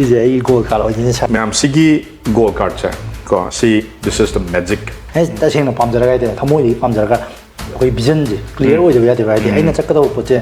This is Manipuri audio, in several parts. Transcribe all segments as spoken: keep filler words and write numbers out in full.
ꯁꯤꯁꯦ ꯑꯩꯒꯤ ꯒꯣꯜ ꯀꯥꯔꯠ ꯑꯣꯏꯗꯣꯏꯅꯦ ꯁꯥꯔ꯫ ꯃꯌꯥꯝ, ꯁꯤꯒꯤ ꯒꯣꯜ ꯀꯥꯔꯠꯁꯦ ꯀꯣ, ꯁꯤ this is the magic. ꯑꯩ ꯇꯁꯦꯡꯅ ꯄꯥꯝꯖꯔꯒ ꯍꯥꯏꯇꯥꯔꯦ, ꯊꯃꯣꯏꯗꯒꯤ ꯄꯥꯝꯖꯔꯒ ꯑꯩꯈꯣꯏ ꯚꯤꯖꯟꯁꯦ ꯀ꯭ꯂꯤꯌꯥꯔ ꯑꯣꯏꯗꯕ ꯌꯥꯗꯦꯕ꯫ ꯍꯥꯏꯗꯤ ꯑꯩꯅ ꯆꯠꯀꯗꯧꯕ ꯄꯣꯠꯁꯦ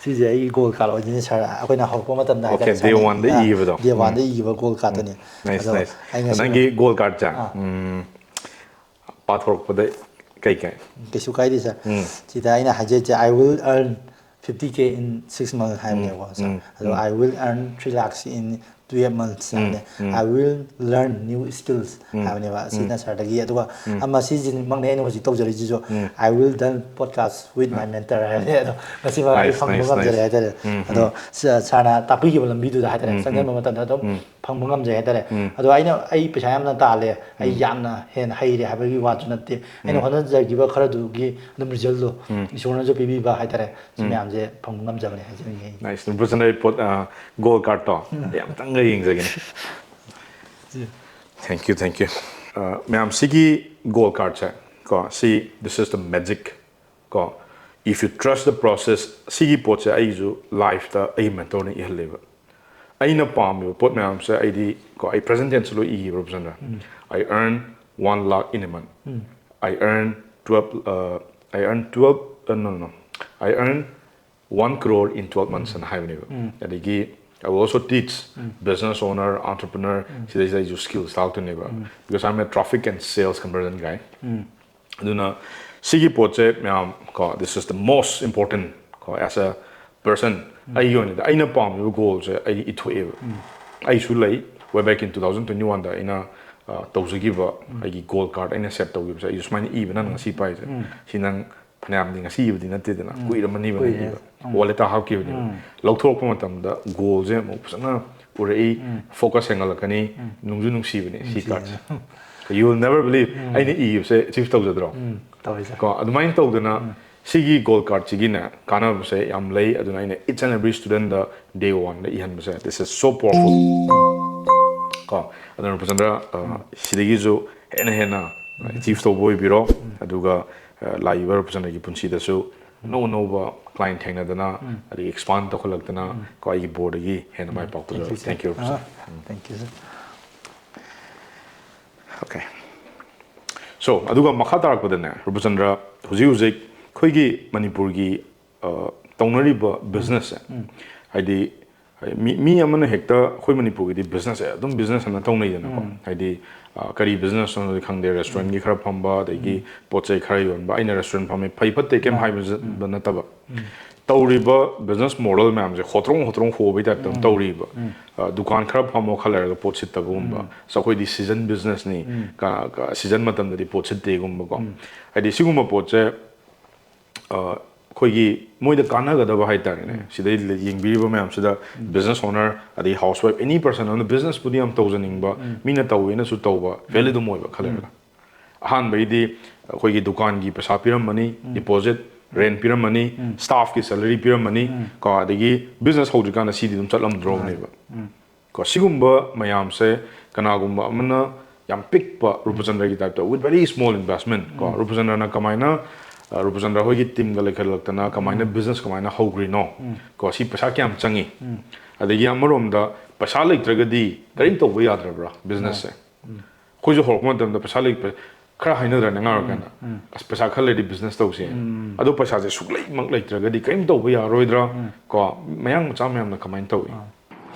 ꯁꯤꯁꯦ ꯑꯩꯒꯤ ꯒꯣꯜ ꯀꯥꯔꯠ ꯑꯣꯏꯗꯣꯏꯅꯤ ꯁꯥꯔ꯫ ꯑꯩꯈꯣꯏꯅ ꯍꯧꯔꯛꯄ ꯃꯇꯝꯗ Okay, ꯍꯥꯏꯇꯥꯔꯦ, day one ꯗ ꯏꯈꯤꯕꯗꯣ꯫ ꯗꯦ ꯋꯥꯟꯗ ꯏꯈꯤꯕ ꯒꯣꯜ ꯀꯥꯔꯠꯇꯨꯅꯤ꯫ Nice, ꯑꯗꯣ nice. ꯑꯩ ꯉꯁꯤ ꯅꯪꯒꯤ ꯒꯣꯜ ꯀꯥꯔꯠꯁꯦ ꯎꯝ, ꯄꯥꯊꯣꯔꯛꯄꯗ ꯀꯩ ꯀꯩ? ꯀꯩꯁꯨ ꯀꯥꯏꯗꯦ ꯁꯥꯔ꯫ ꯁꯤꯗ ꯑꯩꯅ ꯍꯥꯏꯖꯔꯤꯁꯦ, "I will earn fifty K in six months" ꯍꯥꯏꯕꯅꯦꯕꯀꯣ ꯁꯥꯔ꯫ ꯑꯗꯣ "I will earn three lakhs in twelve months" ꯍꯥꯏꯕꯅꯦ꯫ "I will learn new skills" ꯍꯥꯏꯕꯅꯦꯕ꯫ ꯁꯤꯅ ꯁꯥꯔꯗꯒꯤ, ꯑꯗꯨꯒ ꯑꯃ ꯁꯤꯁꯤꯃꯛꯅꯦ ꯑꯩꯅ ꯍꯧꯖꯤꯛ ꯇꯧꯖꯔꯤꯁꯤꯁꯨ, "I will done podcast with my mentor" ꯍꯥꯏꯕꯅꯦ꯫ ꯑꯗꯣ ꯉꯁꯤꯃꯛ ꯑꯩ Nice, ꯐꯪꯕ nice, ꯉꯝꯖꯔꯦ nice. ꯍꯥꯏꯇꯥꯔꯦ꯫ ꯑꯗꯣ ꯁ-, ꯁꯥꯔꯅ ꯇꯥꯛꯄꯤꯈꯤꯕ ꯂꯝꯕꯤꯗꯨꯗ ꯍꯥꯏꯇꯥꯔꯦ, ꯆꯪꯁꯤꯟꯕ ꯃꯇꯝꯗ ꯑꯗꯨꯝ ꯐꯪꯕ ꯉꯝꯖꯩ ꯍꯥꯏꯇꯥꯔꯦ꯫ ꯑꯗꯣ ꯑꯩꯅ, "ꯑꯩ ꯄꯩꯁꯥ ꯌꯥꯝꯅ ꯇꯥꯜꯂꯦ, ꯑꯩ ꯌꯥꯝꯅ ꯍꯦꯟꯅ ꯍꯩꯔꯦ" ꯍꯥꯏꯕꯒꯤ ꯋꯥꯁꯨ ꯅꯠꯇꯦ꯫ ꯑꯩꯅ ꯍꯣꯠꯅꯖꯈꯤꯕ ꯈꯔꯗꯨꯒꯤ ꯑꯗꯨꯝ ꯔꯤꯖꯜꯗꯣ ꯏꯁꯣꯔꯅꯁꯨ ꯄꯤꯕꯤꯕ ꯍꯥꯏꯇꯥꯔꯦ꯫ ꯁꯤ ꯃꯌꯥꯝꯁꯦ ꯐꯪꯕ ꯉꯝꯖꯕꯅꯦ ꯍꯥꯏꯖꯅꯤꯡꯉꯤ ꯑꯩ꯫ Nice. ꯕ꯭ꯔꯨꯁꯟ, ꯑꯩ ꯄꯣꯠ goal ꯀꯥꯔꯠꯇꯣ ꯑꯝꯇꯪꯒ ꯌꯦꯡꯖꯒꯦꯅꯦ꯫ Thank you, thank you. ꯑ, ꯃꯌꯥꯝ, ꯁꯤꯒꯤ ꯒꯣꯜ ꯀꯥꯔꯠꯁꯦ ꯀꯣ, ꯁꯤ this is the magic ꯀꯣ, "If you trust the process", ꯁꯤꯒꯤ ꯄꯣꯠꯁꯦ ꯑꯩꯁꯨ ꯂꯥꯏꯐꯇ ꯑꯩꯒꯤ ꯃꯦꯟꯇꯣꯔꯅ ꯏꯍꯜꯂꯦꯕ꯫ ꯑꯩꯅ ꯄꯥꯝꯃꯤꯕ ꯄꯣꯠ ꯃꯌꯥꯝꯁꯦ ꯑꯩꯗꯤ ꯀꯣ, ꯑꯩ ꯄ꯭ꯔꯖꯦꯟ ꯇꯦꯟꯁ ꯂꯣꯏ ꯏꯈꯤꯕ ꯐꯖꯅ꯫ "I earn one lakh in a month", "I earn twelve, uh, I earn twelve, uh, no, no, no, I earn one crore in twelve months" ꯑꯅ ꯍꯥꯏꯕꯅꯦꯕ꯫ ꯑꯗꯒꯤ "I will also teach business owner, entrepreneur", ꯁꯤꯗꯩꯁꯤꯗ ꯑꯩꯁꯨ skills ꯇꯥꯛꯇꯣꯏꯅꯦꯕ, "because I'm a traffic and sales conversion guy". ꯑꯗꯨꯅ ꯁꯤꯒꯤ ꯄꯣꯠꯁꯦ ꯃꯌꯥꯝ ꯀꯣ, this is the most important ꯀꯣ, as a person, ꯑꯩꯒꯤ ꯑꯣꯏꯅꯗꯤ ꯑꯩꯅ ꯄꯥꯝꯃꯤꯕ ꯒꯣꯜꯁꯦ ꯑꯩ ꯏꯊꯣꯛꯑꯦꯕ꯫ ꯑꯩꯁꯨ ꯂꯩ, way back in two thousand twenty one ꯗ ꯑꯩꯅ ꯑ, ꯇꯧꯖꯈꯤꯕ ꯑꯩꯒꯤ ꯒꯣꯜ ꯀꯥꯔꯠ ꯑꯩꯅ ꯁꯦꯠ ꯇꯧꯈꯤꯕꯁꯦ ꯑꯩꯁꯨ ꯁꯨꯃꯥꯏꯅ ꯏꯕ꯫ ꯅꯪ ꯉꯁꯤ ꯄꯥꯏꯁꯦ, ꯁꯤ ꯅꯪ ꯐꯅꯌꯥꯝꯗꯤ ꯉꯁꯤ ꯏꯕꯗꯤ ꯅꯠꯇꯦꯗꯅ, ꯀꯨꯏꯔꯝꯃꯅꯤꯕ ꯅꯪ ꯀꯨꯏꯔꯦ꯫ ꯏꯕ꯫ ꯋꯥꯂꯦꯠꯇ ꯍꯥꯞꯈꯤꯕꯅꯦꯕ꯫ ꯂꯧꯊꯣꯔꯛꯄ ꯃꯇꯝꯗ ꯒꯣꯜꯁꯦ ꯑꯃꯨꯛ ꯐꯖꯅ ꯎꯔꯛꯏ, ꯐꯣꯀꯁ ꯍꯦꯟꯒꯠꯂꯛꯀꯅꯤ꯫ ꯅꯨꯡꯁꯨ ꯅꯨꯡꯁꯤꯕꯅꯦ ꯁꯤ ꯀꯥꯔꯠꯁꯦ꯫ You will never believe ꯑꯩꯅ ꯏꯕꯁꯦ achieve ꯇꯧꯖꯗ꯭ꯔꯣ? ꯎꯝ, ꯇꯧꯋꯦ ꯁꯥꯔ꯫ ꯀꯣ, ꯑꯗꯨꯃꯥꯏꯅ ꯇꯧꯗꯅ ꯁꯤꯒꯤ ꯒꯣꯜ ꯀꯥꯔꯠꯁꯤꯒꯤꯅꯦ ꯀꯥꯟꯅꯕꯁꯦ ꯌꯥꯝ ꯂꯩ꯫ ꯑꯗꯨꯅ ꯑꯩꯅ each and every studentꯗ day oneꯗ ꯏꯍꯟꯕꯁꯦ, this is so powerful꯫ ꯀꯣ, ꯑꯗꯨꯅ ꯔꯨꯄꯆꯟꯗ꯭ꯔ, ꯑ, ꯁꯤꯗꯒꯤꯁꯨ ꯍꯦꯟꯅ ꯍꯦꯟꯅ achieve ꯇꯧꯕ ꯑꯣꯏꯕꯤꯔꯣ꯫ ꯑꯗꯨꯒ, ꯑ, ꯂꯥꯛꯏꯕ ꯔꯨꯄꯆꯟꯗ꯭ꯔꯒꯤ ꯄꯨꯟꯁꯤꯗꯁꯨ ꯑꯅꯧ ꯑꯅꯧꯕ client ꯊꯦꯡꯅꯗꯅ, ꯑꯗꯒꯤ expand ꯇꯧꯈꯠꯂꯛꯇꯅ, ꯀꯣ, ꯑꯩꯒꯤ ꯕꯣꯔꯗꯒꯤ ꯍꯦꯟꯅ ꯃꯥꯏ ꯄꯥꯛꯄꯗ꯫ Thank you, ꯔꯨꯄꯆꯟꯗ꯭ꯔ꯫ Thank you, sir. Okay. So, ꯑꯗꯨꯒ ꯃꯈꯥ ꯇꯥꯔꯛꯄꯗꯅꯦ, ꯔꯨꯄꯆꯟꯗ꯭ꯔ, ꯍꯧꯖꯤꯛ ꯍꯧꯖꯤꯛ ꯑꯩꯈꯣꯏꯒꯤ ꯃꯅꯤꯄꯨꯔꯒꯤ, ꯑ, ꯇꯧꯅꯔꯤꯕ businessꯁꯦ, ꯍꯥꯏꯗꯤ, ꯃꯤ, ꯃꯤ ꯑꯃꯅ ꯍꯦꯛꯇ ꯑꯩꯈꯣꯏ ꯃꯅꯤꯄꯨꯔꯒꯤꯗꯤ businessꯁꯦ ꯑꯗꯨꯝ business ꯑꯅ ꯇꯧꯅꯩꯗꯅꯀꯣ꯫ ꯍꯥꯏꯗꯤ, ꯑ, ꯀꯔꯤ businessꯅꯣꯗꯤ ꯈꯪꯗꯦ, restaurantꯒꯤ ꯈꯔ ꯐꯝꯕ, ꯑꯗꯒꯤ ꯄꯣꯠ ꯆꯩ ꯈꯔ ꯌꯣꯟꯕ, ꯑꯩꯅ restaurant ꯐꯝꯃꯦ, ꯐꯩ ꯐꯠꯇꯦ ꯀꯩꯝ ꯍꯥꯏꯕ ꯅꯠꯇꯕ꯫ ꯇꯧꯔꯤꯕ business model ꯃꯌꯥꯝꯁꯦ ꯍꯣꯇ꯭ꯔꯣꯡ ꯍꯣꯇ꯭ꯔꯣꯡ ꯍꯣꯕꯩ typeꯇ ꯑꯗꯨꯝ ꯇꯧꯔꯤꯕ꯫ ꯑ, ꯗꯨꯀꯥꯟ ꯈꯔ ꯐꯝꯃꯣ, ꯈꯔ ꯂꯩꯔꯒ ꯄꯣꯠ ꯁꯤꯠꯇꯕꯒꯨꯝꯕ꯫ ꯑꯁ, ꯑꯩꯈꯣꯏꯗꯤ season businessꯅꯤ, ꯀ-, ꯀ-, season ꯃꯇꯝꯗꯗꯤ ꯄꯣꯠ ꯁꯤꯠꯇꯦꯒꯨꯝꯕꯀꯣ꯫ ꯍꯥꯏꯗꯤ ꯁꯤꯒꯨꯝꯕ ꯄꯣꯠꯁꯦ, ꯑ, ꯑꯩꯈꯣꯏꯒꯤ ꯃꯣꯏꯗ ꯀꯥꯟꯅꯒꯗꯕ ꯍꯥꯏꯇꯥꯔꯦꯅꯦ꯫ ꯁꯤꯗꯩ ꯌꯦꯡꯕꯤꯔꯤꯕ ꯃꯌꯥꯝꯁꯤꯗ business owner, ꯑꯗꯩ housewife, any person ꯑꯃꯅ businessꯄꯨꯗꯤ ꯌꯥꯝ ꯇꯧꯖꯅꯤꯡꯕ, ꯃꯤꯅ ꯇꯧꯋꯦꯅꯁꯨ ꯇꯧꯕ, fail ꯑꯗꯨꯝ ꯑꯣꯏꯕ ꯈꯔ ꯂꯩꯔꯒ꯫ ꯑꯍꯥꯟꯕꯒꯤꯗꯤ ꯑꯩꯈꯣꯏꯒꯤ ꯗꯨꯀꯥꯟꯒꯤ ꯄꯩꯁꯥ ꯄꯤꯔꯝꯃꯅꯤ, deposit, rent ꯄꯤꯔꯝꯃꯅꯤ, staffꯀꯤ salary ꯄꯤꯔꯝꯃꯅꯤ, ꯀꯣ, ꯑꯗꯒꯤ business ꯍꯧꯗ꯭ꯔꯤꯀꯥꯟꯗ ꯁꯤꯗꯤ ꯑꯗꯨꯝ ꯆꯠꯂꯝꯗ꯭ꯔꯣꯕꯅꯦꯕ꯫ ꯀꯣ, ꯁꯤꯒꯨꯝꯕ ꯃꯌꯥꯝꯁꯦ ꯀꯅꯥꯒꯨꯝꯕ ꯑꯃꯅ ꯌꯥꯝ ꯄꯤꯛꯄ ꯔꯨꯄꯆꯟꯗ꯭ꯔꯒꯤ typeꯇ with very small investment, ꯀꯣ, ꯔꯨꯄꯆꯟꯗ꯭ꯔꯅ ꯀꯃꯥꯏꯅ, ꯑ, ꯔꯨꯄꯆꯟꯗ꯭ꯔ ꯍꯣꯏꯒꯤ teamꯒ ꯂꯩꯈꯠꯂꯛꯇꯅ ꯀꯃꯥꯏꯅ business ꯀꯃꯥꯏꯅ ꯍꯧꯈ꯭ꯔꯤꯅꯣ, ꯀꯣ, ꯁꯤ ꯄꯩꯁꯥ ꯀꯌꯥꯝ ꯆꯪꯉꯤ, ꯑꯗꯒꯤ ꯑꯃꯔꯣꯝꯗ ꯄꯩꯁꯥ ꯂꯩꯇ꯭ꯔꯒꯗꯤ ꯀꯔꯤꯝ ꯇꯧꯕ ꯌꯥꯗ꯭ꯔꯕ꯭ꯔꯥ businessꯁꯦ? ꯑꯩꯈꯣꯏꯁꯨ ꯍꯧꯔꯛꯄ ꯃꯇꯝꯗ ꯄꯩꯁꯥ ꯂꯩꯕ ꯈꯔ ꯍꯥꯏꯅꯗ꯭ꯔꯅꯦ ꯑꯉꯥꯡ ꯑꯣꯏꯔꯀꯥꯟꯗ, "ꯑꯁ, ꯄꯩꯁꯥ ꯈꯔ ꯂꯩꯔꯗꯤ business ꯇꯧꯁꯦ"꯫ ꯑꯗꯣ ꯄꯩꯁꯥꯁꯦ ꯁꯨꯛꯂꯩꯃꯛ ꯂꯩꯇ꯭ꯔꯒꯗꯤ ꯀꯔꯤꯝ ꯇꯧꯕ ꯌꯥꯔꯣꯏꯗ꯭ꯔꯥ? ꯀꯣ, ꯃꯌꯥꯡ ꯃꯆꯥ ꯃꯌꯥꯝꯅ ꯀꯃꯥꯏꯅ ꯇꯧꯏ?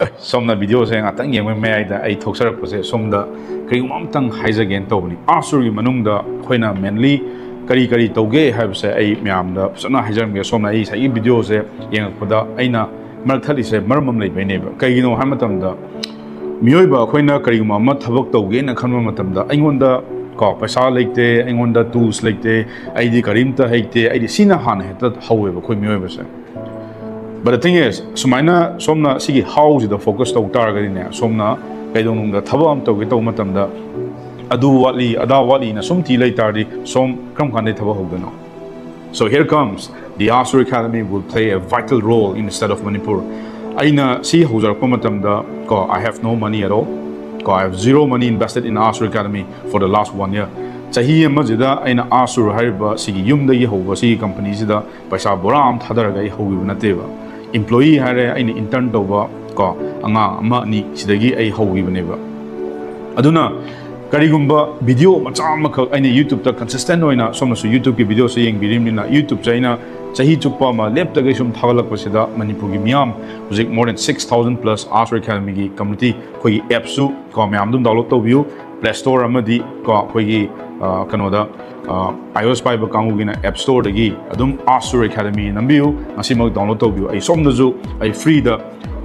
ꯑꯦ, ꯁꯣꯝꯅ videoꯁꯦ ꯉꯥꯛꯇꯪ ꯌꯦꯡꯕꯒꯤ ꯃꯌꯥꯏꯗ ꯑꯩ ꯊꯣꯛꯆꯔꯛꯄꯁꯦ, ꯁꯣꯝꯗ ꯀꯔꯤꯒꯨꯝꯕ ꯑꯝꯇꯪ ꯍꯥꯏꯖꯒꯦꯅ ꯇꯧꯕꯅꯤ꯫ ꯑꯥ ꯁꯨꯔꯒꯤ ꯃꯅꯨꯡꯗ ꯑꯩꯈꯣꯏꯅ mainly ꯀꯔꯤ ꯀꯔꯤ ꯇꯧꯒꯦ ꯍꯥꯏꯕꯁꯦ ꯑꯩ ꯃꯌꯥꯝꯗ ꯐꯖꯅ ꯍꯥꯏꯖꯔꯝꯒꯦ꯫ ꯁꯣꯝꯅ ꯑꯩ ꯉꯁꯥꯏꯒꯤ videoꯁꯦ ꯌꯦꯡꯉꯛꯄꯗ ꯑꯩꯅ ꯃꯔꯛ ꯊꯠꯂꯤꯁꯦ ꯃꯔꯝ ꯑꯃ ꯂꯩꯕꯩꯅꯦꯕ꯫ ꯀꯩꯒꯤꯅꯣ ꯍꯥꯏꯕ ꯃꯇꯝꯗ, ꯃꯤꯑꯣꯏꯕ ꯑꯩꯈꯣꯏꯅ ꯀꯔꯤꯒꯨꯝꯕ ꯑꯃ ꯊꯕꯛ ꯇꯧꯒꯦꯅ ꯈꯟꯕ ꯃꯇꯝꯗ, "ꯑꯩꯉꯣꯟꯗ, ꯀꯣ, ꯄꯩꯁꯥ ꯂꯩꯇꯦ, ꯑꯩꯉꯣꯟꯗ tools ꯂꯩꯇꯦ, ꯑꯩꯗꯤ ꯀꯔꯤꯝꯇ ꯍꯩꯇꯦ", ꯑꯩꯗꯤ ꯁꯤꯅ ꯍꯥꯟꯅ ꯍꯦꯛꯇ ꯍꯧꯋꯦꯕ ꯑꯩꯈꯣꯏ ꯃꯤꯑꯣꯏꯕꯁꯦ꯫ But the thing is, ꯁꯨꯃꯥꯏꯅ ꯁꯣꯝꯅ ꯁꯤꯒꯤ howꯁꯤꯗ focus ꯇꯧ ꯇꯥꯔꯒꯗꯤꯅꯦ, ꯁꯣꯝꯅ ꯀꯩꯗꯧꯅꯨꯡꯗ ꯊꯕꯛ ꯑꯃ ꯇꯧꯒꯦ ꯇꯧꯕ ꯃꯇꯝꯗ, ꯑꯗꯨ ꯋꯥꯠꯂꯤ, ꯑꯗꯥ ꯋꯥꯠꯂꯤꯅ ꯁꯨꯝ ꯊꯤ ꯂꯩ ꯇꯥꯔꯗꯤ, ꯁꯣꯝ ꯀꯔꯝ ꯀꯥꯟꯗꯩ ꯊꯕꯛ ꯍꯧꯗꯣꯏꯅꯣ? So here comes the Asu Academy will play a vital role in the state of Manipur. ꯑꯩꯅ ꯁꯤ ꯍꯧꯖꯔꯛꯄ ꯃꯇꯝꯗ ꯀꯣ, I have no money at all. ꯀꯣ, I have zero money invested in Asu Academy for the last one year. ꯆꯍꯤ ꯑꯃꯁꯤꯗ ꯑꯩꯅ Asu ꯍꯥꯏꯔꯤꯕ ꯁꯤꯒꯤ ꯌꯨꯝꯗꯒꯤ ꯍꯧꯕ ꯁꯤꯒꯤ ꯀꯝꯄꯅꯤꯁꯤꯗ ꯄꯩꯁꯥ ꯕꯣꯔꯥ ꯑꯃ ꯊꯥꯗꯔꯒ ꯑꯩ ꯍꯧꯈꯤꯕ ꯅꯠꯇꯦꯕ꯫ Employee ꯍꯥꯏꯔꯦ, ꯑꯩꯅ intern ꯇꯧꯕ ꯀꯣ, ꯑꯉꯥꯡ ꯑꯃ ꯑꯅꯤ ꯁꯤꯗꯒꯤ ꯑꯩ ꯍꯧꯈꯤꯕꯅꯦꯕ꯫ ꯑꯗꯨꯅ ꯀꯔꯤꯒꯨꯝꯕ video ꯃꯆꯥ ꯑꯃꯈꯛ ꯑꯩꯅ YouTube-ꯇ consistent ꯑꯣꯏꯅ, ꯁꯣꯝꯅꯁꯨ YouTube-ꯀꯤ video-ꯁꯦ ꯌꯦꯡꯕꯤꯔꯤꯕꯅꯤꯅ, YouTube-ꯁꯦ ꯑꯩꯅ ꯆꯍꯤ ꯆꯨꯞꯄ ꯑꯃ ꯂꯦꯞꯇꯒꯩ ꯁꯨꯝ ꯊꯥꯒꯠꯂꯛꯄꯁꯤꯗ ꯃꯅꯤꯄꯨꯔꯒꯤ ꯃꯤꯌꯥꯝ ꯍꯧꯖꯤꯛ more than six thousand plus Asu Academy-ꯒꯤ community, ꯑꯩꯈꯣꯏꯒꯤ app-ꯁꯨ ꯀꯣ, ꯃꯌꯥꯝ ꯑꯗꯨꯝ download ꯇꯧꯕꯤꯌꯨ꯫ Play Store ꯑꯃꯗꯤ ꯀꯣ, ꯑꯩꯈꯣꯏꯒꯤ, ꯑ, ꯀꯩꯅꯣꯗ, ꯑ, iOS ꯄꯥꯏꯕ ꯀꯥꯡꯕꯨꯒꯤꯅ App Store-ꯗꯒꯤ ꯑꯗꯨꯝ Asu Academy ꯅꯝꯕꯤꯌꯨ, ꯉꯁꯤꯃꯛ download ꯇꯧꯕꯤꯌꯨ꯫ ꯑꯩ ꯁꯣꯝꯗꯁꯨ ꯑꯩ free-ꯗ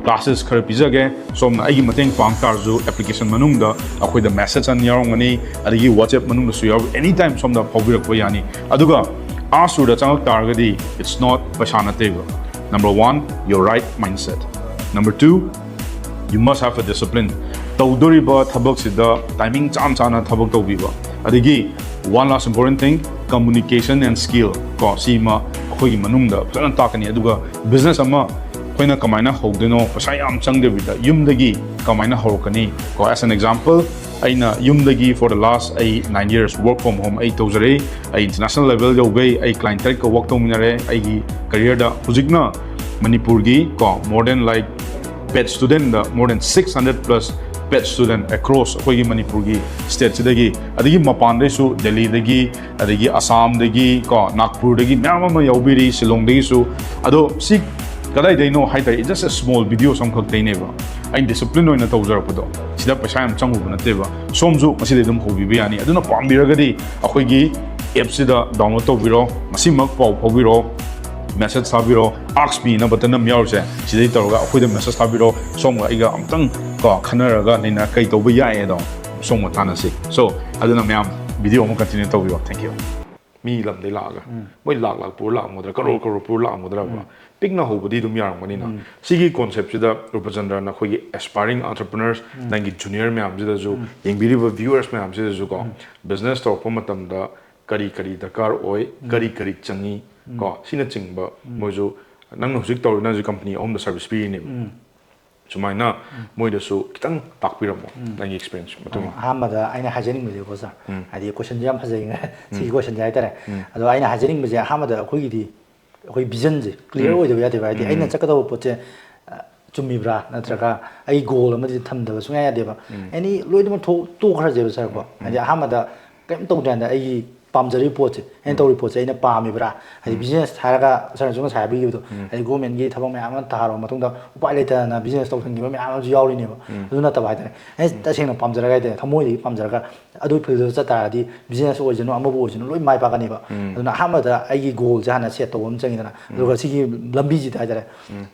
classes ꯈꯔ ꯄꯤꯖꯒꯦ꯫ ꯁꯣꯝꯅ ꯑꯩꯒꯤ ꯃꯇꯦꯡ ꯄꯥꯡ ꯇꯥꯔꯁꯨ application ꯃꯅꯨꯡꯗ ꯑꯩꯈꯣꯏꯗ message ꯑꯅꯤ ꯌꯥꯎꯔꯝꯒꯅꯤ, ꯑꯗꯒꯤ WhatsApp ꯃꯅꯨꯡꯗꯁꯨ ꯌꯥꯎꯔ-, anytime ꯁꯣꯝꯗ ꯐꯥꯎꯕꯤꯔꯛꯄ ꯌꯥꯅꯤ꯫ ꯑꯗꯨꯒ Asu-ꯗ ꯆꯪꯉꯛ ꯇꯥꯔꯒꯗꯤ, it's not ꯄꯩꯁꯥ ꯅꯠꯇꯦꯕ꯫ Number one, your right mindset. Number two, you must have a discipline. ꯇꯧꯗꯣꯔꯤꯕ ꯊꯕꯛꯁꯤꯗ timing ꯆꯥꯅ ꯆꯥꯅ ꯊꯕꯛ ꯇꯧꯕꯤꯕ꯫ ꯑꯗꯒꯤ one last important thing, communication and skill ꯀꯣ, ꯁꯤꯃ ꯑꯩꯈꯣꯏꯒꯤ ꯃꯅꯨꯡꯗ ꯐꯖꯅ ꯇꯥꯛꯀꯅꯤ꯫ ꯑꯗꯨꯒ business ꯑꯃ ꯑꯩꯈꯣꯏꯅ ꯀꯃꯥꯏꯅ ꯍꯧꯗꯣꯏꯅꯣ, ꯄꯩꯁꯥ ꯌꯥꯝ ꯆꯪꯗꯕꯤꯗ ꯌꯨꯝꯗꯒꯤ ꯀꯃꯥꯏꯅ ꯍꯧꯔꯛꯀꯅꯤ ꯀꯣ? As an example, ꯑꯩꯅ ꯌꯨꯝꯗꯒꯤ for the last ꯑꯩ nine years work from home ꯑꯩ ꯇꯧꯖꯔꯛꯏ꯫ ꯑꯩ international level ꯌꯧꯈꯩ ꯑꯩ client ꯇꯔꯦꯠꯀ work ꯇꯧꯃꯤꯟꯅꯔꯦ ꯑꯩꯒꯤ career-ꯗ꯫ ꯍꯧꯖꯤꯛꯅ ꯃꯅꯤꯄꯨꯔꯒꯤ ꯀꯣ, more than like pet student-ꯗ more than six hundred plus pet student across ꯑꯩꯈꯣꯏꯒꯤ ꯃꯅꯤꯄꯨꯔꯒꯤ state-ꯁꯤꯗꯒꯤ, ꯑꯗꯒꯤ ꯃꯄꯥꯟꯗꯩꯁꯨ, ꯗꯦꯜꯂꯤꯗꯒꯤ, ꯑꯗꯒꯤ ꯑꯁꯥꯝꯗꯒꯤ ꯀꯣ, ꯅꯥꯒꯄꯨꯔꯗꯒꯤ ꯃꯌꯥꯝ ꯑꯃ ꯌꯥꯎꯕꯤꯔꯤ, ꯁꯤꯂꯣꯡꯗꯒꯤꯁꯨ꯫ ꯑꯗꯣ ꯁꯤ ꯀꯗꯥꯏꯗꯩꯅꯣ ꯍꯥꯏ ꯇꯥꯔꯗꯤ, just a small videos ꯑꯃꯈꯛꯇꯩꯅꯦꯕ꯫ ꯑꯩꯅ discipline ꯑꯣꯏꯅ ꯇꯧꯖꯔꯛꯄꯗꯣ, ꯁꯤꯗ ꯄꯩꯁꯥ ꯌꯥꯝ ꯆꯪꯉꯨꯕ ꯅꯠꯇꯦꯕ꯫ ꯁꯣꯝꯁꯨ ꯉꯁꯤꯗꯩ ꯑꯗꯨꯝ ꯍꯧꯕꯤꯕ ꯌꯥꯅꯤ꯫ ꯑꯗꯨꯅ ꯄꯥꯝꯕꯤꯔꯒꯗꯤ ꯑꯩꯈꯣꯏꯒꯤ app-ꯁꯤꯗ download ꯇꯧꯕꯤꯔꯣ, ꯉꯁꯤꯃꯛ ꯄꯥꯎ ꯐꯥꯎꯕꯤꯔꯣ, message ꯊꯥꯕꯤꯔꯣ, Ask Me-ꯅ button ꯑꯃ ꯌꯥꯎꯔꯤꯁꯦ, ꯁꯤꯗꯩ ꯇꯧꯔꯒ ꯑꯩꯈꯣꯏꯗ message ꯊꯥꯕꯤꯔꯣ꯫ ꯁꯣꯝꯒ ꯑꯩꯒ ꯑꯝꯇꯪ ꯀꯣ, ꯈꯟꯅꯔꯒ ꯅꯩꯅ ꯀꯩ ꯇꯧꯕ ꯌꯥꯏ ꯑꯗꯣ ꯁꯣꯝꯒ ꯇꯥꯟꯅꯁꯤ꯫ So, ꯑꯗꯨꯅ ꯃꯌꯥꯝ video ꯑꯃ continue ꯇꯧꯕꯤꯔꯣ꯫ Thank you꯫ ꯃꯤ ꯂꯝꯗꯩ ꯂꯥꯛꯑꯒ ꯃꯣꯏ ꯂꯥꯛ ꯂꯥꯛ ꯄꯨꯔ ꯂꯥꯛꯑꯝꯒꯗ꯭ꯔꯥ, ꯀꯔꯣꯔ ꯀꯔꯣꯔ ꯄꯨꯔ ꯂꯥꯛꯑꯝꯒꯗ꯭ꯔꯕ? ꯄꯤꯛꯅ ꯍꯧꯕꯗꯤ ꯑꯗꯨꯝ ꯌꯥꯔꯝꯒꯅꯤꯅ꯫ ꯁꯤꯒꯤ ꯀꯣꯟꯁꯦꯞꯁꯤꯗ ꯔꯨꯄꯆꯟꯗ꯭ꯔꯅ ꯑꯩꯈꯣꯏꯒꯤ ꯑꯦꯁꯄꯥꯏꯔꯤꯡ ꯑꯣꯟꯇꯔꯄ꯭ꯔꯤꯅꯔꯁ, ꯅꯪꯒꯤ ꯖꯨꯅꯤꯌꯔ ꯃꯌꯥꯝꯁꯤꯗꯁꯨ, ꯌꯦꯡꯕꯤꯔꯤꯕ ꯚ꯭ꯌꯨꯋꯔꯁ ꯃꯌꯥꯝꯁꯤꯗꯁꯨ ꯀꯣ, ꯕꯤꯖꯤꯅꯦꯁ ꯇꯧꯔꯛꯄ ꯃꯇꯝꯗ ꯀꯔꯤ ꯀꯔꯤ ꯗꯔꯀꯥꯔ ꯑꯣꯏ, ꯀꯔꯤ ꯀꯔꯤ ꯆꯪꯉꯤ ꯀꯣ, ꯁꯤꯅꯆꯤꯡꯕ ꯃꯣꯏꯁꯨ, ꯅꯪꯅ ꯍꯧꯖꯤꯛ ꯇꯧꯔꯤ, ꯅꯪꯁꯨ ꯀꯝꯄꯅꯤ ꯑꯍꯨꯝꯗ ꯁꯔꯚꯤꯁ ꯄꯤꯔꯤꯅꯦꯕ꯫ ꯁꯨꯃꯥꯏꯅ ꯃꯣꯏꯗꯁꯨ ꯈꯤꯇꯪ ꯇꯥꯛꯄꯤꯔꯝꯃꯣ, ꯅꯪꯒꯤ ꯑꯦꯛꯁꯄꯤꯔꯤꯌꯦꯟꯁ ꯃꯇꯨꯡ ꯏꯟꯅ꯫ ꯑꯍꯥꯟꯕꯗ ꯑꯩꯅ ꯍꯥꯏꯖꯅꯤꯡꯕꯁꯦꯀꯣ ꯁꯥꯔ, ꯍꯥꯏꯗꯤ ꯀꯣꯏꯁꯟꯁꯦ ꯌꯥꯝ ꯐꯖꯩ꯫ ꯁꯤꯒꯤ ꯀꯣꯏꯁꯟꯁꯦ ꯍꯥꯏꯇꯥꯔꯦ꯫ ꯑꯗꯣ ꯑꯩꯅ ꯍꯥꯏꯖꯅꯤꯡꯕꯁꯦ, ꯑꯍꯥꯟꯕꯗ ꯑꯩꯈꯣꯏꯒꯤꯗꯤ ꯑꯩꯈꯣꯏ ꯚꯤꯖꯟꯁꯦ ꯀ꯭ꯂꯤꯌꯥꯔ ꯑꯣꯏꯗꯕ ꯌꯥꯗꯦꯕ꯫ ꯍꯥꯏꯗꯤ ꯑꯩꯅ ꯆꯠꯀꯗꯧꯕ ꯄꯣꯠꯁꯦ, ꯑ, ꯆꯨꯝꯃꯤꯕ꯭ꯔꯥ ꯅꯠꯇ꯭ꯔꯒ ꯑꯩ ꯒꯣꯜ ꯑꯃꯗꯤ ꯊꯝꯗꯕ ꯁꯨꯡꯌꯥ ꯌꯥꯗꯦꯕ꯫ ꯑꯦꯅꯤ ꯂꯣꯏꯅꯃꯛ ꯊꯣꯛ-, ꯇꯣꯛꯈ꯭ꯔꯁꯦꯕ ꯁꯥꯔꯀꯣ꯫ ꯍꯥꯏꯗꯤ ꯑꯍꯥꯟꯕꯗ ꯀꯔꯤꯝ ꯇꯧꯗ꯭ꯔꯤꯉꯩꯗ ꯑꯩꯒꯤ ꯄꯥꯝꯖꯔꯤꯕ ꯄꯣꯠꯁꯦ, ꯑꯩꯅ ꯇꯧꯔꯤꯕ ꯄꯣꯠꯁꯦ ꯑꯩꯅ ꯄꯥꯝꯃꯤꯕ꯭ꯔꯥ? ꯍꯥꯏꯗꯤ ꯕꯤꯖꯤꯅꯦꯁ ꯍꯥꯏꯔꯒ ꯁꯥꯔꯅꯁꯨ ꯉꯁꯥꯏ ꯍꯥꯏꯕꯤꯈꯤꯕꯗꯣ, ꯍꯥꯏꯗꯤ ꯒꯣꯔꯃꯦꯟꯒꯤ ꯊꯕꯛ ꯃꯌꯥꯝ ꯑꯃ ꯊꯥꯔꯕ ꯃꯇꯨꯡꯗ ꯎꯄꯥꯏ ꯂꯩꯇꯗꯅ ꯕꯤꯖꯤꯅꯦꯁ ꯇꯧꯁꯟꯈꯤꯕ ꯃꯌꯥꯝ ꯑꯃꯁꯨ ꯌꯥꯎꯔꯤꯅꯦꯕ꯫ ꯑꯗꯨ ꯅꯠꯇꯕ ꯍꯥꯏꯇꯥꯔꯦ, ꯑꯩ ꯇꯁꯦꯡꯅ ꯄꯥꯝꯖꯔꯒ ꯍꯥꯏꯇꯥꯔꯦ, ꯊꯃꯣꯏꯗꯒꯤ ꯄꯥꯝꯖꯔꯒ ꯑꯗꯨꯒꯤ ꯐꯤꯜꯗꯨꯗ ꯆꯠ ꯇꯥꯔꯗꯤ ꯕꯤꯖꯤꯅꯦꯁ ꯑꯣꯏꯁꯅꯨ, ꯑꯃꯕꯨ ꯑꯣꯏꯁꯅꯨ, ꯂꯣꯏ ꯃꯥꯏ ꯄꯥꯛꯀꯅꯦꯕ꯫ ꯑꯗꯨꯅ ꯑꯍꯥꯟꯕꯗ ꯑꯩꯒꯤ ꯒꯣꯜꯁꯦ ꯍꯥꯟꯅ ꯁꯦꯠ ꯇꯧꯕ ꯑꯃ ꯆꯪꯉꯤꯗꯅ, ꯑꯗꯨꯒ ꯁꯤꯒꯤ ꯂꯝꯕꯤꯁꯤꯗ ꯍꯥꯏꯇꯥꯔꯦ,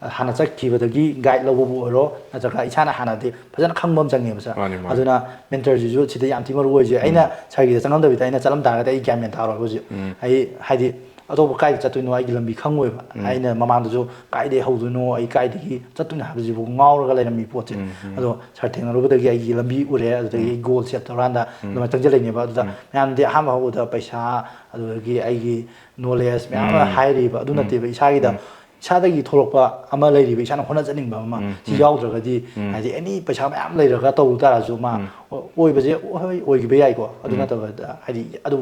ꯍꯥꯟꯅ ꯆꯠꯈꯤꯕꯗ ꯒꯥꯏꯗ ꯂꯧꯕꯕꯨ ꯑꯣꯏꯔꯣ, ꯅꯠꯇ꯭ꯔꯒ ꯏꯁꯥꯅ ꯍꯥꯟꯅꯗꯤ ꯐꯖꯅ ꯈꯪꯕ ꯑꯃ ꯆꯪꯉꯦꯕ ꯁꯥꯔ꯫ ꯃꯥꯅꯤ, ꯃꯥꯅꯤ꯫ ꯑꯗꯨꯅ ꯃꯦꯟꯇꯔꯁꯤꯁꯨ ꯁꯤꯗ ꯌꯥꯝ ꯊꯤ ꯃꯔꯨ ꯑꯣꯏꯁꯦ꯫ ꯑꯩꯅ ꯁꯥꯔꯒꯤꯗ ꯆꯪꯉꯝꯗꯕꯤꯗ ꯑꯩꯅ ꯆꯠꯂꯝ ꯇꯥꯔꯒꯗꯤ ꯑꯩ ꯒ꯭ꯌꯥꯟ ꯃꯦꯟ ꯇꯥꯔꯣꯏꯕ ꯍꯧꯖꯤꯛ꯫ ꯑꯩ ꯍꯥꯏꯗꯤ ꯑꯇꯣꯞꯄ ꯀꯥꯏꯗ ꯆꯠꯇꯣꯏꯅꯣ ꯑꯩꯒꯤ ꯂꯝꯕꯤ ꯈꯪꯉꯣꯏꯕ꯫ ꯑꯩꯅ ꯃꯃꯥꯡꯗꯁꯨ ꯀꯥꯏꯗꯒꯤ ꯍꯧꯗꯣꯏꯅꯣ, ꯑꯩ ꯀꯥꯏꯗꯒꯤ ꯆꯠꯇꯣꯏꯅꯣ ꯍꯥꯏꯕꯁꯤꯕꯨ ꯉꯥꯎꯔꯒ ꯂꯩꯔꯝꯃꯤ ꯄꯣꯠꯁꯦ꯫ ꯑꯗꯣ ꯁꯥꯔ ꯊꯦꯡꯅꯔꯨꯕꯗꯒꯤ ꯑꯩꯒꯤ ꯂꯝꯕꯤ ꯎꯔꯦ, ꯑꯗꯨꯗꯒꯤ ꯑꯩ ꯒꯣꯜ ꯁꯦꯠ ꯇꯧꯔꯀꯥꯟꯗ ꯑꯗꯨꯃꯥꯏꯅ ꯆꯪꯁꯤꯜꯂꯛꯏꯅꯦꯕ꯫ ꯑꯗꯨꯗ ꯃꯌꯥꯝꯗꯤ ꯑꯍꯥꯟꯕ ꯍꯧꯕꯗ ꯄꯩꯁꯥ, ꯑꯗꯨꯗꯒꯤ ꯑꯩꯒꯤ ꯅꯣꯂꯦꯖ ꯃꯌꯥꯝ ꯑꯃ ꯍꯥꯏꯔꯤꯕ, ꯑꯗꯨ ꯅꯠꯇꯦꯕ, ꯏꯁꯥꯒꯤꯗ ꯏꯁꯥꯗꯒꯤ ꯊꯣꯛꯂꯛꯄ ꯑꯃ ꯂꯩꯔꯤꯕ, ꯏꯁꯥꯅ ꯍꯣꯠꯅꯖꯅꯤꯡꯕ ꯑꯃ, ꯁꯤ ꯌꯥꯎꯗ꯭ꯔꯒꯗꯤ, ꯍꯥꯏꯗꯤ ꯑꯦꯅꯤ ꯄꯩꯁꯥ ꯃꯌꯥꯝ ꯂꯩꯔꯒ ꯇꯧꯔꯨ ꯇꯥꯔꯁꯨ ꯃꯥ ꯑꯣꯏꯕꯁꯦ ꯍꯣꯏ ꯑꯣꯏꯈꯤꯕ ꯌꯥꯏꯀꯣ, ꯑꯗꯨ ꯅꯠꯇꯕꯗ ꯍꯥꯏꯗꯤ ꯑꯗꯨ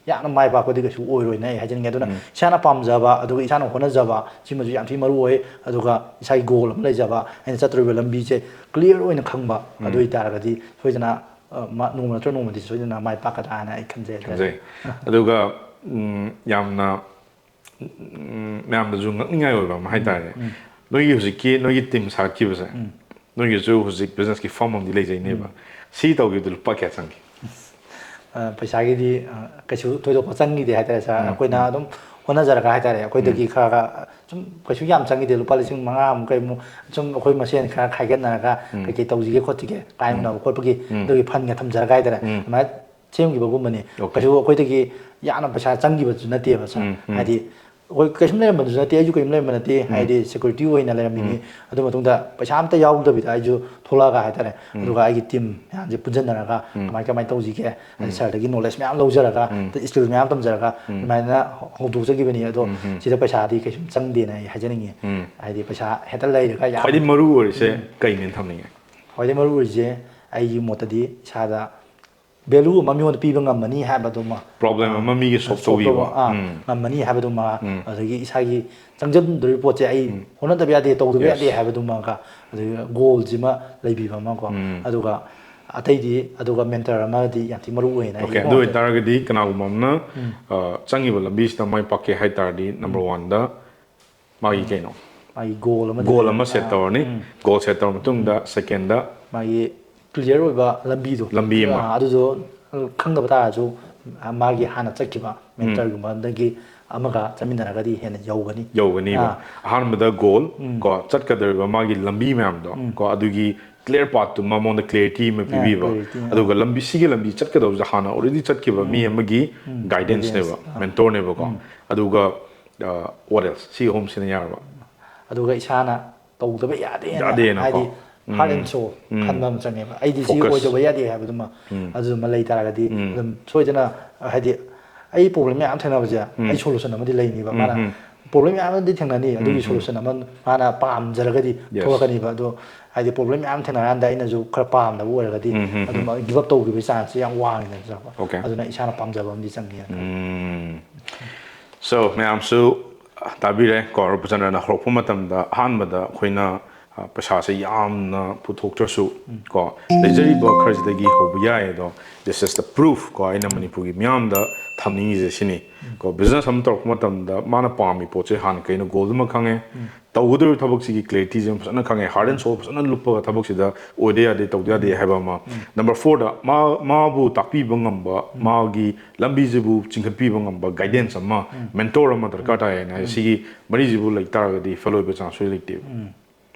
ꯌꯥꯝꯅ ꯃꯥꯏ ꯄꯥꯛꯄꯗꯤ ꯀꯩꯁꯨ ꯑꯣꯏꯔꯣꯏꯅ ꯑꯩ ꯍꯥꯏꯖꯅꯤꯡꯉꯦ꯫ ꯑꯗꯨꯅ ꯏꯁꯥꯅ ꯄꯥꯝꯖꯕ ꯑꯗꯨꯒ ꯏꯁꯥꯅ ꯍꯣꯠꯅꯖꯕ ꯁꯤꯃꯁꯨ ꯌꯥꯝ ꯊꯤ ꯃꯔꯨ ꯑꯣꯏ꯫ ꯑꯗꯨꯒ ꯏꯁꯥꯒꯤ ꯒꯣꯜ ꯑꯃ ꯂꯩꯖꯕ, ꯑꯩꯅ ꯆꯠꯇꯧꯔꯤꯕ ꯂꯝꯕꯤꯁꯦ ꯀ꯭ꯂꯤꯌꯥꯔ ꯑꯣꯏꯅ ꯈꯪꯕ, ꯑꯗꯨ ꯑꯣꯏꯇꯥꯔꯒꯗꯤ ꯁꯣꯏꯗꯅ, ꯑ, ꯃꯥ-, ꯅꯣꯡꯃ ꯅꯠꯇ꯭ꯔꯒ ꯅꯣꯡꯃꯗꯤ ꯁꯣꯏꯗꯅ ꯃꯥꯏ ꯄꯥꯛꯀꯗ꯭ꯔꯥ ꯍꯥꯏꯅ ꯑꯩ ꯈꯟꯖꯩ ꯍꯥꯏꯇꯥꯔꯦ꯫ ꯈꯟꯖꯩ꯫ ꯑꯗꯨꯒ, ꯎꯝ, ꯌꯥꯝꯅ, ꯎꯝ, ꯃꯌꯥꯝꯗꯁꯨ ꯉꯛꯅꯤꯡꯉꯥꯏ ꯑꯣꯏꯕ ꯑꯃ ꯍꯥꯏꯇꯥꯔꯦ꯫ ꯅꯣꯏꯒꯤ ꯍꯧꯖꯤꯛꯀꯤ ꯅꯣꯏꯒꯤ ꯇꯤꯝ ꯁꯥꯒꯠꯈꯤꯕꯁꯦ, ꯅꯣꯏꯒꯤꯁꯨ ꯍꯧꯖꯤꯛ ꯕꯤꯖꯤꯅꯦꯁꯀꯤ ꯐꯥꯔꯝ ꯑꯃꯗꯤ ꯂꯩꯖꯩꯅꯦꯕ꯫ ꯁꯤ ꯇꯧꯈꯤꯕꯗ ꯂꯨꯄꯥ ꯀꯌꯥ ꯆꯪꯈꯤ? ꯑ, ꯄꯩꯁꯥꯒꯤꯗꯤ, ꯑ, ꯀꯩꯁꯨ ꯊꯣꯏꯗꯣꯛꯄ ꯆꯪꯈꯤꯗꯦ ꯍꯥꯏꯇꯥꯔꯦ ꯁꯥꯔ꯫ ꯑꯩꯈꯣꯏꯅ ꯑꯗꯨꯝ ꯍꯣꯠꯅꯖꯔꯒ ꯍꯥꯏꯇꯥꯔꯦ, ꯑꯩꯈꯣꯏꯗꯒꯤ ꯈꯔ ꯈꯔ ꯁꯨꯝ ꯀꯩꯁꯨ ꯌꯥꯝ ꯆꯪꯈꯤꯗꯦ, ꯂꯨꯄꯥ ꯂꯤꯁꯤꯡ ꯃꯉꯥꯃꯨꯛ ꯀꯩꯃꯨꯛ ꯁꯨꯝ ꯑꯩꯈꯣꯏ ꯃꯁꯦꯟ ꯈꯔ ꯈꯥꯏꯒꯠꯅꯔꯒ ꯀꯩꯀꯩ ꯇꯧꯁꯤꯒꯦ ꯈꯣꯠꯁꯤꯒꯦ ꯀꯥꯏꯅꯕ ꯈꯣꯠꯄꯒꯤ ꯑꯗꯨꯒꯤ ꯐꯟꯒ ꯊꯝꯖꯔꯒ ꯍꯥꯏꯇꯥꯔꯦ, ꯑꯗꯨꯃꯥꯏꯅ ꯁꯦꯝꯈꯤꯕꯒꯨꯝꯕꯅꯤ꯫ Okay. ꯀꯩꯁꯨ ꯑꯩꯈꯣꯏꯗꯒꯤ ꯌꯥꯝꯅ ꯄꯩꯁꯥ ꯆꯪꯈꯤꯕꯁꯨ ꯅꯠꯇꯦꯕ ꯁꯥꯔ꯫ ꯎꯝ, ꯎꯝ. ꯍꯥꯏꯗꯤ ꯑꯩꯈꯣꯏ ꯀꯩꯁꯨꯝ ꯂꯩꯔꯝꯕꯁꯨ ꯅꯠꯇꯦ, ꯑꯩꯁꯨ ꯀꯩꯁꯨꯝ ꯂꯩꯔꯝꯕ ꯅꯠꯇꯦ꯫ ꯍꯥꯏꯗꯤ ꯁꯦꯀ꯭ꯌꯨꯔꯤꯇꯤ ꯑꯣꯏꯅ ꯂꯩꯔꯝꯃꯤꯅꯤ꯫ ꯑꯗꯨ ꯃꯇꯨꯡꯗ ꯄꯩꯁꯥ ꯑꯝꯇ ꯌꯥꯎꯗꯕꯤꯗ ꯑꯩꯁꯨ ꯊꯣꯛꯂꯛꯑꯒ ꯍꯥꯏꯇꯥꯔꯦ, ꯑꯗꯨꯒ ꯑꯩꯒꯤ ꯇꯤꯝ ꯃꯌꯥꯝꯁꯦ ꯄꯨꯟꯁꯤꯟꯅꯔꯒ ꯀꯃꯥꯏ ꯀꯃꯥꯏꯅ ꯇꯧꯁꯤꯒꯦ, ꯍꯥꯏꯗꯤ ꯁꯥꯔꯗꯒꯤ ꯅꯣꯂꯦꯖ ꯃꯌꯥꯝ ꯂꯧꯖꯔꯒ, ꯏꯁꯀꯤꯜ ꯃꯌꯥꯝ ꯇꯝꯖꯔꯒ ꯑꯗꯨꯃꯥꯏꯅ ꯍꯧꯗꯣꯛꯆꯈꯤꯕꯅꯤ꯫ ꯑꯗꯣ ꯁꯤꯗ ꯄꯩꯁꯥꯗꯤ ꯀꯩꯁꯨꯝ ꯆꯪꯗꯦꯅ ꯑꯩ ꯍꯥꯏꯖꯅꯤꯡꯉꯤ꯫ ꯍꯥꯏꯗꯤ ꯄꯩꯁꯥ ꯍꯦꯛꯇ ꯂꯩꯔꯒ ꯌꯥꯝ ꯈ꯭ꯋꯥꯏꯗꯒꯤ ꯃꯔꯨ ꯑꯣꯏꯔꯤꯁꯦ ꯀꯩꯅꯦꯅ ꯊꯝꯅꯤꯡꯉꯦ? ꯈ꯭ꯋꯥꯏꯗꯒꯤ ꯃꯔꯨ ꯑꯣꯏꯔꯤꯁꯦ ꯑꯩꯒꯤ ꯃꯣꯠꯇꯗꯤ ꯏꯁꯥꯗ ꯚꯦꯂꯨ ꯑꯃ ꯃꯤꯉꯣꯟꯗ ꯄꯤꯕ ꯉꯝꯃꯅꯤ ꯍꯥꯏꯕꯗꯨꯃ꯫ Problem ꯑꯃ ꯃꯤꯒꯤ solve ꯇꯧꯕꯤꯕ꯫ ꯑꯥ, ꯉꯝꯃꯅꯤ ꯍꯥꯏꯕꯗꯨꯃ, ꯑꯗꯒꯤ ꯏꯁꯥꯒꯤ ꯆꯪꯖꯟꯗꯣꯔꯤꯕ ꯄꯣꯠꯁꯦ ꯑꯩ ꯍꯣꯠꯅꯗꯕ ꯌꯥꯗꯦ, ꯇꯧꯗꯕ Yes. ꯌꯥꯗꯦ ꯍꯥꯏꯕꯗꯨꯃꯒ, ꯑꯗꯒꯤ ꯒꯣꯜꯁꯤꯃ ꯂꯩꯕꯤꯕ ꯑꯃꯀꯣ꯫ ꯑꯗꯨꯒ ꯑꯇꯩꯗꯤ, ꯑꯗꯨꯒ ꯃꯦꯟꯇꯔ ꯑꯃꯗꯤ ꯌꯥꯝ ꯊꯤ ꯃꯔꯨ ꯑꯣꯏꯌꯦꯅ ꯑꯩꯒꯤ Okay, ꯑꯗꯨ ꯃꯣꯠꯇ꯫ ꯑꯣꯏꯇꯥꯔꯒꯗꯤ ꯀꯅꯥꯒꯨꯝꯕ ꯑꯃꯅ ꯑ, ꯆꯪꯉꯤꯕ ꯂꯝꯕꯤꯁꯤꯗ ꯃꯥꯏ ꯄꯥꯛꯀꯦ ꯍꯥꯏꯇꯥꯔꯗꯤ number one ꯗ ꯃꯥꯒꯤ ꯀꯩꯅꯣ? ꯃꯥꯒꯤ ꯒꯣꯜ ꯑꯃꯗꯤ ꯒꯣꯜ ꯂꯩ-, ꯑꯃ ꯁꯦꯠ ꯑꯥ, ꯇꯧꯔꯅꯤ꯫ ꯒꯣꯜ ꯁꯦꯠ ꯇꯧꯔ ꯃꯇꯨꯡꯗ second ꯗ ꯃꯥꯒꯤ ꯀ꯭ꯂꯤꯌꯥꯔ ꯑꯣꯏꯕ ꯂꯝꯕꯤꯗꯣ꯫ ꯂꯝꯕꯤ ꯑꯃ꯫ ꯑꯥ, ꯑꯗꯨꯗꯣ ꯈꯪꯗꯕ ꯇꯥꯔꯁꯨ, ꯑ, ꯃꯥꯒꯤ ꯍꯥꯟꯅ ꯆꯠꯈꯤꯕ ꯃꯦꯟꯇꯔꯒꯨꯝꯕꯗꯒꯤ ꯑꯃꯒ ꯆꯠꯃꯤꯟꯅꯔꯒꯗꯤ ꯍꯦꯟꯅ ꯌꯧꯒꯅꯤ꯫ ꯌꯧꯒꯅꯤꯕ꯫ ꯑꯥ. ꯑꯍꯥꯟꯕꯗ ꯒꯣꯜ ꯀꯣ, ꯆꯠꯀꯗꯧꯔꯤꯕ ꯃꯥꯒꯤ ꯂꯝꯕꯤ ꯃꯌꯥꯝꯗꯣ ꯀꯣ, ꯑꯗꯨꯒꯤ clear path ꯇꯨꯃ ꯃꯉꯣꯟꯗ clarity ꯑꯃ ꯄꯤꯕꯤꯕ꯫ Clarity, ꯑꯥ. ꯑꯗꯨꯒ ꯂꯝꯕꯤ, ꯁꯤꯒꯤ ꯂꯝꯕꯤ ꯆꯠꯀꯗꯧꯕꯁꯦ ꯍꯥꯟꯅ already ꯆꯠꯈꯤꯕ ꯃꯤ ꯑꯃꯒꯤ guidance ꯅꯦꯕ, Guidance, ꯑꯥ. mentor ꯅꯦꯕꯀꯣ꯫ ꯑꯗꯨꯒ what else? ꯁꯤ ꯑꯍꯨꯝꯁꯤꯅ ꯌꯥꯔꯕ? ꯑꯗꯨꯒ ꯏꯁꯥꯅ ꯇꯧꯗꯕ ꯌꯥꯗꯦꯅ, ꯌꯥꯗꯦꯅꯀꯣ꯫ ꯍꯥꯏꯗꯤ heart and soul ꯈꯟꯕ ꯑꯃ ꯆꯪꯉꯦꯕ꯫ ꯑꯩꯗꯤ ꯁꯤ Focus. ꯑꯣꯏꯗꯕ ꯌꯥꯗꯦ ꯍꯥꯏꯕꯗꯨꯃ, ꯑꯗꯨꯃ ꯂꯩ ꯇꯥꯔꯒꯗꯤ ꯑꯗꯨꯝ ꯁꯣꯏꯗꯅ, ꯍꯥꯏꯗꯤ ꯑꯩ problem ꯃꯌꯥꯝ ꯊꯦꯡꯅꯕꯁꯦ ꯑꯩ solution ꯑꯃꯗꯤ ꯂꯩꯅꯤꯕ꯫ ꯃꯥꯅ problem ꯃꯌꯥꯝ ꯑꯃꯗꯤ ꯊꯦꯡꯅꯅꯤ, ꯑꯗꯨꯒꯤ solution ꯑꯃ ꯃꯥꯅ ꯄꯥꯝꯖꯔꯒꯗꯤ Yes. ꯊꯣꯛꯂꯛꯀꯅꯤꯕ꯫ ꯑꯗꯣ ꯍꯥꯏꯗꯤ problem ꯃꯌꯥꯝ ꯊꯦꯡꯅꯔꯀꯥꯟꯗ ꯑꯩꯅꯁꯨ ꯈꯔ ꯄꯥꯝꯗꯕ ꯑꯣꯏꯔꯒꯗꯤ ꯑꯗꯨꯝ give up ꯇꯧꯈꯤꯕꯒꯤ chance ꯁꯦ ꯌꯥꯝ ꯋꯥꯡꯉꯤꯗꯅ꯫ Okay. ꯑꯗꯨꯅ ꯏꯁꯥꯅ ꯄꯥꯝꯖꯕ ꯑꯃꯗꯤ ꯆꯪꯉꯦꯅ ꯈꯜꯂꯤ꯫ So ꯃꯌꯥꯝꯁꯨ ꯇꯥꯕꯤꯔꯦ ꯀꯣ, ꯔꯨꯄꯆꯟꯗ꯭ꯔꯅ ꯍꯧꯔꯛꯄ ꯃꯇꯝꯗ ꯑꯍꯥꯟꯕꯗ ꯑꯩꯈꯣꯏꯅ, ꯑ, ꯄꯩꯁꯥꯁꯦ ꯌꯥꯝꯅ ꯄꯨꯊꯣꯛꯇ꯭ꯔꯁꯨ ꯀꯣ, ꯂꯩꯖꯔꯤꯕ ꯈꯔꯁꯤꯗꯒꯤ ꯍꯧꯕ ꯌꯥꯏ꯫ ꯑꯗꯣ this is the proof ꯀꯣ, ꯑꯩꯅ ꯃꯅꯤꯄꯨꯔꯒꯤ ꯃꯤꯌꯥꯝꯗ ꯊꯝꯅꯤꯡꯉꯤꯁꯦ ꯁꯤꯅꯤ ꯀꯣ, business ꯑꯃ ꯇꯧꯔꯛꯄ ꯃꯇꯝꯗ ꯃꯥꯅ ꯄꯥꯝꯃꯤ ꯄꯣꯠꯁꯦ ꯍꯥꯟꯅ ꯀꯩꯅꯣ ꯒꯣꯜꯗꯨꯃ ꯈꯪꯉꯦ, ꯇꯧꯒꯗꯧꯔꯤꯕ ꯊꯕꯛꯁꯤꯒꯤ clarityꯁꯦ ꯐꯖꯅ ꯈꯪꯉꯦ, heart and soul ꯐꯖꯅ ꯂꯨꯞꯄꯒ ꯊꯕꯛꯁꯤꯗ ꯑꯣꯏꯗ ꯌꯥꯗꯦ, ꯇꯧꯗ ꯌꯥꯗꯦ ꯍꯥꯏꯕ ꯑꯃ꯫ Number fourꯗ ꯃꯥ, ꯃꯥꯕꯨ ꯇꯥꯛꯄꯤꯕ ꯉꯝꯕ, ꯃꯥꯒꯤ ꯂꯝꯕꯤꯁꯤꯕꯨ ꯆꯤꯡꯈꯠꯄꯤꯕ ꯉꯝꯕ guidance ꯑꯃ, mentor ꯑꯃ ꯗꯔꯀꯥꯔ ꯇꯥꯏ ꯍꯥꯏꯅ ꯍꯥꯏ꯫ ꯁꯤꯒꯤ ꯃꯔꯤꯁꯤꯕꯨ ꯂꯩ ꯇꯥꯔꯒꯗꯤ fail ꯑꯣꯏꯕ chance ꯁꯣꯏ ꯂꯩꯇꯦꯕ꯫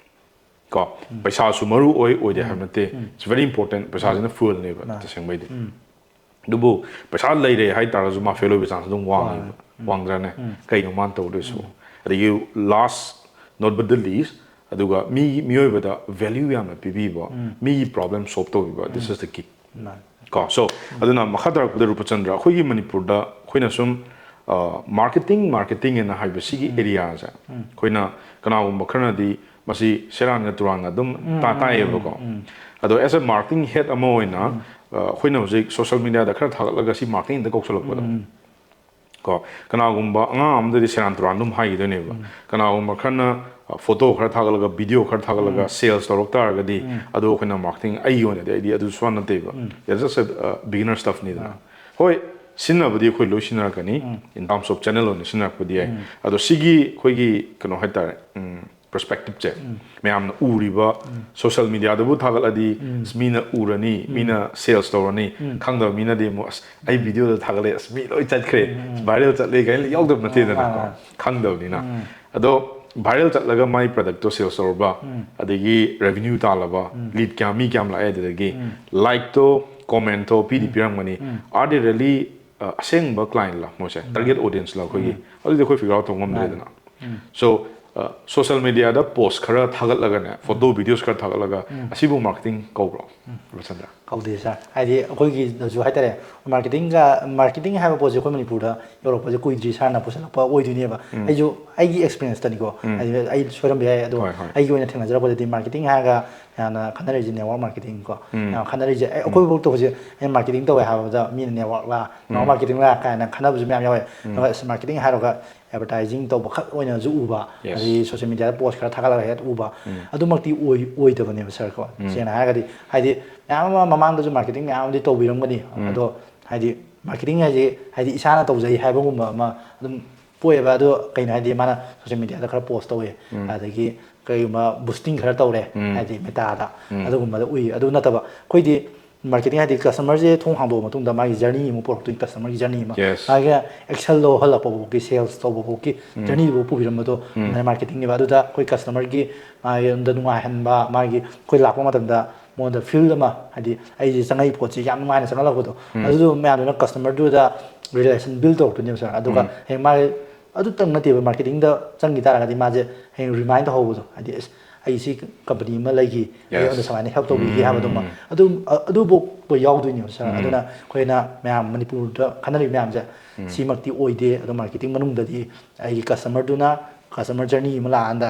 ꯀꯣ, ꯄꯩꯁꯥꯁꯨ ꯃꯔꯨ ꯑꯣꯏ, ꯑꯣꯏꯗꯦ ꯍꯥꯏꯕ ꯅꯠꯇꯦ, it's very important, ꯄꯩꯁꯥꯁꯤꯅ fuelꯅꯦꯕ ꯇꯁꯦꯡꯕꯩꯗꯤ꯫ ꯑꯗꯨꯕꯨ ꯄꯩꯁꯥ ꯂꯩꯔꯦ ꯍꯥꯏꯇꯥꯔꯒꯁꯨ ꯃꯥ ꯐꯦꯜ ꯑꯣꯏꯕ ꯆꯥꯟꯁ ꯑꯗꯨꯝ ꯋꯥꯡꯉꯦꯕ, ꯋꯥꯡꯗ꯭ꯔꯅꯦ? ꯀꯩꯅꯣ ꯃꯥꯅ ꯇꯧꯗꯣꯏꯁꯨ? ꯑꯗꯒꯤ last not but the least, ꯑꯗꯨꯒ ꯃꯤ ꯃꯤꯑꯣꯏꯕꯗ ꯚꯦꯂ꯭ꯌꯨ ꯌꯥꯝꯅ ꯄꯤꯕꯤꯕ, ꯃꯤꯒꯤ ꯄ꯭ꯔꯣꯕ꯭ꯂꯦꯝ ꯁꯣꯜꯕ ꯇꯧꯕꯤꯕ, this is the key. ꯃꯥꯅꯤ꯫ ꯀꯣ, ꯁꯣ ꯑꯗꯨꯅ ꯃꯈꯥ ꯇꯥꯔꯛꯄꯗ ꯔꯨꯄꯆꯟꯗ꯭ꯔ, ꯑꯩꯈꯣꯏꯒꯤ ꯃꯅꯤꯄꯨꯔꯗ ꯑꯩꯈꯣꯏꯅ ꯁꯨꯝ ꯃꯥꯔꯀꯦꯇꯤꯡ ꯃꯥꯔꯀꯦꯇꯤꯡ ꯍꯥꯏꯅ ꯍꯥꯏꯕ ꯁꯤꯒꯤ ꯑꯦꯔꯤꯌꯥꯁꯦ ꯑꯩꯈꯣꯏꯅ ꯀꯅꯥꯒꯨꯝꯕ ꯈꯔꯅꯗꯤ ꯃꯁꯤ ꯁꯦꯔꯥꯟꯒ ꯇꯨꯔꯥꯟꯒ ꯑꯗꯨꯝ ꯇꯥ ꯇꯥꯏꯌꯦꯕꯀꯣ꯫ ꯑꯗꯣ as a marketing head ꯑꯃ ꯑꯣꯏꯅ ꯑ, ꯑꯩꯈꯣꯏꯅ ꯍꯧꯖꯤꯛ ꯁꯣꯁꯤꯌꯦꯜ ꯃꯦꯗꯤꯌꯥꯗ ꯈꯔ ꯊꯥꯒꯠꯂꯒ ꯁꯤ ꯃꯥꯔꯀꯦꯇꯤꯡꯗ ꯀꯧꯁꯜꯂꯛꯄꯗꯣ, ꯀꯣ, ꯀꯅꯥꯒꯨꯝꯕ ꯑꯉꯥꯡ ꯑꯃꯗꯗꯤ ꯁꯦꯔꯥꯟ ꯇꯨꯔꯥꯟ ꯑꯗꯨꯝ ꯍꯥꯏꯈꯤꯗꯣꯏꯅꯦꯕ꯫ ꯀꯅꯥꯒꯨꯝꯕ ꯈꯔꯅ ꯐꯣꯇꯣ ꯈꯔ ꯊꯥꯒꯠꯂꯒ, ꯚꯤꯗꯤꯑꯣ ꯈꯔ ꯊꯥꯒꯠꯂꯒ ꯁꯦꯜꯁ ꯇꯧꯔꯛ ꯇꯥꯔꯒꯗꯤ, ꯑꯗꯨ ꯑꯩꯈꯣꯏꯅ ꯃꯥꯔꯀꯦꯇꯤꯡ, ꯑꯩꯒꯤ ꯑꯣꯏꯅꯗꯤ, ꯑꯩꯗꯤ ꯑꯗꯨ ꯁꯨꯡꯌꯥ ꯅꯠꯇꯦꯕ꯫ It's just a, uh, beginner stuffꯅꯤꯗꯅ꯫ ꯍꯣꯏ, ꯁꯤꯖꯤꯟꯅꯕꯗꯤ ꯑꯩꯈꯣꯏ ꯂꯣꯏ ꯁꯤꯖꯤꯟꯅꯔꯛꯀꯅꯤ, in terms of channel ꯑꯣꯏꯅ ꯁꯤꯖꯤꯟꯅꯔꯛꯄꯗꯤ ꯌꯥꯏ꯫ ꯑꯗꯣ ꯁꯤꯒꯤ ꯑꯩꯈꯣꯏꯒꯤ ꯀꯩꯅꯣ ꯍꯥꯏꯇꯥꯔꯦ, ꯎꯝ, ꯄꯔꯁꯄꯦꯛꯇꯤꯞꯁꯦ ꯃꯌꯥꯝꯅ ꯎꯔꯤꯕ, ꯁꯣꯁꯤꯌꯦꯜ ꯃꯦꯗꯤꯌꯥꯗꯕꯨ ꯊꯥꯒꯠꯂꯗꯤ ꯑꯁ ꯃꯤꯅ ꯎꯔꯅꯤ, ꯃꯤꯅ ꯁꯦꯜꯁ ꯇꯧꯔꯅꯤ, ꯈꯪꯗꯕ ꯃꯤꯅꯗꯤ ꯑꯃꯨꯛ "ꯑꯁ, ꯑꯩ ꯚꯤꯗꯤꯑꯣꯗ ꯊꯥꯒꯠꯂꯦ, ꯑꯁ, ꯃꯤ ꯂꯣꯏ ꯆꯠꯈ꯭ꯔꯦ, ꯚꯥꯏꯔꯦꯜ ꯆꯠꯂꯦ" ꯀꯥꯏꯅ ꯌꯥꯎꯗꯕ ꯅꯠꯇꯦꯗꯅꯀꯣ, ꯑꯥ, ꯑꯥ꯫ ꯈꯪꯗꯕꯅꯤꯅ꯫ ꯑꯗꯣ ꯚꯥꯏꯔꯦꯜ ꯆꯠꯂꯒ ꯃꯥꯏ ꯄ꯭ꯔꯗꯛꯇꯣ ꯁꯦꯜꯁ ꯇꯧꯔꯕ, ꯑꯗꯒꯤ ꯔꯦꯚꯤꯅ꯭ꯌꯨ ꯇꯥꯜꯂꯕ, ꯂꯤꯗ ꯀꯌꯥ, ꯃꯤ ꯀꯌꯥꯝ ꯂꯥꯛꯑꯦ, ꯑꯗꯨꯗꯒꯤ ꯂꯥꯏꯛꯇꯣ, ꯀꯣꯃꯦꯟꯇꯣ ꯄꯤꯗꯤ ꯄꯤꯔꯝꯒꯅꯤ, are they really, ꯑ, ꯑꯁꯦꯡꯕ ꯀ꯭ꯂꯥꯏꯟꯂ ꯃꯣꯏꯁꯦ, ꯇꯥꯔꯒꯦꯠ ꯑꯣꯗꯤꯌꯦꯟꯁꯂ ꯑꯩꯈꯣꯏꯒꯤ, ꯑꯗꯨꯗꯤ ꯑꯩꯈꯣꯏ ꯐꯤꯒꯔ ꯑꯥꯎꯠ ꯇꯧꯕ ꯉꯝꯗ꯭ꯔꯦꯗꯅ꯫ ꯁꯣ, ꯁꯣꯁꯤꯌꯦꯜ ꯃꯦꯗꯤꯌꯥꯗ ꯄꯣꯁ ꯈꯔ ꯊꯥꯒꯠꯂꯒꯅꯦ, ꯐꯣꯇꯣ ꯚꯤꯗꯤꯑꯣꯁ ꯈꯔ ꯊꯥꯒꯠꯂꯒ ꯑꯁꯤꯕꯨ ꯃꯥꯔꯀꯦꯇꯤꯡ ꯀꯧꯕ꯭ꯔꯣ, ꯔꯨꯄꯆꯟꯗ꯭ꯔ? ꯀꯧꯗꯦ ꯁꯥꯔ, ꯍꯥꯏꯗꯤ ꯑꯩꯈꯣꯏꯒꯤꯗꯁꯨ ꯍꯥꯏꯇꯥꯔꯦ, ꯃꯥꯔꯀꯦꯇꯤꯡꯒ, ꯃꯥꯔꯀꯦꯇꯤꯡ ꯍꯥꯏꯕ ꯄꯣꯠꯁꯦ ꯑꯩꯈꯣꯏ ꯃꯅꯤꯄꯨꯔꯗ ꯌꯧꯔꯛꯄꯁꯦ ꯀꯨꯏꯗ꯭ꯔꯤ, ꯁꯥꯔꯅ ꯄꯨꯁꯜꯂꯛꯄ ꯑꯣꯏꯗꯣꯏꯅꯦꯕ꯫ ꯑꯩꯁꯨ ꯑꯩꯒꯤ ꯑꯦꯛꯁꯄꯤꯔꯤꯌꯦꯟꯁꯇꯅꯤꯀꯣ, ꯍꯥꯏꯗꯤ ꯑꯩ ꯁꯣꯏꯔꯝꯕ ꯌꯥꯏ, ꯑꯗꯣ ꯍꯣꯏ, ꯍꯣꯏ꯫ ꯑꯩꯒꯤ ꯑꯣꯏꯅ ꯊꯦꯡꯅꯖꯔꯛꯄꯗꯗꯤ ꯃꯥꯔꯀꯦꯇꯤꯡ ꯍꯥꯏꯔꯒ ꯌꯥꯝꯅ ꯈꯟꯅꯔꯤꯁꯦ ꯅꯦꯠꯋꯥꯔꯛ ꯃꯥꯔꯀꯦꯇꯤꯡ ꯀꯣ, ꯌꯥꯝ ꯈꯟꯅꯔꯤꯁꯦ꯫ ꯑꯩ, ꯑꯩꯈꯣꯏꯐꯥꯎ ꯇꯧꯕꯁꯦ, ꯑꯩꯅ ꯃꯥꯔꯀꯦꯇꯤꯡ ꯇꯧꯋꯦ ꯍꯥꯏꯕꯗ ꯃꯤꯅ ꯅꯦꯠꯋꯥꯔꯛꯂ, ꯅꯦꯠꯋꯥꯔꯛ ꯃꯥꯔꯀꯦꯇꯤꯡꯂ ꯀꯥꯏꯅ ꯈꯟꯅꯕꯁꯨ ꯃꯌꯥꯝ ꯌꯥꯎꯋꯦ꯫ ꯑꯗꯨꯒ ꯑꯁ, ꯃꯥꯔꯀꯦꯇꯤꯡ ꯍꯥꯏꯔꯒ ꯑꯦꯗꯚꯔꯇꯥꯏꯖꯤꯡ ꯇꯧꯕ ꯈꯛ ꯑꯣꯏꯅꯁꯨ ꯎꯕ, Yes. ꯑꯗꯒꯤ ꯁꯣꯁꯤꯌꯦꯜ ꯃꯦꯗꯤꯌꯥꯗ ꯄꯣꯁ ꯈꯔ ꯊꯥꯒꯠꯂꯒ ꯍꯦꯛ ꯎꯕ, ꯑꯗꯨꯃꯛꯇꯤ ꯑꯣꯏ-, ꯑꯣꯏꯗꯕꯅꯦꯕ ꯁꯥꯔ ꯀꯣ꯫ ꯁꯦꯡꯅ ꯍꯥꯏꯔꯒꯗꯤ, ꯍꯥꯏꯗꯤ ꯃꯌꯥꯝ ꯑꯃ ꯃꯃꯥꯡꯗꯁꯨ ꯃꯥꯔꯀꯦꯇꯤꯡ ꯃꯌꯥꯝ ꯑꯃꯗꯤ ꯇꯧꯕꯤꯔꯝꯒꯅꯤ, ꯑꯗꯣ ꯍꯥꯏꯗꯤ ꯃꯥꯔꯀꯦꯇꯤꯡ ꯍꯥꯏꯁꯦ ꯍꯥꯏꯗꯤ ꯏꯁꯥꯅ ꯇꯧꯖꯩ ꯍꯥꯏꯕꯒꯨꯝꯕ ꯑꯃ ꯑꯗꯨꯝ ꯄꯣꯛꯑꯦꯕ꯫ ꯑꯗꯣ ꯀꯩꯅꯣ ꯍꯥꯏꯗꯤ ꯃꯥꯅ ꯁꯣꯁꯤꯌꯦꯜ ꯃꯦꯗꯤꯌꯥꯗ ꯈꯔ ꯄꯣꯁ ꯇꯧꯋꯦ, ꯑꯗꯒꯤ ꯀꯩꯒꯨꯝꯕ ꯕꯨꯁꯇꯤꯡ ꯈꯔ ꯇꯧꯔꯦ, ꯍꯥꯏꯗꯤ ꯃꯦꯇꯥꯗ, ꯑꯗꯨꯒꯨꯝꯕꯗ ꯎꯏ꯫ ꯑꯗꯨ ꯅꯠꯇꯕ ꯑꯩꯈꯣꯏꯗꯤ ꯃꯥꯔꯀꯦꯇꯤꯡ ꯍꯥꯏꯗꯤ ꯀꯁꯇꯃꯔꯁꯦ ꯊꯣꯡ ꯍꯥꯡꯗꯣꯛꯑ ꯃꯇꯨꯡꯗ ꯃꯥꯒꯤ ꯖꯔꯅꯤ ꯑꯃꯨꯛ ꯄꯨꯔꯛꯇꯣꯏꯅꯤ, ꯀꯁꯇꯃꯔꯒꯤ ꯖꯔꯅꯤ ꯑꯃ꯫ Yes. ꯃꯥꯒꯤ ꯑꯦꯛꯁꯟ ꯂꯧꯍꯜꯂꯛꯄ ꯐꯥꯎꯒꯤ, ꯁꯦꯜꯁ ꯇꯧꯕ ꯐꯥꯎꯒꯤ ꯖꯔꯅꯤꯗꯨ ꯄꯨꯕꯤꯔꯝꯕꯗꯣ ꯑꯗꯨꯃꯥꯏꯅ ꯃꯥꯔꯀꯦꯇꯤꯡꯅꯦꯕ꯫ ꯑꯗꯨꯗ ꯑꯩꯈꯣꯏ ꯀꯁꯇꯃꯔꯒꯤ ꯃꯥꯒꯤ ꯑꯗꯨꯝꯗ ꯅꯨꯡꯉꯥꯏꯍꯟꯕ, ꯃꯥꯒꯤ ꯑꯩꯈꯣꯏ ꯂꯥꯛꯄ ꯃꯇꯝꯗ ꯃꯉꯣꯟꯗ ꯐꯤꯜ ꯑꯃ, ꯍꯥꯏꯗꯤ ꯑꯩꯁꯦ ꯆꯪꯉꯛꯏ ꯄꯣꯠꯁꯦ ꯌꯥꯝ ꯅꯨꯡꯉꯥꯏꯅ ꯆꯪꯍꯜꯂꯛꯄꯗꯣ, ꯑꯗꯨꯗꯣ ꯃꯌꯥꯝꯗꯨꯅ ꯀꯁꯇꯃꯔꯗꯨꯗ ꯔꯤꯂꯦꯁꯟ ꯕꯤꯜ ꯇꯧꯔꯛꯇꯣꯏꯅꯦꯕ ꯁꯥꯔ꯫ ꯑꯗꯨꯒ ꯍꯌꯦꯡ ꯃꯥꯒꯤ ꯑꯗꯨꯇꯪ ꯅꯠꯇꯦꯕ, ꯃꯥꯔꯀꯦꯇꯤꯡꯗ ꯆꯪꯈꯤ ꯇꯥꯔꯒꯗꯤ ꯃꯥꯁꯦ ꯍꯌꯦꯡ ꯔꯤꯃꯥꯏꯟ ꯇꯧꯍꯧꯕꯗꯣ, ꯍꯥꯏꯗꯤ ꯑꯁ, ꯑꯩ ꯁꯤ ꯀꯝꯄꯅꯤ ꯑꯃ ꯂꯩꯈꯤ, ꯑꯩꯉꯣꯟꯗ ꯁꯨꯃꯥꯏꯅ ꯍꯦꯜꯞ ꯇꯧꯕꯤꯈꯤ ꯍꯥꯏꯕꯗꯨꯃ, ꯑꯗꯨ ꯑꯗꯨꯐꯥꯎꯕ ꯌꯥꯎꯗꯣꯏꯅꯦꯕ ꯁꯥꯔ꯫ ꯑꯗꯨꯅ ꯑꯩꯈꯣꯏꯅ ꯃꯌꯥꯝ ꯃꯅꯤꯄꯨꯔꯗ ꯈꯟꯅꯔꯤꯕ ꯃꯌꯥꯝꯁꯦ ꯁꯤꯃꯛꯇꯤ ꯑꯣꯏꯗꯦ꯫ ꯑꯗꯣ ꯃꯥꯔꯀꯦꯇꯤꯡ ꯃꯅꯨꯡꯗꯗꯤ ꯑꯩꯒꯤ ꯀꯁꯇꯃꯔꯗꯨꯅ ꯀꯁꯇꯃꯔ ꯖꯔꯅꯤ ꯑꯃ ꯂꯥꯛꯑꯀꯥꯟꯗ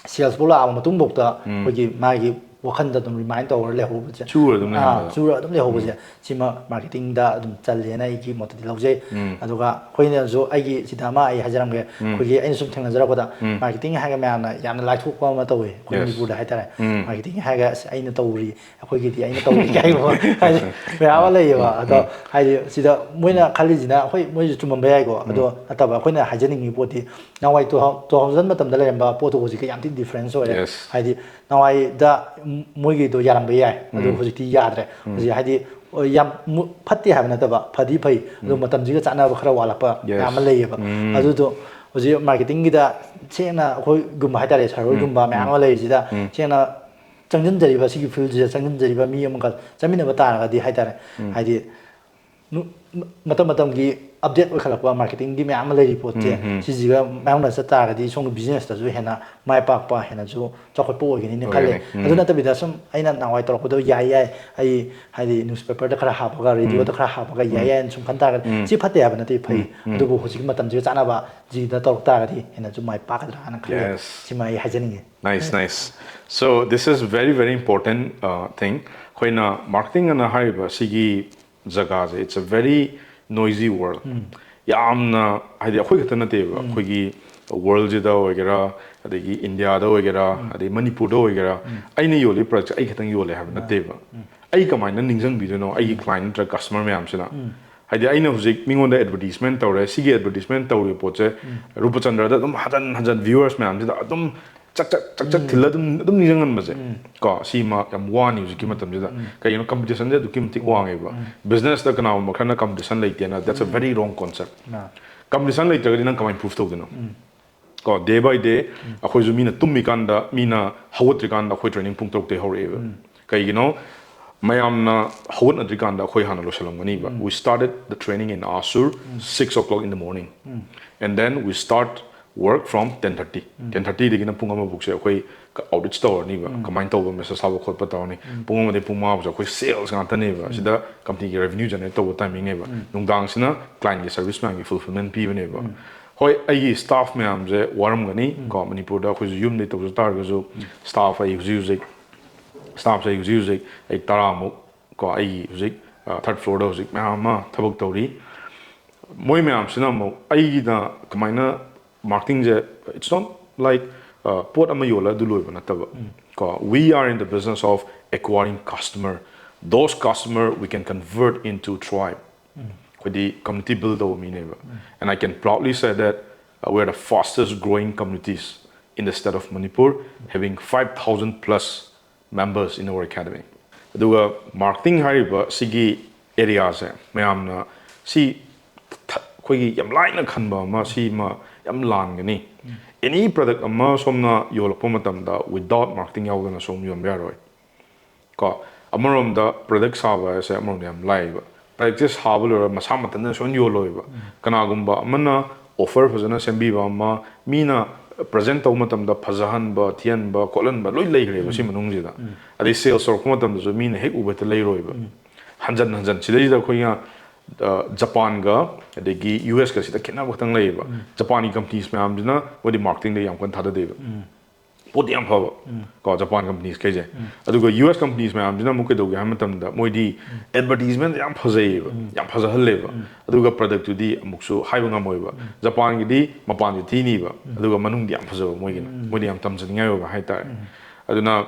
ꯁꯦꯜꯁꯐꯥꯎ ꯂꯥꯛꯑꯕ ꯃꯇꯨꯡꯐꯥꯎꯗ ꯑꯩꯈꯣꯏꯒꯤ ꯃꯥꯒꯤ ꯋꯥꯈꯟꯗ ꯑꯗꯨꯝ ꯔꯤꯃꯥꯏꯟ ꯇꯧꯔ ꯂꯩꯍꯧꯕꯁꯦ, ꯆꯨꯔ ꯑꯗꯨꯝ ꯑꯥ, ꯂꯩꯍꯧꯕꯗꯣ꯫ ꯆꯨꯔ ꯑꯗꯨꯝ ꯂꯩꯍꯧꯕꯁꯦ, ꯁꯤꯃ ꯃꯥꯔꯀꯦꯇꯤꯡꯗ ꯑꯗꯨꯝ ꯆꯜꯂꯦꯅ ꯑꯩꯒꯤ ꯃꯣꯠꯇꯗꯤ ꯂꯧꯖꯩ꯫ ꯑꯗꯨꯒ ꯑꯩꯈꯣꯏꯅꯁꯨ, ꯑꯩꯒꯤ ꯁꯤꯗ ꯑꯃ ꯑꯩ ꯍꯥꯏꯖꯔꯝꯒꯦ, ꯑꯩꯈꯣꯏꯒꯤ ꯑꯩꯅ ꯁꯨꯝ ꯊꯦꯡꯅꯖꯔꯛꯄꯗ, ꯃꯥꯔꯀꯦꯇꯤꯡ ꯍꯥꯏꯔꯒ ꯃꯌꯥꯝꯅ ꯌꯥꯝꯅ ꯂꯥꯏꯊꯣꯛꯄ ꯑꯃ ꯇꯧꯋꯦ ꯑꯩꯈꯣꯏ Yes. ꯃꯅꯤꯄꯨꯔꯗ ꯍꯥꯏꯇꯥꯔꯦ꯫ ꯃꯥꯔꯀꯦꯇꯤꯡ ꯍꯥꯏꯔꯒ "ꯑꯁ, ꯑꯩꯅ ꯇꯧꯔꯤ, ꯑꯩꯈꯣꯏꯒꯤꯗꯤ ꯑꯩꯅ ꯇꯧꯔꯤ" ꯀꯥꯏꯕ ꯍꯥꯏꯗꯤ ꯃꯌꯥꯝ ꯑꯃ ꯂꯩꯌꯦꯕ꯫ ꯑꯗꯣ ꯍꯥꯏꯗꯤ ꯁꯤꯗ ꯃꯣꯏꯅ ꯈꯜꯂꯤꯁꯤꯅ, ꯍꯣꯏ, ꯃꯣꯏꯁꯨ ꯆꯨꯝꯃꯝꯕ ꯌꯥꯏꯀꯣ, ꯑꯗꯣ ꯅꯠꯇꯕ, ꯑꯩꯈꯣꯏꯅ ꯍꯥꯏꯖꯅꯤꯡꯉꯤ ꯄꯣꯠꯇꯤ ꯅꯍꯥꯟꯋꯥꯏ ꯇꯨ ꯊꯥꯎꯖꯟ ꯃꯇꯝꯗ ꯂꯩꯔꯝꯕ ꯄꯣꯠꯇꯨ ꯍꯧꯖꯤꯛꯀ ꯌꯥꯝ ꯊꯤꯅ ꯗꯤꯐ꯭ꯔꯦꯟꯁ ꯑꯣꯏꯔꯦ꯫ Yes. ꯍꯥꯏꯗꯤ ꯅꯍꯥꯟꯋꯥꯏꯗ ꯃꯣꯏꯒꯤꯗꯣ ꯌꯥꯔꯝꯕ ꯌꯥꯏ, ꯑꯗꯨ ꯍꯧꯖꯤꯛꯇꯤ ꯌꯥꯗ꯭ꯔꯦ꯫ ꯍꯧꯖꯤꯛ ꯍꯥꯏꯗꯤ, ꯑꯣ, ꯌꯥꯝ ꯃꯨ-, ꯐꯠꯇꯦ ꯍꯥꯏꯕ ꯅꯠꯇꯕ, ꯐꯗꯤ ꯐꯩ, ꯑꯗꯨ ꯃꯇꯝꯁꯤꯒ ꯆꯥꯟꯅꯕ ꯈꯔ ꯋꯥꯠꯂꯛꯄ Yes. ꯃꯌꯥꯝ ꯑꯃ ꯂꯩꯌꯦꯕ꯫ ꯑꯗꯨꯗꯣ ꯍꯧꯖꯤꯛ ꯃꯥꯔꯀꯦꯇꯤꯡꯒꯤꯗ ꯁꯦꯡꯅ ꯑꯩꯈꯣꯏꯒꯨꯝꯕ ꯍꯥꯏꯇꯥꯔꯦ, ꯁꯥꯔ ꯍꯣꯏꯒꯨꯝꯕ ꯃꯌꯥꯝ ꯑꯃ ꯂꯩꯔꯤꯁꯤꯗ ꯁꯦꯡꯅ ꯆꯪꯁꯤꯟꯖꯔꯤꯕ, ꯁꯤꯒꯤ ꯐꯤꯜꯁꯤꯗ ꯆꯪꯁꯤꯟꯖꯔꯤꯕ ꯃꯤ ꯑꯃꯒ ꯆꯠꯃꯤꯟꯅꯕ ꯇꯥꯔꯒꯗꯤ ꯍꯥꯏꯇꯥꯔꯦ, ꯍꯥꯏꯗꯤ ꯅꯨ-, ꯃꯇꯝ ꯃꯇꯝꯒꯤ ꯑꯞꯗꯦꯠ ꯑꯣꯏꯈꯠꯂꯛꯄ ꯃꯥꯔꯀꯦꯇꯤꯡꯒꯤ ꯃꯌꯥꯝ ꯑꯃ ꯂꯩꯔꯤ ꯄꯣꯠꯁꯦ, ꯁꯤꯁꯤꯒ ꯃꯥꯌꯣꯛꯅ ꯆꯠ ꯇꯥꯔꯒꯗꯤ ꯁꯣꯝꯒꯤ ꯕꯤꯖꯤꯅꯦꯁꯇꯁꯨ ꯍꯦꯟꯅ ꯃꯥꯏ ꯄꯥꯛꯄ, ꯍꯦꯟꯅꯁꯨ ꯆꯥꯎꯈꯠꯄ ꯑꯣꯏꯒꯅꯤꯅ ꯈꯜꯂꯦ꯫ ꯑꯣꯏꯒꯅꯤ꯫ ꯑꯗꯨ ꯅꯠꯇꯕꯤꯗ ꯁꯨꯝ ꯑꯩꯅ ꯅꯍꯥꯟꯋꯥꯏ ꯇꯧꯔꯛꯄꯗꯣ ꯌꯥꯏ ꯌꯥꯏ, ꯑꯩ ꯍꯥꯏꯗꯤ ꯅ꯭ꯌꯨꯁꯄꯦꯄꯔꯗ ꯈꯔ ꯍꯥꯞꯄꯒ, ꯔꯦꯗꯤꯑꯣꯗ ꯈꯔ ꯍꯥꯞꯄꯒ ꯌꯥꯏ ꯌꯥꯏꯅ ꯁꯨꯝ ꯈꯟ ꯇꯥꯔꯒꯗꯤ, ꯁꯤ ꯐꯠꯇꯦ ꯍꯥꯏꯕ ꯅꯠꯇꯦ, ꯐꯩ꯫ ꯑꯗꯨꯕꯨ ꯍꯧꯖꯤꯛꯀꯤ ꯃꯇꯝꯁꯤꯒ ꯆꯥꯟꯅꯕ ꯖꯤꯗ ꯇꯧꯔꯛ ꯇꯥꯔꯒꯗꯤ ꯍꯦꯟꯅꯁꯨ ꯃꯥꯏ ꯄꯥꯛꯀꯗ꯭ꯔꯥꯅ ꯈꯜꯂꯦ꯫ Yes. ꯁꯤꯃ ꯑꯩ ꯍꯥꯏꯖꯅꯤꯡꯉꯤ꯫ Nice, nice. So this is very, very important uh, thing. ꯑꯩꯈꯣꯏꯅ ꯃꯥꯔꯀꯦꯇꯤꯡ ꯑꯅ ꯍꯥꯏꯔꯤꯕ ꯁꯤꯒꯤ ꯖꯒꯥꯁꯦ, it's a very noisy world. ꯌꯥꯝꯅ, ꯍꯥꯏꯗꯤ ꯑꯩꯈꯣꯏ ꯈꯛꯇ ꯅꯠꯇꯦꯕ, ꯑꯩꯈꯣꯏꯒꯤ ꯋꯥꯔꯜꯁꯤꯗ ꯑꯣꯏꯒꯦꯔꯥ, ꯑꯗꯒꯤ ꯏꯟꯗꯤꯌꯥꯗ ꯑꯣꯏꯒꯦꯔꯥ, ꯑꯗꯩ ꯃꯅꯤꯄꯨꯔꯗ ꯑꯣꯏꯒꯦꯔꯥ, ꯑꯩꯅ ꯌꯣꯜꯂꯤ ꯄ꯭ꯔꯗꯛꯁꯦ ꯑꯩ ꯈꯛꯇꯪ ꯌꯣꯜꯂꯦ ꯍꯥꯏꯕ ꯅꯠꯇꯦꯕ꯫ ꯑꯩ ꯀꯃꯥꯏꯅ ꯅꯤꯡꯁꯤꯡꯕꯤꯗꯣꯏꯅꯣ ꯑꯩꯒꯤ ꯀ꯭ꯂꯥꯏꯟ ꯅꯠꯇ꯭ꯔꯒ ꯀꯁꯇꯃꯔ ꯃꯌꯥꯝꯁꯤꯅ? ꯍꯥꯏꯗꯤ ꯑꯩꯅ ꯍꯧꯖꯤꯛ ꯃꯤꯉꯣꯟꯗ ꯑꯦꯗꯚꯔꯇꯤꯁꯃꯦꯟ ꯇꯧꯔꯦ, ꯁꯤꯒꯤ ꯑꯦꯗꯚꯔꯇꯤꯁꯃꯦꯟ ꯇꯧꯔꯤꯕ ꯄꯣꯠꯁꯦ ꯔꯨꯄꯆꯟꯗ꯭ꯔꯗ ꯑꯗꯨꯝ ꯍꯟꯖꯟ ꯍꯟꯖꯟ ꯚ꯭ꯌꯨꯋꯔꯁ ꯃꯌꯥꯝꯁꯤꯗ ꯑꯗꯨꯝ ꯆꯛ ꯆꯛ ꯆꯛ ꯆꯛ ꯊꯤꯜꯂ ꯑꯗꯨꯝ ꯑꯗꯨꯝ ꯅꯤꯡꯁꯤꯡꯍꯟꯕꯁꯦ, ꯀꯣ, ꯁꯤꯃ ꯌꯥꯝ ꯋꯥꯅꯤ ꯍꯧꯖꯤꯛꯀꯤ ꯃꯇꯝꯁꯤꯗ꯫ ꯀꯩꯒꯤꯅꯣ? ꯀꯝꯄꯤꯇꯤꯁꯟꯁꯦ ꯑꯗꯨꯛꯀꯤ ꯃꯇꯤꯛ ꯋꯥꯡꯉꯦꯕ꯫ ꯕꯤꯖꯤꯅꯦꯁꯇ ꯀꯅꯥꯒꯨꯝꯕ ꯈꯔꯅ ꯀꯝꯄꯤꯇꯤꯁꯟ ꯂꯩꯇꯦꯅ, that's a very wrong concept. Competition ꯂꯩꯇ꯭ꯔꯒꯗꯤ ꯅꯪ ꯀꯃꯥꯏꯅ ꯄ꯭ꯔꯨꯐ ꯇꯧꯗꯣꯏꯅꯣ? ꯀꯣ, ꯗꯦ ꯕꯥꯏ ꯗꯦ ꯑꯩꯈꯣꯏꯁꯨ ꯃꯤꯅ ꯇꯨꯝꯃꯤꯀꯥꯟꯗ, ꯃꯤꯅ ꯍꯧꯒꯠꯇ꯭ꯔꯤꯀꯥꯟꯗ ꯑꯩꯈꯣꯏ ꯇ꯭ꯔꯦꯅꯤꯡ ꯄꯨꯡ ꯇꯔꯨꯛꯇꯩ ꯍꯧꯔꯛꯑꯦꯕ꯫ ꯀꯩꯒꯤꯅꯣ? ꯃꯌꯥꯝꯅ ꯍꯧꯒꯠꯅꯗ꯭ꯔꯤꯀꯥꯟꯗ ꯑꯩꯈꯣꯏ ꯍꯥꯟꯅ ꯂꯣꯏꯁꯤꯜꯂꯝꯒꯅꯤꯕ. We started the training in Asur six o'clock in the morning, and then we start work from ten thirty. Ten thirtyꯗꯒꯤꯅ ꯄꯨꯡ ꯑꯃ ꯐꯥꯎꯁꯦ ꯑꯩꯈꯣꯏ outreach ꯇꯧꯔꯅꯤꯕ, ꯀꯃꯥꯏꯅ ꯇꯧꯕ, message ꯊꯥꯕ ꯈꯣꯠꯄ ꯇꯧꯔꯅꯤ. ꯄꯨꯡ ꯑꯃꯗꯒꯤ ꯄꯨꯡ ꯃꯉꯥ ꯐꯥꯎꯁꯦ ꯑꯩꯈꯣꯏ sales ꯉꯥꯛꯇꯅꯦꯕ, ꯁꯤꯗ companyꯒꯤ revenue generate ꯇꯧꯕ timingꯅꯦꯕ. ꯅꯨꯡꯗꯥꯡꯁꯤꯅ clientꯀꯤ service ꯃꯌꯥꯝꯒꯤ fulfillment ꯄꯤꯕꯅꯦꯕ. ꯍꯣꯏ, ꯑꯩꯒꯤ staff ꯃꯌꯥꯝꯁꯦ ꯋꯥꯔꯝꯒꯅꯤ ꯀꯣ, ꯃꯅꯤꯄꯨꯔꯗ ꯑꯩꯈꯣꯏꯁꯨ ꯌꯨꯝꯗꯩ ꯇꯧꯖ ꯇꯥꯔꯒꯁꯨ staff ꯑꯩ ꯍꯧꯖꯤꯛ ꯍꯧꯖꯤꯛ staffꯁꯦ ꯑꯩ ꯍꯧꯖꯤꯛ ꯍꯧꯖꯤꯛ ꯑꯩ ꯇꯔꯥꯃꯨꯛ ꯀꯣ, ꯑꯩꯒꯤ ꯍꯧꯖꯤꯛ third floorꯗ ꯍꯧꯖꯤꯛ ꯃꯌꯥꯝ ꯑꯃ ꯊꯕꯛ ꯇꯧꯔꯤ꯫ ꯃꯣꯏ ꯃꯌꯥꯝꯁꯤꯅ ꯑꯃꯨꯛ ꯑꯩꯒꯤꯗ ꯀꯃꯥꯏꯅ marketingꯁꯦ, it's not like ꯄꯣꯠ ꯑꯃ ꯌꯣꯜꯂ ꯑꯗꯨ ꯂꯣꯏꯕ ꯅꯠꯇꯕ ꯀꯣ, we are in the business of acquiring customer, those customer we can convert into tribe. ꯑꯩꯈꯣꯏꯗꯤ community build ꯇꯧꯕ ꯃꯤꯅꯦꯕ. And I can proudly say that uh, we are the fastest growing communities in the state of Manipur, having five thousand plus members in our academy. ꯑꯗꯨꯒ marketing ꯍꯥꯏꯔꯤꯕ ꯁꯤꯒꯤ areaꯁꯦ ꯃꯌꯥꯝꯅ ꯁꯤ ꯊ- ꯑꯩꯈꯣꯏꯒꯤ ꯌꯥꯝ ꯂꯥꯏꯅ ꯈꯟꯕ ꯑꯃ, ꯁꯤꯃ ꯌꯥꯝ ꯂꯥꯟꯒꯅꯤ. Any product ꯑꯃ ꯁꯣꯝꯅ ꯌꯣꯜꯂꯛꯄ ꯃꯇꯝꯗ without marketing ꯌꯥꯎꯗꯅ ꯁꯣꯝ ꯌꯣꯟꯕ ꯌꯥꯔꯣꯏ ꯀꯣ. ꯑꯃꯔꯣꯝꯗ product ꯁꯥꯕ ꯍꯥꯏꯁꯦ ꯑꯃꯔꯣꯝꯗ ꯌꯥꯝ ꯂꯥꯏꯌꯦꯕ. Productꯁꯦ ꯁꯥꯕ ꯂꯣꯏꯔꯒ ꯃꯁꯥ ꯃꯊꯟꯇ ꯁꯨꯡꯌꯣꯟ ꯌꯣꯜꯂꯣꯏꯕ. ꯀꯅꯥꯒꯨꯝꯕ ꯑꯃꯅ offer ꯐꯖꯅ ꯁꯦꯝꯕꯤꯕ ꯑꯃ, ꯃꯤꯅ present ꯇꯧꯕ ꯃꯇꯝꯗ ꯐꯖꯍꯟꯕ, ꯊꯤꯍꯟꯕ, ꯈꯣꯠꯍꯟꯕ ꯂꯣꯏ ꯂꯩꯈ꯭ꯔꯦꯕ ꯁꯤ ꯃꯅꯨꯡꯁꯤꯗ. ꯑꯗꯩ sales ꯇꯧꯔꯛꯄ ꯃꯇꯝꯗꯁꯨ ꯃꯤꯅ ꯍꯦꯛ ꯎꯕ ꯍꯦꯛꯇ ꯂꯩꯔꯣꯏꯕ. ꯍꯟꯖꯟ ꯍꯟꯖꯟ ꯁꯤꯗꯩꯁꯤꯗ ꯑꯩꯈꯣꯏꯅ ꯑ, ꯖꯄꯥꯟꯒ ꯑꯗꯒꯤ ꯌꯨ ꯑꯦꯁꯀ ꯁꯤꯗ ꯈꯦꯠꯅꯕ ꯈꯛꯇꯪ ꯂꯩꯌꯦꯕ. ꯖꯄꯥꯟꯒꯤ companies ꯃꯌꯥꯝꯁꯤꯅ ꯃꯣꯏꯗꯤ marketingꯗ ꯌꯥꯝ ꯀꯟꯅ ꯊꯥꯗꯗꯦꯕ. ꯄꯣꯠꯇꯤ ꯌꯥꯝ ꯐꯕ ꯀꯣ, ꯖꯄꯥꯟ companies ꯈꯩꯁꯦ. ꯑꯗꯨꯒ ꯌꯨ ꯑꯦꯁ companies ꯃꯌꯥꯝꯁꯤꯅ ꯑꯃꯨꯛ ꯀꯩꯗꯧꯒꯦ ꯍꯥꯏꯕ ꯃꯇꯝꯗ ꯃꯣꯏꯗꯤ advertisement ꯌꯥꯝ ꯐꯖꯩꯌꯦꯕ, ꯌꯥꯝ ꯐꯖꯍꯜꯂꯦꯕ. ꯑꯗꯨꯒ productꯇꯨꯗꯤ ꯑꯃꯨꯛꯁꯨ ꯍꯥꯏꯕ ꯉꯝꯃꯣꯏꯕ. ꯖꯄꯥꯟꯒꯤꯗꯤ ꯃꯄꯥꯟꯁꯨ ꯊꯤ ꯅꯤꯕ, ꯑꯗꯨꯒ ꯃꯅꯨꯡꯗꯤ ꯌꯥꯝ ꯐꯖꯕ ꯃꯣꯏꯒꯤꯅ. ꯃꯣꯏꯗꯤ ꯌꯥꯝ ꯇꯝꯖꯅꯤꯡꯉꯥꯏ ꯑꯣꯏꯕ ꯍꯥꯏꯇꯥꯔꯦ. ꯑꯗꯨꯅ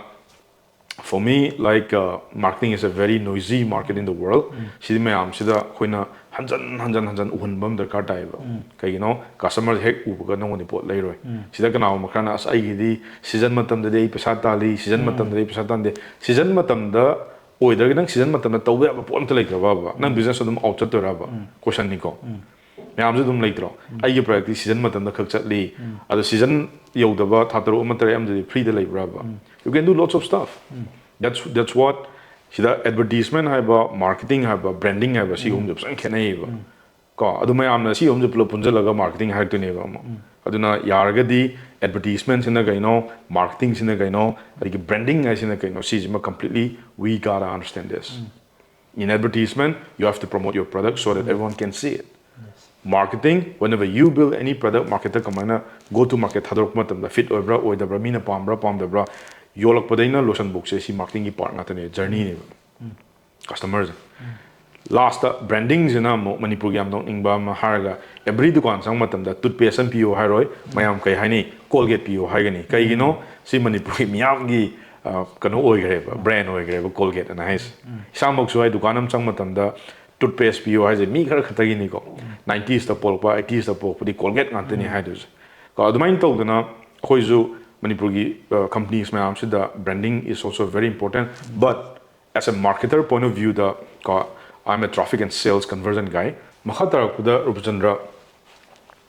for me, like, uh, marketing is a very noisy market in the world. ꯁꯤꯗꯤ ꯃꯌꯥꯝꯁꯤꯗ ꯑꯩꯈꯣꯏꯅ ꯍꯟꯖꯟ ꯍꯟꯖꯟ ꯍꯟꯖꯟ ꯎꯍꯟꯕ ꯑꯃ ꯗꯔꯀꯥꯔ ꯇꯥꯏꯌꯦꯕ. ꯀꯩꯒꯤꯅꯣ? Customer ꯍꯦꯛ ꯎꯕꯒ ꯅꯉꯣꯟꯗ ꯄꯣꯠ ꯂꯩꯔꯣꯏ. ꯁꯤꯗ ꯀꯅꯥꯒꯨꯝꯕ ꯈꯔꯅ, "ꯑꯁ, ꯑꯩꯒꯤꯗꯤ season ꯃꯇꯝꯗꯗꯤ ꯑꯩ ꯄꯩꯁꯥ ꯇꯥꯜꯂꯤ, season ꯃꯇꯝꯗꯗꯤ ꯑꯩ ꯄꯩꯁꯥ ꯇꯥꯟꯗꯦ"꯫ Season ꯃꯇꯝꯗ ꯑꯣꯏꯗ꯭ꯔꯒ ꯅꯪ season ꯃꯇꯝꯗ ꯇꯧꯕ ꯌꯥꯕ ꯄꯣꯠ ꯑꯝꯇ ꯂꯩꯇ꯭ꯔꯕꯕ? ꯅꯪ business ꯑꯗꯨꯝ out ꯆꯠꯇꯣꯏꯔꯕ? Questionꯅꯤꯀꯣ. ꯃꯌꯥꯝꯁꯨ ꯑꯗꯨꯝ ꯂꯩꯇ꯭ꯔꯣ? "ꯑꯩꯒꯤ productꯇꯤ season ꯃꯇꯝꯗ ꯈꯛ ꯆꯠꯂꯤ, ꯑꯗꯣ season ꯌꯧꯗꯕ ꯊꯥ ꯇꯔꯨꯛ ꯑꯃ ꯇꯔꯦꯠ ꯑꯃꯗꯗꯤ freeꯗ ꯂꯩꯕ꯭ꯔꯕ?" You can do lots of stuff. That's that's what ꯁꯤꯗ advertisement ꯍꯥꯏꯕ, marketing ꯍꯥꯏꯕ, branding ꯍꯥꯏꯕ, ꯁꯤꯒꯨꯝꯕꯁꯦ ꯐꯖꯅ ꯈꯦꯠꯅꯩꯌꯦꯕ꯫ ꯀꯣ, ꯑꯗꯨ ꯃꯌꯥꯝꯅ ꯁꯤ ꯑꯍꯨꯝꯁꯦ ꯄꯨꯂꯞ ꯄꯨꯟꯁꯤꯜꯂꯒ marketing ꯍꯥꯏꯔꯛꯇꯣꯏꯅꯦꯕ ꯑꯃꯨꯛ꯫ ꯑꯗꯨꯅ ꯌꯥꯔꯒꯗꯤ advertisement ꯁꯤꯅ ꯀꯩꯅꯣ, marketing ꯁꯤꯅ ꯀꯩꯅꯣ, ꯑꯗꯒꯤ branding ꯍꯥꯏꯁꯤꯅ ꯀꯩꯅꯣ, ꯁꯤꯁꯤꯃ completely we gotta understand this. In advertisement, you have to promote your product so that everyone can see it. Marketing, whenever you build any product, market ꯇ ꯀꯃꯥꯏꯅ go to market ꯊꯥꯗꯣꯔꯛꯄ ꯃꯇꯝꯗ fit ꯑꯣꯏꯕ꯭ꯔꯥ, ꯑꯣꯏꯗꯕ꯭ꯔꯥ, ꯃꯤꯅ ꯄꯥꯝꯕ꯭ꯔꯥ, ꯄꯥꯝꯗꯕ꯭ꯔꯥ, ꯌꯣꯜꯂꯛꯄꯗꯩꯅ ꯂꯣꯏꯁꯟꯕꯨꯛꯁꯦ ꯁꯤ marketing ꯒꯤ part ꯉꯥꯛꯇꯅꯦ, journey ꯅꯦꯕ꯫ Customer ꯁꯦ꯫ Last ꯇ branding ꯁꯤꯅ ꯑꯃꯨꯛ ꯃꯅꯤꯄꯨꯔꯒꯤ ꯌꯥꯝ ꯅꯣꯛꯅꯤꯡꯕ ꯑꯃ ꯍꯥꯏꯔꯒ, every ꯗꯨꯀꯥꯟ ꯆꯪꯕ ꯃꯇꯝꯗ toothpaste ꯑꯃ ꯄꯤꯌꯨ ꯍꯥꯏꯔꯣꯏ, ꯃꯌꯥꯝ ꯀꯩ ꯍꯥꯏꯅꯤ, Colgate ꯄꯤꯌꯨ ꯍꯥꯏꯒꯅꯤ꯫ ꯀꯩꯒꯤꯅꯣ? ꯁꯤ ꯃꯅꯤꯄꯨꯔꯒꯤ ꯃꯤꯌꯥꯝꯒꯤ, ꯑ, ꯀꯩꯅꯣ ꯑꯣꯏꯈ꯭ꯔꯦꯕ, brand ꯑꯣꯏꯈ꯭ꯔꯦꯕ Colgate ꯑꯅ ꯍꯥꯏꯁꯦ꯫ ꯏꯁꯥꯃꯛꯁꯨ ꯑꯩ ꯗꯨꯀꯥꯟ ꯑꯃ ꯆꯪꯕ ꯃꯇꯝꯗ toothpaste ꯄꯤꯌꯨ ꯍꯥꯏꯁꯦ ꯃꯤ ꯈꯔ ꯈꯛꯇꯒꯤꯅꯤꯀꯣ꯫ Nineties ꯇ ꯄꯣꯛꯂꯛꯄ, eighties ꯇ ꯄꯣꯛꯂꯛꯄꯗꯤ Colgate ꯉꯥꯛꯇꯅꯤ ꯍꯥꯏꯗꯣꯏꯁꯦ꯫ ꯀꯣ, ꯑꯗꯨꯃꯥꯏꯅ ꯇꯧꯗꯅ ꯑꯩꯈꯣꯏꯁꯨ ꯃꯅꯤꯄꯨꯔꯒꯤ, ꯑ, companies ꯃꯌꯥꯝꯁꯤꯗ branding is also very important, but as a marketer point of view ꯗ, ꯀꯣ, I'm a traffic and sales conversion guy. ꯃꯈꯥ ꯇꯥꯔꯛꯄꯗ ꯔꯨꯄꯆꯟꯗ꯭ꯔ,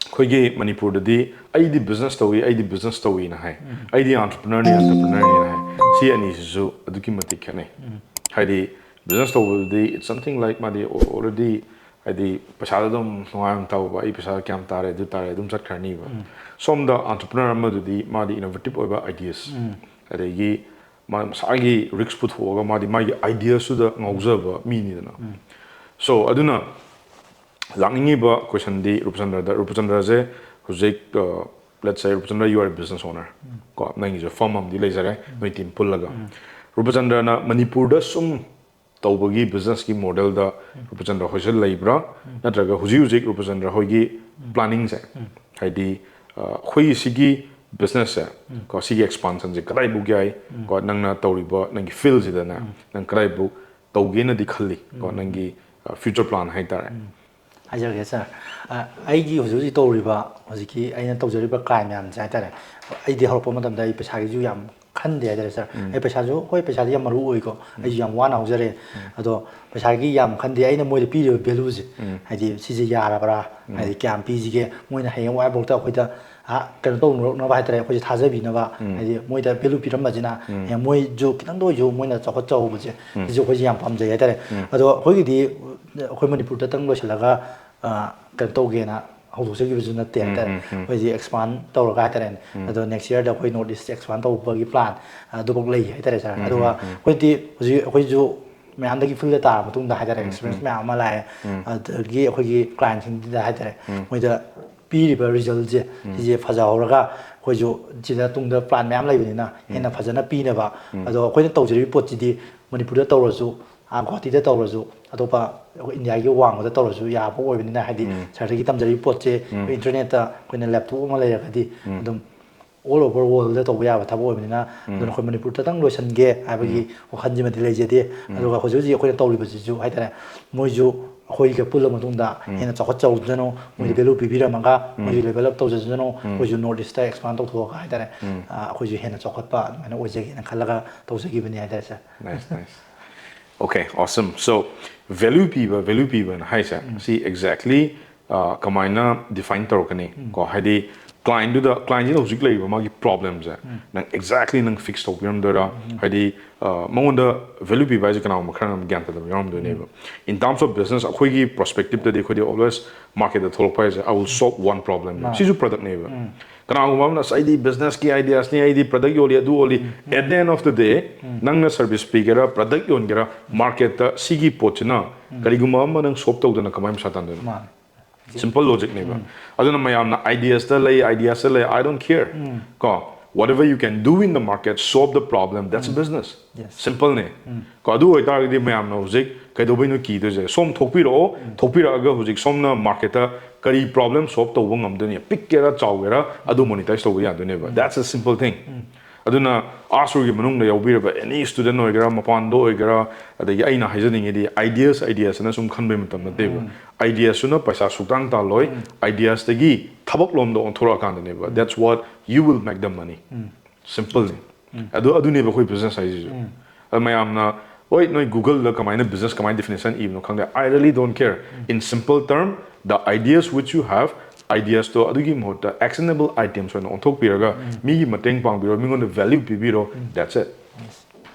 ꯑꯩꯈꯣꯏꯒꯤ ꯃꯅꯤꯄꯨꯔꯗꯗꯤ "ꯑꯩꯗꯤ business ꯇꯧꯏ, ꯑꯩꯗꯤ business ꯇꯧꯏꯅ" ꯍꯥꯏ, "ꯑꯩꯗꯤ entrepreneur ꯅꯤ, entrepreneur ꯅꯤꯅ" ꯍꯥꯏ꯫ ꯁꯤ ꯑꯅꯤꯁꯤꯁꯨ ꯑꯗꯨꯛꯀꯤ ꯃꯇꯤꯛ ꯈꯦꯠꯅꯩ꯫ ꯍꯥꯏꯗꯤ business ꯇꯧꯕꯗꯨꯗꯤ it's something like ꯃꯥꯗꯤ already, ꯍꯥꯏꯗꯤ ꯄꯩꯁꯥꯗ ꯑꯗꯨꯝ ꯅꯨꯡꯉꯥꯏꯅ ꯇꯧꯕ, "ꯑꯩ ꯄꯩꯁꯥ ꯀꯌꯥꯝ ꯇꯥꯔꯦ, ꯑꯗꯨ ꯇꯥꯔꯦ", ꯑꯗꯨꯝ ꯆꯠꯈ꯭ꯔꯅꯤꯕ꯫ ꯁꯣꯝꯗ entrepreneur ꯑꯃꯗꯨꯗꯤ ꯃꯥꯗꯤ innovative ꯑꯣꯏꯕ ideas, ꯑꯗꯒꯤ ꯃꯥ ꯃꯁꯥꯒꯤ risk ꯄꯨꯊꯣꯛꯑꯒ ꯃꯥꯗꯤ ꯃꯥꯒꯤ ideas ꯇꯨꯗ ꯉꯥꯎꯖꯕ ꯃꯤꯅꯤꯗꯅ꯫ So, ꯑꯗꯨꯅ ꯂꯥꯛꯅꯤꯡꯉꯤꯕ question ꯗꯤ ꯔꯨꯄꯆꯟꯗ꯭ꯔꯗ, ꯔꯨꯄꯆꯟꯗ꯭ꯔꯁꯦ ꯍꯧꯖꯤꯛ, ꯑ, let's say, ꯔꯨꯄꯆꯟꯗ꯭ꯔ, you are a business owner꯫ ꯀꯣ, ꯅꯪꯒꯤꯁꯨ firm ꯑꯃꯗꯤ ꯂꯩꯖꯔꯦ, ꯅꯣꯏ team ꯄꯨꯜꯂꯒ꯫ ꯔꯨꯄꯆꯟꯗ꯭ꯔꯅ ꯃꯅꯤꯄꯨꯔꯗ ꯁꯨꯝ ꯇꯧꯕꯒꯤ business ꯀꯤ model ꯗ ꯔꯨꯄꯆꯟꯗ꯭ꯔ ꯍꯣꯏꯁꯦ ꯂꯩꯕ꯭ꯔꯥ? ꯅꯠꯇ꯭ꯔꯒ ꯍꯧꯖꯤꯛ ꯍꯧꯖꯤꯛ ꯔꯨꯄꯆꯟꯗ꯭ꯔ ꯍꯣꯏꯒꯤ planning ꯁꯦ, ꯍꯥꯏꯗꯤ, ꯑ, ꯑꯩꯈꯣꯏꯒꯤ ꯁꯤꯒꯤ business ꯁꯦ, ꯀꯣ, ꯁꯤꯒꯤ expansion ꯁꯦ ꯀꯗꯥꯏꯐꯥꯎ ꯌꯥꯏ? ꯀꯣ, ꯅꯪꯅ ꯇꯧꯔꯤꯕ ꯅꯪꯒꯤ field ꯁꯤꯗꯅꯦ, ꯅꯪ ꯀꯗꯥꯏꯐꯥꯎ ꯇꯧꯒꯦꯅꯗꯤ ꯈꯜꯂꯤ? ꯀꯣ, ꯅꯪꯒꯤ, ꯑ, future plan ꯍꯥꯏꯇꯥꯔꯦ꯫ ꯍꯥꯏꯖꯔꯛꯀꯦ sir꯫ ꯑ, ꯑꯩꯒꯤ ꯍꯧꯖꯤꯛ ꯍꯧꯖꯤꯛ ꯇꯧꯔꯤꯕ, ꯍꯧꯖꯤꯛꯀꯤ ꯑꯩꯅ ꯇꯧꯖꯔꯤꯕ client ꯃꯌꯥꯝꯁꯦ ꯍꯥꯏꯇꯥꯔꯦ, ꯑꯩꯗꯤ ꯍꯧꯔꯛꯄ ꯃꯇꯝꯗ ꯑꯩ ꯄꯩꯁꯥꯒꯤꯁꯨ ꯌꯥꯝ ꯈꯟꯗꯦ ꯍꯥꯏꯇꯥꯔꯦ ꯁꯥꯔ꯫ ꯑꯩ ꯄꯩꯁꯥꯁꯨ, ꯍꯣꯏ, ꯄꯩꯁꯥꯗꯤ ꯌꯥꯝ ꯃꯔꯨ ꯑꯣꯏꯀꯣ, ꯑꯩꯁꯨ ꯌꯥꯝ ꯋꯥꯅ ꯍꯧꯖꯔꯦ꯫ ꯑꯗꯣ ꯄꯩꯁꯥꯒꯤ ꯌꯥꯝ ꯈꯟꯗꯦ, ꯑꯩꯅ ꯃꯣꯏꯗ ꯄꯤꯔꯤꯕ ꯚꯦꯂꯨꯁꯦ, ꯍꯥꯏꯗꯤ ꯁꯤꯁꯦ ꯌꯥꯔꯕ꯭ꯔꯥ, ꯍꯥꯏꯗꯤ ꯀꯌꯥꯝ ꯄꯤꯁꯤꯒꯦ, ꯃꯣꯏꯅ ꯍꯌꯦꯡꯋꯥꯏꯐꯥꯎꯗ ꯑꯩꯈꯣꯏꯗ, ꯑ, ꯀꯩꯅꯣ ꯇꯧꯅꯔꯛꯅꯕ ꯍꯥꯏꯇꯥꯔꯦ, ꯑꯩꯈꯣꯏꯁꯦ ꯊꯥꯖꯕꯤꯅꯕ, ꯍꯥꯏꯗꯤ ꯃꯣꯏꯗ ꯚꯦꯂꯨ ꯄꯤꯔꯝꯕꯁꯤꯅ ꯍꯌꯦꯡ ꯃꯣꯏꯁꯨ ꯈꯤꯇꯪꯗ ꯑꯣꯏꯁꯨ ꯃꯣꯏꯅ ꯆꯥꯎꯈꯠꯆꯍꯧꯕꯁꯦ, ꯁꯤꯁꯨ ꯑꯩꯈꯣꯏꯁꯦ ꯌꯥꯝ ꯄꯥꯝꯖꯩ ꯍꯥꯏꯇꯥꯔꯦ꯫ ꯑꯗꯣ ꯑꯩꯈꯣꯏꯒꯤꯗꯤ ꯑꯩꯈꯣꯏ ꯃꯅꯤꯄꯨꯔꯗꯇꯪ ꯂꯣꯏꯁꯤꯜꯂꯒ, ꯑ, ꯀꯩꯅꯣ ꯇꯧꯒꯦꯅ ꯍꯧꯗꯣꯛꯆꯈꯤꯕꯁꯨ ꯅꯠꯇꯦ ꯍꯥꯏꯇꯥꯔꯦ꯫ ꯑꯩꯈꯣꯏꯁꯦ ꯑꯦꯛꯁꯄꯥꯟ ꯇꯧꯔꯒ ꯍꯥꯏꯇꯥꯔꯦꯅꯦ꯫ ꯑꯗꯣ ꯅꯦꯛꯁ ꯌꯔꯗ ꯑꯩꯈꯣꯏ ꯅꯣꯔꯠ ꯏꯁ ꯑꯦꯛꯁꯄꯥꯟ ꯇꯧꯕꯒꯤ ꯄ꯭ꯂꯥꯟ ꯑꯗꯨꯃꯛ ꯂꯩ ꯍꯥꯏꯇꯥꯔꯦ ꯁꯥꯔ꯫ ꯑꯗꯨꯒ ꯑꯩꯈꯣꯏꯗꯤ ꯍꯧꯖꯤꯛ ꯑꯩꯈꯣꯏꯁꯨ ꯃꯌꯥꯝꯗꯒꯤ ꯐꯤꯜꯗ ꯇꯥꯔꯕ ꯃꯇꯨꯡꯗ ꯍꯥꯏꯇꯥꯔꯦ, ꯑꯦꯛꯁꯄꯤꯔꯤꯌꯦꯟꯁ ꯃꯌꯥꯝ ꯑꯃ ꯂꯥꯛꯑꯦ꯫ ꯑꯗꯒꯤ ꯑꯩꯈꯣꯏꯒꯤ ꯀ꯭ꯂꯥꯏꯟꯁꯤꯡꯁꯤꯗ ꯍꯥꯏꯇꯥꯔꯦ, ꯃꯣꯏꯗ ꯄꯤꯔꯤꯕ ꯔꯤꯖꯜꯁꯦ, ꯁꯤꯁꯦ ꯐꯖꯍꯧꯔꯒ ꯑꯩꯈꯣꯏꯁꯨ ꯁꯤꯗ ꯇꯨꯡꯗ ꯄ꯭ꯂꯥꯟ ꯃꯌꯥꯝ ꯂꯩꯕꯅꯤꯅ ꯍꯦꯟꯅ ꯐꯖꯅ ꯄꯤꯅꯕ꯫ ꯑꯗꯣ ꯑꯩꯈꯣꯏꯅ ꯇꯧꯖꯔꯤꯕ ꯄꯣꯠꯁꯤꯗꯤ ꯃꯅꯤꯄꯨꯔꯗ ꯇꯧꯔꯁꯨ, ꯑꯥ, ꯒꯨꯋꯥꯍꯥꯇꯤꯗ ꯇꯧꯔꯁꯨ, ꯑꯇꯣꯞꯄ ꯑꯩꯈꯣꯏ ꯏꯟꯗꯤꯌꯥꯒꯤ ꯋꯥꯡꯃꯗ ꯇꯧꯔꯁꯨ ꯌꯥꯕ ꯑꯣꯏꯕꯅꯤꯅ, ꯍꯥꯏꯗꯤ ꯁꯥꯔꯗꯒꯤ ꯇꯝꯖꯔꯤꯕ ꯄꯣꯠꯁꯦ ꯑꯩꯈꯣꯏ ꯏꯟꯇꯔꯅꯦꯠꯇ ꯑꯩꯈꯣꯏꯅ ꯂꯦꯞꯇꯣꯞ ꯑꯃ ꯂꯩꯔꯒꯗꯤ ꯑꯗꯨꯝ all over worldꯗ ꯇꯧꯕ ꯌꯥꯕ ꯊꯕꯛ ꯑꯣꯏꯕꯅꯤꯅ, ꯑꯗꯨꯅ ꯑꯩꯈꯣꯏ ꯃꯅꯤꯄꯨꯔꯗꯇꯪ ꯂꯣꯏꯁꯤꯟꯒꯦ ꯍꯥꯏꯕꯒꯤ ꯋꯥꯈꯜꯁꯤꯃꯗꯤ ꯂꯩꯖꯗꯦ꯫ ꯑꯗꯨꯒ ꯍꯧꯖꯤꯛ ꯍꯧꯖꯤꯛ ꯑꯩꯈꯣꯏꯅ ꯇꯧꯔꯤꯕꯁꯤꯁꯨ ꯍꯥꯏꯇꯥꯔꯦ, ꯃꯣꯏꯁꯨ ꯑꯩꯈꯣꯏꯒ ꯄꯨꯜꯂ ꯃꯇꯨꯡꯗ ꯍꯦꯟꯅ ꯆꯥꯎꯈꯠꯆꯍꯧꯗꯅ, ꯃꯣꯏꯗ ꯚꯦꯂꯨ ꯄꯤꯕꯤꯔꯝꯃꯒ ꯃꯣꯏꯁꯨ ꯂꯦꯚꯦꯜ ꯑꯞ ꯇꯧꯖꯁꯅꯨ, ꯑꯩꯈꯣꯏꯁꯨ ꯅꯣꯔꯠ ꯏꯁꯇ ꯑꯦꯛꯁꯄꯥꯟ ꯇꯧꯊꯣꯛꯑꯒ ꯍꯥꯏꯇꯥꯔꯦ, ꯑ, ꯑꯩꯈꯣꯏꯁꯨ ꯍꯦꯟꯅ ꯆꯥꯎꯈꯠꯄ ꯑꯗꯨꯃꯥꯏꯅ ꯑꯣꯏꯖꯒꯦꯅ ꯈꯜꯂꯒ ꯇꯧꯖꯈꯤꯕꯅꯤ ꯍꯥꯏꯇꯥꯔꯦ ꯁꯥꯔ꯫ Nice, nice. Okay, awesome. So, value ꯄꯤꯕ, value ꯄꯤꯕꯅ ꯍꯥꯏꯁꯦ, ꯁꯤ exactly, ꯑ, ꯀꯃꯥꯏꯅ define ꯇꯧꯔꯛꯀꯅꯤ? ꯀꯣ, ꯍꯥꯏꯗꯤ clientꯗꯨꯗ, clientꯁꯤꯅ ꯍꯧꯖꯤꯛ ꯂꯩꯔꯤꯕ ꯃꯥꯒꯤ problemꯁꯦ ꯅꯪ exactly ꯅꯪ fix ꯇꯧꯕꯤꯔꯝꯗꯣꯏꯔꯥ? ꯍꯥꯏꯗꯤ, ꯑ, ꯃꯉꯣꯟꯗ value ꯄꯤꯕ ꯍꯥꯏꯁꯦ ꯀꯅꯥꯒꯨꯝꯕ ꯈꯔꯅ ꯑꯃꯨꯛ ꯒ꯭ꯌꯥꯟ ꯇꯥꯗꯕ ꯌꯥꯎꯔꯝꯗꯣꯏꯅꯦꯕ꯫ In terms of business, ꯑꯩꯈꯣꯏꯒꯤ perspectiveꯇꯗꯤ ꯑꯩꯈꯣꯏꯗꯤ always marketꯇ ꯊꯣꯛꯂꯛꯄ ꯍꯥꯏꯁꯦ, "I will solve one problem." ꯁꯤꯁꯨ productꯅꯦꯕ꯫ ꯀꯅꯥꯒꯨꯝꯕ ꯑꯃꯅ, "ꯑꯁ, ꯑꯩꯗꯤ businessꯀꯤ ideasꯅꯤ, ꯑꯩꯗꯤ product ꯌꯣꯜꯂꯤ, ꯑꯗꯨ ꯌꯣꯜꯂꯤ." At the end of the day, ꯅꯪꯅ service ꯄꯤꯒꯦꯔꯥ, product ꯌꯣꯟꯒꯦꯔꯥ, marketꯇ ꯁꯤꯒꯤ ꯄꯣꯠꯁꯤꯅ ꯀꯔꯤꯒꯨꯝꯕ ꯑꯃ ꯅꯪ solve ꯇꯧꯗꯅ ꯀꯃꯥꯏꯅ ꯄꯩꯁꯥ ꯇꯥꯟꯗꯣꯏꯅꯣ? ꯃꯥꯅꯦ꯫ Simple logicꯅꯦꯕ꯫ ꯑꯗꯨꯅ ꯃꯌꯥꯝꯅ ideasꯇ ꯂꯩ, ideasꯇ ꯂꯩ, I don't care. ꯀꯣ, whatever you can do in the market, solve the problem, that's a business. Yes. Simpleꯅꯦ꯫ ꯀꯣ, ꯑꯗꯨ ꯑꯣꯏꯇꯥꯔꯒꯗꯤ ꯃꯌꯥꯝꯅ ꯍꯧꯖꯤꯛ ꯀꯩꯗꯧꯕꯩꯅꯣ ꯀꯤꯗꯣꯏꯁꯦ? ꯁꯣꯝ ꯊꯣꯛꯄꯤꯔꯛꯑꯣ, ꯊꯣꯛꯄꯤꯔꯛꯑꯒ ꯍꯧꯖꯤꯛ ꯁꯣꯝꯅ marketꯇ ꯀꯔꯤ problem solve ꯇꯧꯕ ꯉꯝꯗꯣꯏꯅꯣ? ꯄꯤꯛꯀꯦꯔꯥ ꯆꯥꯎꯒꯦꯔꯥ, ꯑꯗꯨ monetize ꯇꯧꯕ ꯌꯥꯗꯣꯏꯅꯦꯕ꯫ That's a simple thing. ꯑꯗꯨꯅ ꯑꯥꯔꯠꯁ ꯁ꯭ꯀꯨꯜꯒꯤ ꯃꯅꯨꯡꯗ ꯌꯥꯎꯕꯤꯔꯕ any student ꯑꯣꯏꯒꯦꯔꯥ, ꯃꯄꯥꯟꯗ ꯑꯣꯏꯒꯦꯔꯥ, ꯑꯗꯒꯤ ꯑꯩꯅ ꯍꯥꯏꯖꯅꯤꯡꯉꯤꯗꯤ ideas, ideasꯅ ꯁꯨꯝ ꯈꯟꯕꯩ ꯃꯇꯝ ꯅꯠꯇꯦꯕ꯫ Ideasꯇꯨꯅ ꯄꯩꯁꯥ ꯁꯨꯛꯇꯥꯡ ꯇꯥꯜꯂꯣꯏ, ideasꯇꯒꯤ ꯊꯕꯛ ꯂꯣꯝꯗ ꯑꯣꯟꯊꯣꯔꯛꯑꯀꯥꯟꯗꯅꯦꯕ, that's what you will make the money. Simpleꯅꯤ꯫ ꯑꯗꯨ ꯑꯗꯨꯅꯦꯕ ꯑꯩꯈꯣꯏ ꯕꯤꯖꯤꯅꯦꯁ ꯍꯥꯏꯁꯤꯁꯨ꯫ ꯑꯗꯨ ꯃꯌꯥꯝꯅ, ꯍꯣꯏ, ꯅꯣꯏ Google-ꯗ ꯀꯃꯥꯏꯅ ꯕꯤꯖꯤꯅꯦꯁ, ꯀꯃꯥꯏꯅ ꯗꯤꯐꯤꯅꯦꯁꯟ ꯏꯕꯅꯣ ꯈꯪꯗꯦ, I really don't care. In simple term, the ideas which you have, ideas-ꯇꯣ ꯑꯗꯨꯒꯤ ꯃꯍꯨꯠꯇ actionable items ꯑꯣꯏꯅ ꯑꯣꯟꯊꯣꯛꯄꯤꯔꯒ ꯃꯤꯒꯤ ꯃꯇꯦꯡ ꯄꯥꯡꯕꯤꯔꯣ, ꯃꯤꯉꯣꯟꯗ value ꯄꯤꯕꯤꯔꯣ, that's it.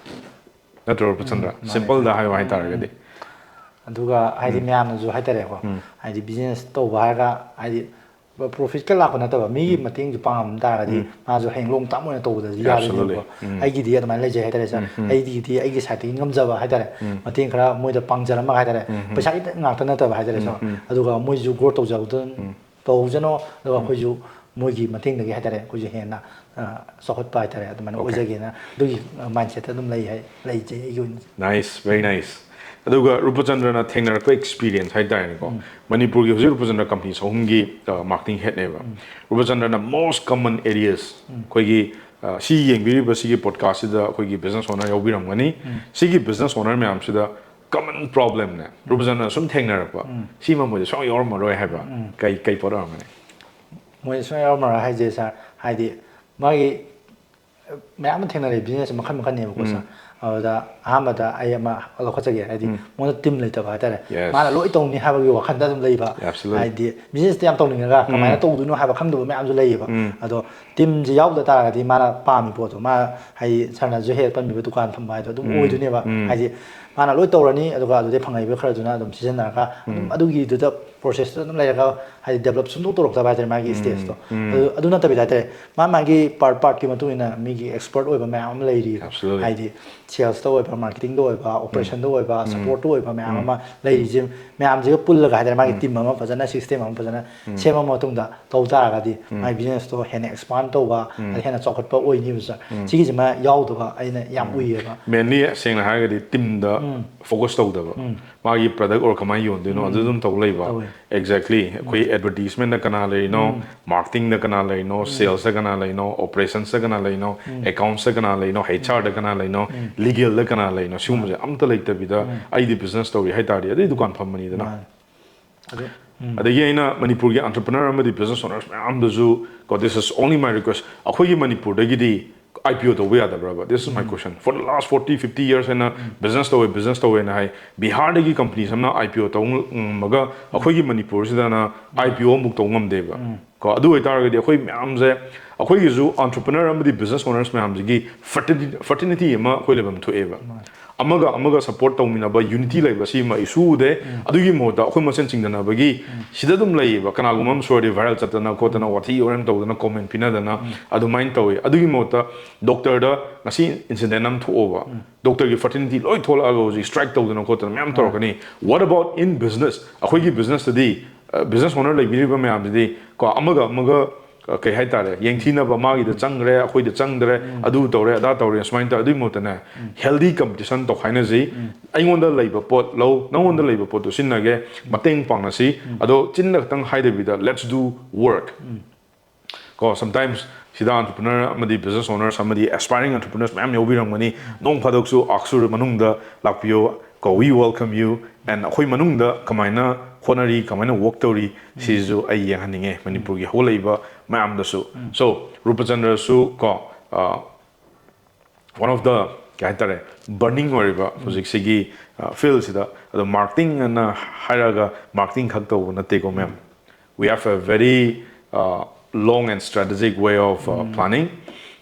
ꯅꯠꯇ꯭ꯔꯣ, ꯔꯨꯄꯆꯟꯗ꯭ꯔ? Simple-ꯗ ꯍꯥꯏꯌꯣ ꯍꯥꯏꯇꯥꯔꯒꯗꯤ꯫ ꯑꯗꯨꯒ ꯍꯥꯏꯗꯤ ꯃꯌꯥꯝꯅꯁꯨ ꯍꯥꯏꯇꯥꯔꯦꯀꯣ, ꯍꯥꯏꯗꯤ ꯕꯤꯖꯤꯅꯦꯁ ꯇꯧꯕ ꯍꯥꯏꯔꯒ ꯍꯥꯏꯗꯤ ꯄ꯭ꯔꯣꯐꯤꯠꯀ ꯂꯥꯛꯄ ꯅꯠꯇꯕ, ꯃꯤꯒꯤ ꯃꯇꯦꯡꯁꯨ ꯄꯥꯡꯉꯝ ꯇꯥꯔꯒꯗꯤ ꯃꯥꯁꯨ ꯍꯌꯦꯡ ꯂꯣꯡ ꯇꯥꯝ ꯑꯣꯏꯅ ꯇꯧꯕꯗꯁꯨ ꯌꯥꯗꯣꯏꯅꯦꯕꯀꯣ꯫ ꯑꯩꯒꯤꯗꯤ ꯑꯗꯨꯃꯥꯏꯅ ꯂꯩꯖꯩ ꯍꯥꯏꯇꯥꯔꯦ ꯁꯥꯔ꯫ ꯑꯩꯒꯤꯗꯤ ꯑꯩꯒꯤ ꯁꯥꯏꯠꯇꯒꯤ ꯉꯝꯖꯕ ꯍꯥꯏꯇꯥꯔꯦ, ꯃꯇꯦꯡ ꯈꯔ ꯃꯣꯏꯗ ꯄꯥꯡꯖꯔꯝꯃꯒ ꯍꯥꯏꯇꯥꯔꯦ, ꯄꯩꯁꯥꯒꯤ ꯉꯥꯛꯇ ꯅꯠꯇꯕ ꯍꯥꯏꯇꯥꯔꯦ ꯁꯥꯔ꯫ ꯑꯗꯨꯒ ꯃꯣꯏꯁꯨ ꯒ꯭ꯔꯣ ꯇꯧꯖꯕꯗ ꯇꯧꯖꯅꯣ, ꯑꯗꯨꯒ ꯑꯩꯈꯣꯏꯁꯨ ꯃꯣꯏꯒꯤ ꯃꯇꯦꯡꯗꯒꯤ ꯍꯥꯏꯇꯥꯔꯦ, ꯑꯩꯈꯣꯏꯁꯨ ꯍꯦꯟꯅ ꯆꯥꯎꯈꯠꯄ ꯍꯥꯏꯇꯥꯔꯦ, ꯑꯗꯨꯃꯥꯏꯅ ꯑꯣꯏꯖꯒꯦꯅ ꯑꯗꯨꯒꯤ ꯃꯥꯏꯟꯁꯦꯠꯇ ꯑꯗꯨꯝ ꯂꯩ ꯍꯥꯏ, ꯂꯩꯖꯩ ꯑꯩꯒꯤ ꯑꯣꯏꯅ꯫ Nice, very nice. ꯑꯗꯨꯒ ꯔꯨꯄꯆꯟꯗ꯭ꯔꯅ ꯊꯦꯡꯅꯔꯛꯄ ꯑꯦꯛꯁꯄꯤꯔꯤꯌꯦꯟꯁ ꯍꯥꯏꯇꯥꯔꯦꯅꯦꯀꯣ, ꯃꯅꯤꯄꯨꯔꯒꯤ ꯍꯧꯖꯤꯛ ꯔꯨꯄꯆꯟꯗ꯭ꯔ ꯀꯝꯄꯅꯤ ꯆꯍꯨꯝꯒꯤ ꯃꯥꯔꯀꯦꯇꯤꯡ ꯍꯦꯠꯅꯦꯕ꯫ ꯔꯨꯄꯆꯟꯗ꯭ꯔꯅ most common areas, ꯑꯩꯈꯣꯏꯒꯤ, ꯑ, ꯁꯤ ꯌꯦꯡꯕꯤꯔꯤꯕ ꯁꯤꯒꯤ ꯄꯣꯗꯀꯥꯁꯁꯤꯗ ꯑꯩꯈꯣꯏꯒꯤ ꯕꯤꯖꯤꯅꯦꯁ ꯑꯣꯅꯔ ꯌꯥꯎꯕꯤꯔꯝꯒꯅꯤ꯫ ꯁꯤꯒꯤ ꯕꯤꯖꯤꯅꯦꯁ ꯑꯣꯅꯔ ꯃꯌꯥꯝꯁꯤꯗ ꯀꯃꯟ ꯄ꯭ꯔꯣꯕ꯭ꯂꯦꯝꯅꯦ, ꯔꯨꯄꯆꯟꯗ꯭ꯔꯅ ꯁꯨꯝ ꯊꯦꯡꯅꯔꯛꯄ, ꯁꯤꯃ ꯃꯣꯏꯗ ꯁꯨꯡꯌꯥꯎ ꯌꯥꯎꯔꯝꯃꯔꯣꯏ ꯍꯥꯏꯕ ꯀꯩ ꯀꯩ ꯄꯣꯠ ꯑꯣꯏꯔꯝꯒꯅꯤ? ꯃꯣꯏꯗ ꯁꯨꯡꯌꯥꯎ ꯌꯥꯎꯔꯝꯃꯔꯣꯏ ꯍꯥꯏꯁꯦ ꯁꯥꯔ, ꯍꯥꯏꯗꯤ ꯃꯥꯒꯤ ꯃꯌꯥꯝ ꯑꯃ ꯊꯦꯡꯅꯔꯦ, ꯕꯤꯖꯤꯅꯦꯁ ꯃꯈꯜ ꯃꯈꯜꯅꯦꯕꯀꯣ ꯁꯥꯔ꯫ ꯑꯗꯨꯗ ꯑꯍꯥꯟꯕꯗ ꯑꯩ ꯑꯃ ꯂꯧꯈꯠꯆꯒꯦ, ꯍꯥꯏꯗꯤ ꯃꯉꯣꯟꯗ ꯇꯤꯝ ꯂꯩꯇꯕ ꯍꯥꯏꯇꯥꯔꯦ꯫ Yes. ꯃꯥꯅ ꯂꯣꯏ ꯇꯧꯅꯤ ꯍꯥꯏꯕꯒꯤ ꯋꯥꯈꯜꯗ ꯑꯗꯨꯝ ꯂꯩꯕ꯫ Absolutely. ꯍꯥꯏꯗꯤ ꯕꯤꯖꯤꯅꯦꯁꯇ ꯌꯥꯝ ꯇꯧꯅꯤꯡꯉꯒ ꯀꯃꯥꯏꯅ ꯇꯧꯗꯣꯏꯅꯣ ꯍꯥꯏꯕ ꯈꯪꯗꯕ ꯃꯌꯥꯝꯁꯨ ꯂꯩꯌꯦꯕ꯫ ꯑꯗꯣ ꯇꯤꯝꯁꯤ ꯌꯥꯎꯗ ꯇꯥꯔꯒꯗꯤ ꯃꯥꯅ ꯄꯥꯝꯃꯤ ꯄꯣꯠꯇꯣ, ꯃꯥ ꯍꯥꯏꯗꯤ ꯁꯥꯔꯅꯁꯨ ꯍꯦꯛ ꯄꯟꯕꯤꯕ ꯗꯨꯀꯥꯟ ꯐꯝꯕ ꯍꯥꯏꯗꯣ ꯑꯗꯨꯝ ꯑꯣꯏꯗꯣꯏꯅꯦꯕ꯫ ꯍꯥꯏꯗꯤ ꯃꯥꯅ ꯂꯣꯏ ꯇꯧꯔꯅꯤ, ꯑꯗꯨꯒ ꯑꯗꯨꯗꯩ ꯐꯪꯉꯛꯏꯕ ꯈꯔꯗꯨꯅ ꯑꯗꯨꯝ ꯁꯤꯖꯤꯟꯅꯔꯒ ꯑꯗꯨꯝ ꯑꯗꯨꯒꯤꯗꯨꯗ ꯄ꯭ꯔꯣꯁꯦꯁꯇꯨꯗ ꯑꯗꯨꯝ ꯂꯩꯔꯒ, ꯍꯥꯏꯗꯤ ꯗꯦꯕꯂꯞ ꯁꯨꯡꯇꯧ ꯇꯧꯔꯛꯇꯕ ꯍꯥꯏꯇꯥꯔꯦ, ꯃꯥꯒꯤ ꯁ꯭ꯇꯦꯖꯇꯣ꯫ ꯑꯗꯨ ꯑꯗꯨ ꯅꯠꯇꯕꯤꯗ ꯍꯥꯏꯇꯥꯔꯦ, ꯃꯥ ꯃꯥꯒꯤ ꯄꯥꯔꯠ ꯄꯥꯔꯠꯀꯤ ꯃꯇꯨꯡ ꯏꯟꯅ ꯃꯤꯒꯤ ꯑꯦꯛꯁꯄꯔꯠ ꯑꯣꯏꯕ ꯃꯌꯥꯝ ꯑꯃ ꯂꯩꯔꯤ꯫ Absolutely. ꯍꯥꯏꯗꯤ ꯁꯦꯜꯁꯇ ꯑꯣꯏꯕ, ꯃꯥꯔꯀꯦꯇꯤꯡꯗ ꯑꯣꯏꯕ, ꯑꯣꯄꯔꯦꯁꯟꯗ ꯑꯣꯏꯕ, ꯁꯞꯄꯣꯔꯠꯇ ꯑꯣꯏꯕ ꯃꯌꯥꯝ ꯑꯃ ꯂꯩꯔꯤꯁꯦ, ꯃꯌꯥꯝꯁꯤꯒ ꯄꯨꯜꯂꯒ ꯍꯥꯏꯇꯥꯔꯦ, ꯃꯥꯒꯤ ꯇꯤꯝ ꯑꯃ ꯐꯖꯅ, ꯁꯤꯁꯇꯦꯝ ꯑꯃ ꯐꯖꯅ ꯁꯦꯝꯃ ꯃꯇꯨꯡꯗ ꯇꯧ ꯇꯥꯔꯒꯗꯤ ꯃꯥꯒꯤ ꯕꯤꯖꯤꯅꯦꯁꯇꯣ ꯍꯦꯟꯅ ꯑꯦꯛꯁꯄꯥꯟ ꯇꯧꯕ, ꯑꯗ ꯍꯦꯟꯅ ꯆꯥꯎꯈꯠꯄ ꯑꯣꯏꯅꯤꯕ ꯁꯥꯔ꯫ ꯁꯤꯒꯤꯁꯤꯃ ꯌꯥꯎꯗꯕ ꯑꯩꯅ ꯌꯥꯝ ꯎꯏꯌꯦꯕ꯫ Mainly ꯁꯦꯡꯅ ꯍꯥꯏꯔꯒꯗꯤ ꯇꯤꯝꯗ ꯐꯣꯀꯁ ꯇꯧꯗꯕ, ꯃꯥꯒꯤ ꯄ꯭ꯔꯗꯛ ꯑꯣꯔ ꯀꯃꯥꯏꯅ ꯌꯣꯟꯗꯣꯏꯅꯣ ꯑꯗꯨ ꯑꯗꯨꯝ ꯇꯧ ꯂꯩꯕ꯫ ꯇꯧꯋꯦ꯫ Exactly. ꯑꯩꯈꯣꯏ ꯑꯦꯗꯚꯔꯇꯤꯁꯃꯦꯟꯗ ꯀꯅꯥ ꯂꯩꯔꯤꯅꯣ, ꯃꯥꯔꯀꯦꯇꯤꯡꯗ ꯀꯅꯥ ꯂꯩꯔꯤꯅꯣ, ꯁꯦꯜꯁꯇ ꯀꯅꯥ ꯂꯩꯔꯤꯅꯣ, ꯑꯣꯄꯔꯦꯁꯟꯁꯇ ꯀꯅꯥ ꯂꯩꯔꯤꯅꯣ, ꯑꯦꯀꯥꯎꯟꯠꯁꯇ ꯀꯅꯥ ꯂꯩꯔꯤꯅꯣ, ꯍꯩꯆ ꯑꯥꯔꯗ ꯀꯅꯥ ꯂꯩꯔꯤꯅꯣ, ꯂꯤꯒꯦꯜꯗ ꯀꯅꯥ ꯂꯩꯔꯤꯅꯣ, ꯁꯤꯒꯨꯝꯕꯁꯦ ꯑꯝꯇ ꯂꯩꯇꯕꯤꯗ ꯑꯩꯗꯤ ꯕꯤꯖꯤꯅꯦꯁ ꯇꯧꯔꯤ ꯍꯥꯏꯇꯥꯔꯗꯤ ꯑꯗꯨꯗꯤ ꯗꯨꯀꯥꯟ ꯐꯝꯕꯅꯤꯗꯅ꯫ ꯃꯥꯅꯦ꯫ ꯑꯗꯨ ꯑꯗꯒꯤ ꯑꯩꯅ ꯃꯅꯤꯄꯨꯔꯒꯤ ꯑꯣꯟꯇꯔꯄ꯭ꯔꯤꯅꯔ ꯑꯃꯗꯤ ꯕꯤꯖꯤꯅꯦꯁ ꯑꯣꯅꯔꯁ ꯃꯌꯥꯝꯗꯁꯨ ꯀꯣ, this is only my request, ꯑꯩꯈꯣꯏꯒꯤ ꯃꯅꯤꯄꯨꯔꯗꯒꯤꯗꯤ IPO ꯇꯧꯕ ꯌꯥꯗꯕ꯭ꯔꯕ? This is my question. For the last forty fifty years ꯍꯥꯏꯅ business ꯇꯧꯋꯦ, business ꯇꯧꯋꯦꯅ ꯍꯥꯏ. ꯕꯤꯍꯥꯔꯗꯒꯤ companies ꯑꯃꯅ IPO ꯇꯧꯕ ꯉꯝꯃꯒ ꯑꯩꯈꯣꯏꯒꯤ ꯃꯅꯤꯄꯨꯔꯁꯤꯗꯅ IPO ꯑꯃꯨꯛ ꯇꯧꯕ ꯉꯝꯗꯦꯕ꯫ ꯀꯣ, ꯑꯗꯨ ꯑꯣꯏꯇꯥꯔꯒꯗꯤ ꯑꯩꯈꯣꯏ ꯃꯌꯥꯝꯁꯦ, ꯑꯩꯈꯣꯏꯒꯤꯁꯨ entrepreneur ꯑꯃꯗꯤ business owners ꯃꯌꯥꯝꯁꯤꯒꯤ fraternity, fraternity ꯑꯃ ꯑꯩꯈꯣꯏ ꯂꯩꯐꯝ ꯊꯣꯛꯑꯦꯕ꯫ ꯑꯃꯒ ꯑꯃꯒ support ꯇꯧꯃꯤꯟꯅꯕ, unity ꯂꯩꯕ ꯁꯤꯃ issue ꯎꯗꯦ꯫ ꯑꯗꯨꯒꯤ ꯃꯍꯨꯠꯇ ꯑꯩꯈꯣꯏ ꯃꯁꯦꯟ ꯆꯤꯡꯗꯅꯕꯒꯤ ꯁꯤꯗ ꯑꯗꯨꯝ ꯂꯩꯌꯦꯕ꯫ ꯀꯅꯥꯒꯨꯝꯕ ꯑꯃ ꯁꯣꯏꯔꯗꯤ viral ꯆꯠꯇꯅ ꯈꯣꯠꯇꯅ, ꯋꯥꯊꯤ ꯋꯥꯔꯦꯝ ꯇꯧꯗꯅ, comment ꯄꯤꯅꯗꯅ ꯑꯗꯨꯃꯥꯏꯅ ꯇꯧꯋꯤ꯫ ꯑꯗꯨꯒꯤ ꯃꯍꯨꯠꯇ doctorꯗ ꯉꯁꯤ incident ꯑꯃ ꯊꯣꯛꯑꯣꯕ, doctorꯒꯤ fraternity ꯂꯣꯏ ꯊꯣꯛꯂꯛꯑꯒ ꯍꯧꯖꯤꯛ strike ꯇꯧꯗꯅ ꯈꯣꯠꯇꯅ ꯃꯌꯥꯝ ꯇꯧꯔꯛꯀꯅꯤ꯫ What about in business? ꯑꯩꯈꯣꯏꯒꯤ businessꯇꯗꯤ, ꯑ, business owner ꯂꯩꯕꯤꯔꯤꯕ ꯃꯌꯥꯝꯁꯤꯗꯤ ꯀꯣ, ꯑꯃꯒ ꯑꯃꯒ, ꯑ, ꯀꯩ ꯍꯥꯏꯇꯥꯔꯦ, ꯌꯦꯡꯊꯤꯅꯕ, ꯃꯥꯒꯤꯗ ꯆꯪꯈ꯭ꯔꯦ, ꯑꯩꯈꯣꯏꯗ ꯆꯪꯗ꯭ꯔꯦ, ꯑꯗꯨ ꯇꯧꯔꯦ, ꯑꯗꯥ ꯇꯧꯔꯦ, ꯁꯨꯃꯥꯏꯅ ꯇꯧꯔꯦ꯫ ꯑꯗꯨꯒꯤ ꯃꯍꯨꯠꯇꯅꯦ, healthy competition ꯇꯧꯈꯥꯏꯅꯁꯤ꯫ ꯑꯩꯉꯣꯟꯗ ꯂꯩꯕ ꯄꯣꯠ ꯂꯧ, ꯅꯪꯉꯣꯟꯗ ꯂꯩꯕ ꯄꯣꯠꯇꯣ ꯁꯤꯖꯤꯟꯅꯒꯦ, ꯃꯇꯦꯡ ꯄꯥꯡꯅꯁꯤ꯫ ꯑꯗꯣ ꯆꯤꯟꯅ ꯈꯛꯇꯪ ꯍꯥꯏꯗꯕꯤꯗ, let's do work꯫ ꯀꯣ, sometimes ꯁꯤꯗ entrepreneur ꯑꯃꯗꯤ business owners ꯑꯃꯗꯤ aspiring entrepreneurs ꯃꯌꯥꯝ ꯌꯥꯎꯕꯤꯔꯝꯒꯅꯤ꯫ ꯅꯣꯡ ꯐꯥꯗꯣꯛꯁꯨ ꯑꯛꯁꯨꯔ ꯃꯅꯨꯡꯗ ꯂꯥꯛꯄꯤꯌꯣ, ꯀꯣ, we welcome you, and ꯑꯩꯈꯣꯏ ꯃꯅꯨꯡꯗ ꯀꯃꯥꯏꯅ ꯍꯣꯠꯅꯔꯤ, ꯀꯃꯥꯏꯅ work ꯇꯧꯔꯤ, ꯁꯤꯁꯨ ꯑꯩ ꯌꯦꯡꯍꯟꯅꯤꯡꯉꯦ ꯃꯅꯤꯄꯨꯔꯒꯤ ꯍꯧꯒꯠꯂꯛꯏꯕ ꯃꯌꯥꯝꯗꯁꯨ꯫ So, ꯔꯨꯄꯆꯟꯗ꯭ꯔꯁꯨ ꯀꯣ, ꯑ, one of the, ꯀꯩ ꯍꯥꯏꯇꯥꯔꯦ, burning ꯑꯣꯏꯔꯤꯕ ꯍꯧꯖꯤꯛꯁꯤꯒꯤ, ꯑ, fieldꯁꯤꯗ꯫ ꯑꯗꯣ marketing ꯑꯅ ꯍꯥꯏꯔꯒ marketing ꯈꯛ ꯇꯧꯕ ꯅꯠꯇꯦꯀꯣ, ma'am. We have a very, uh, long and strategic way of, uh, planning.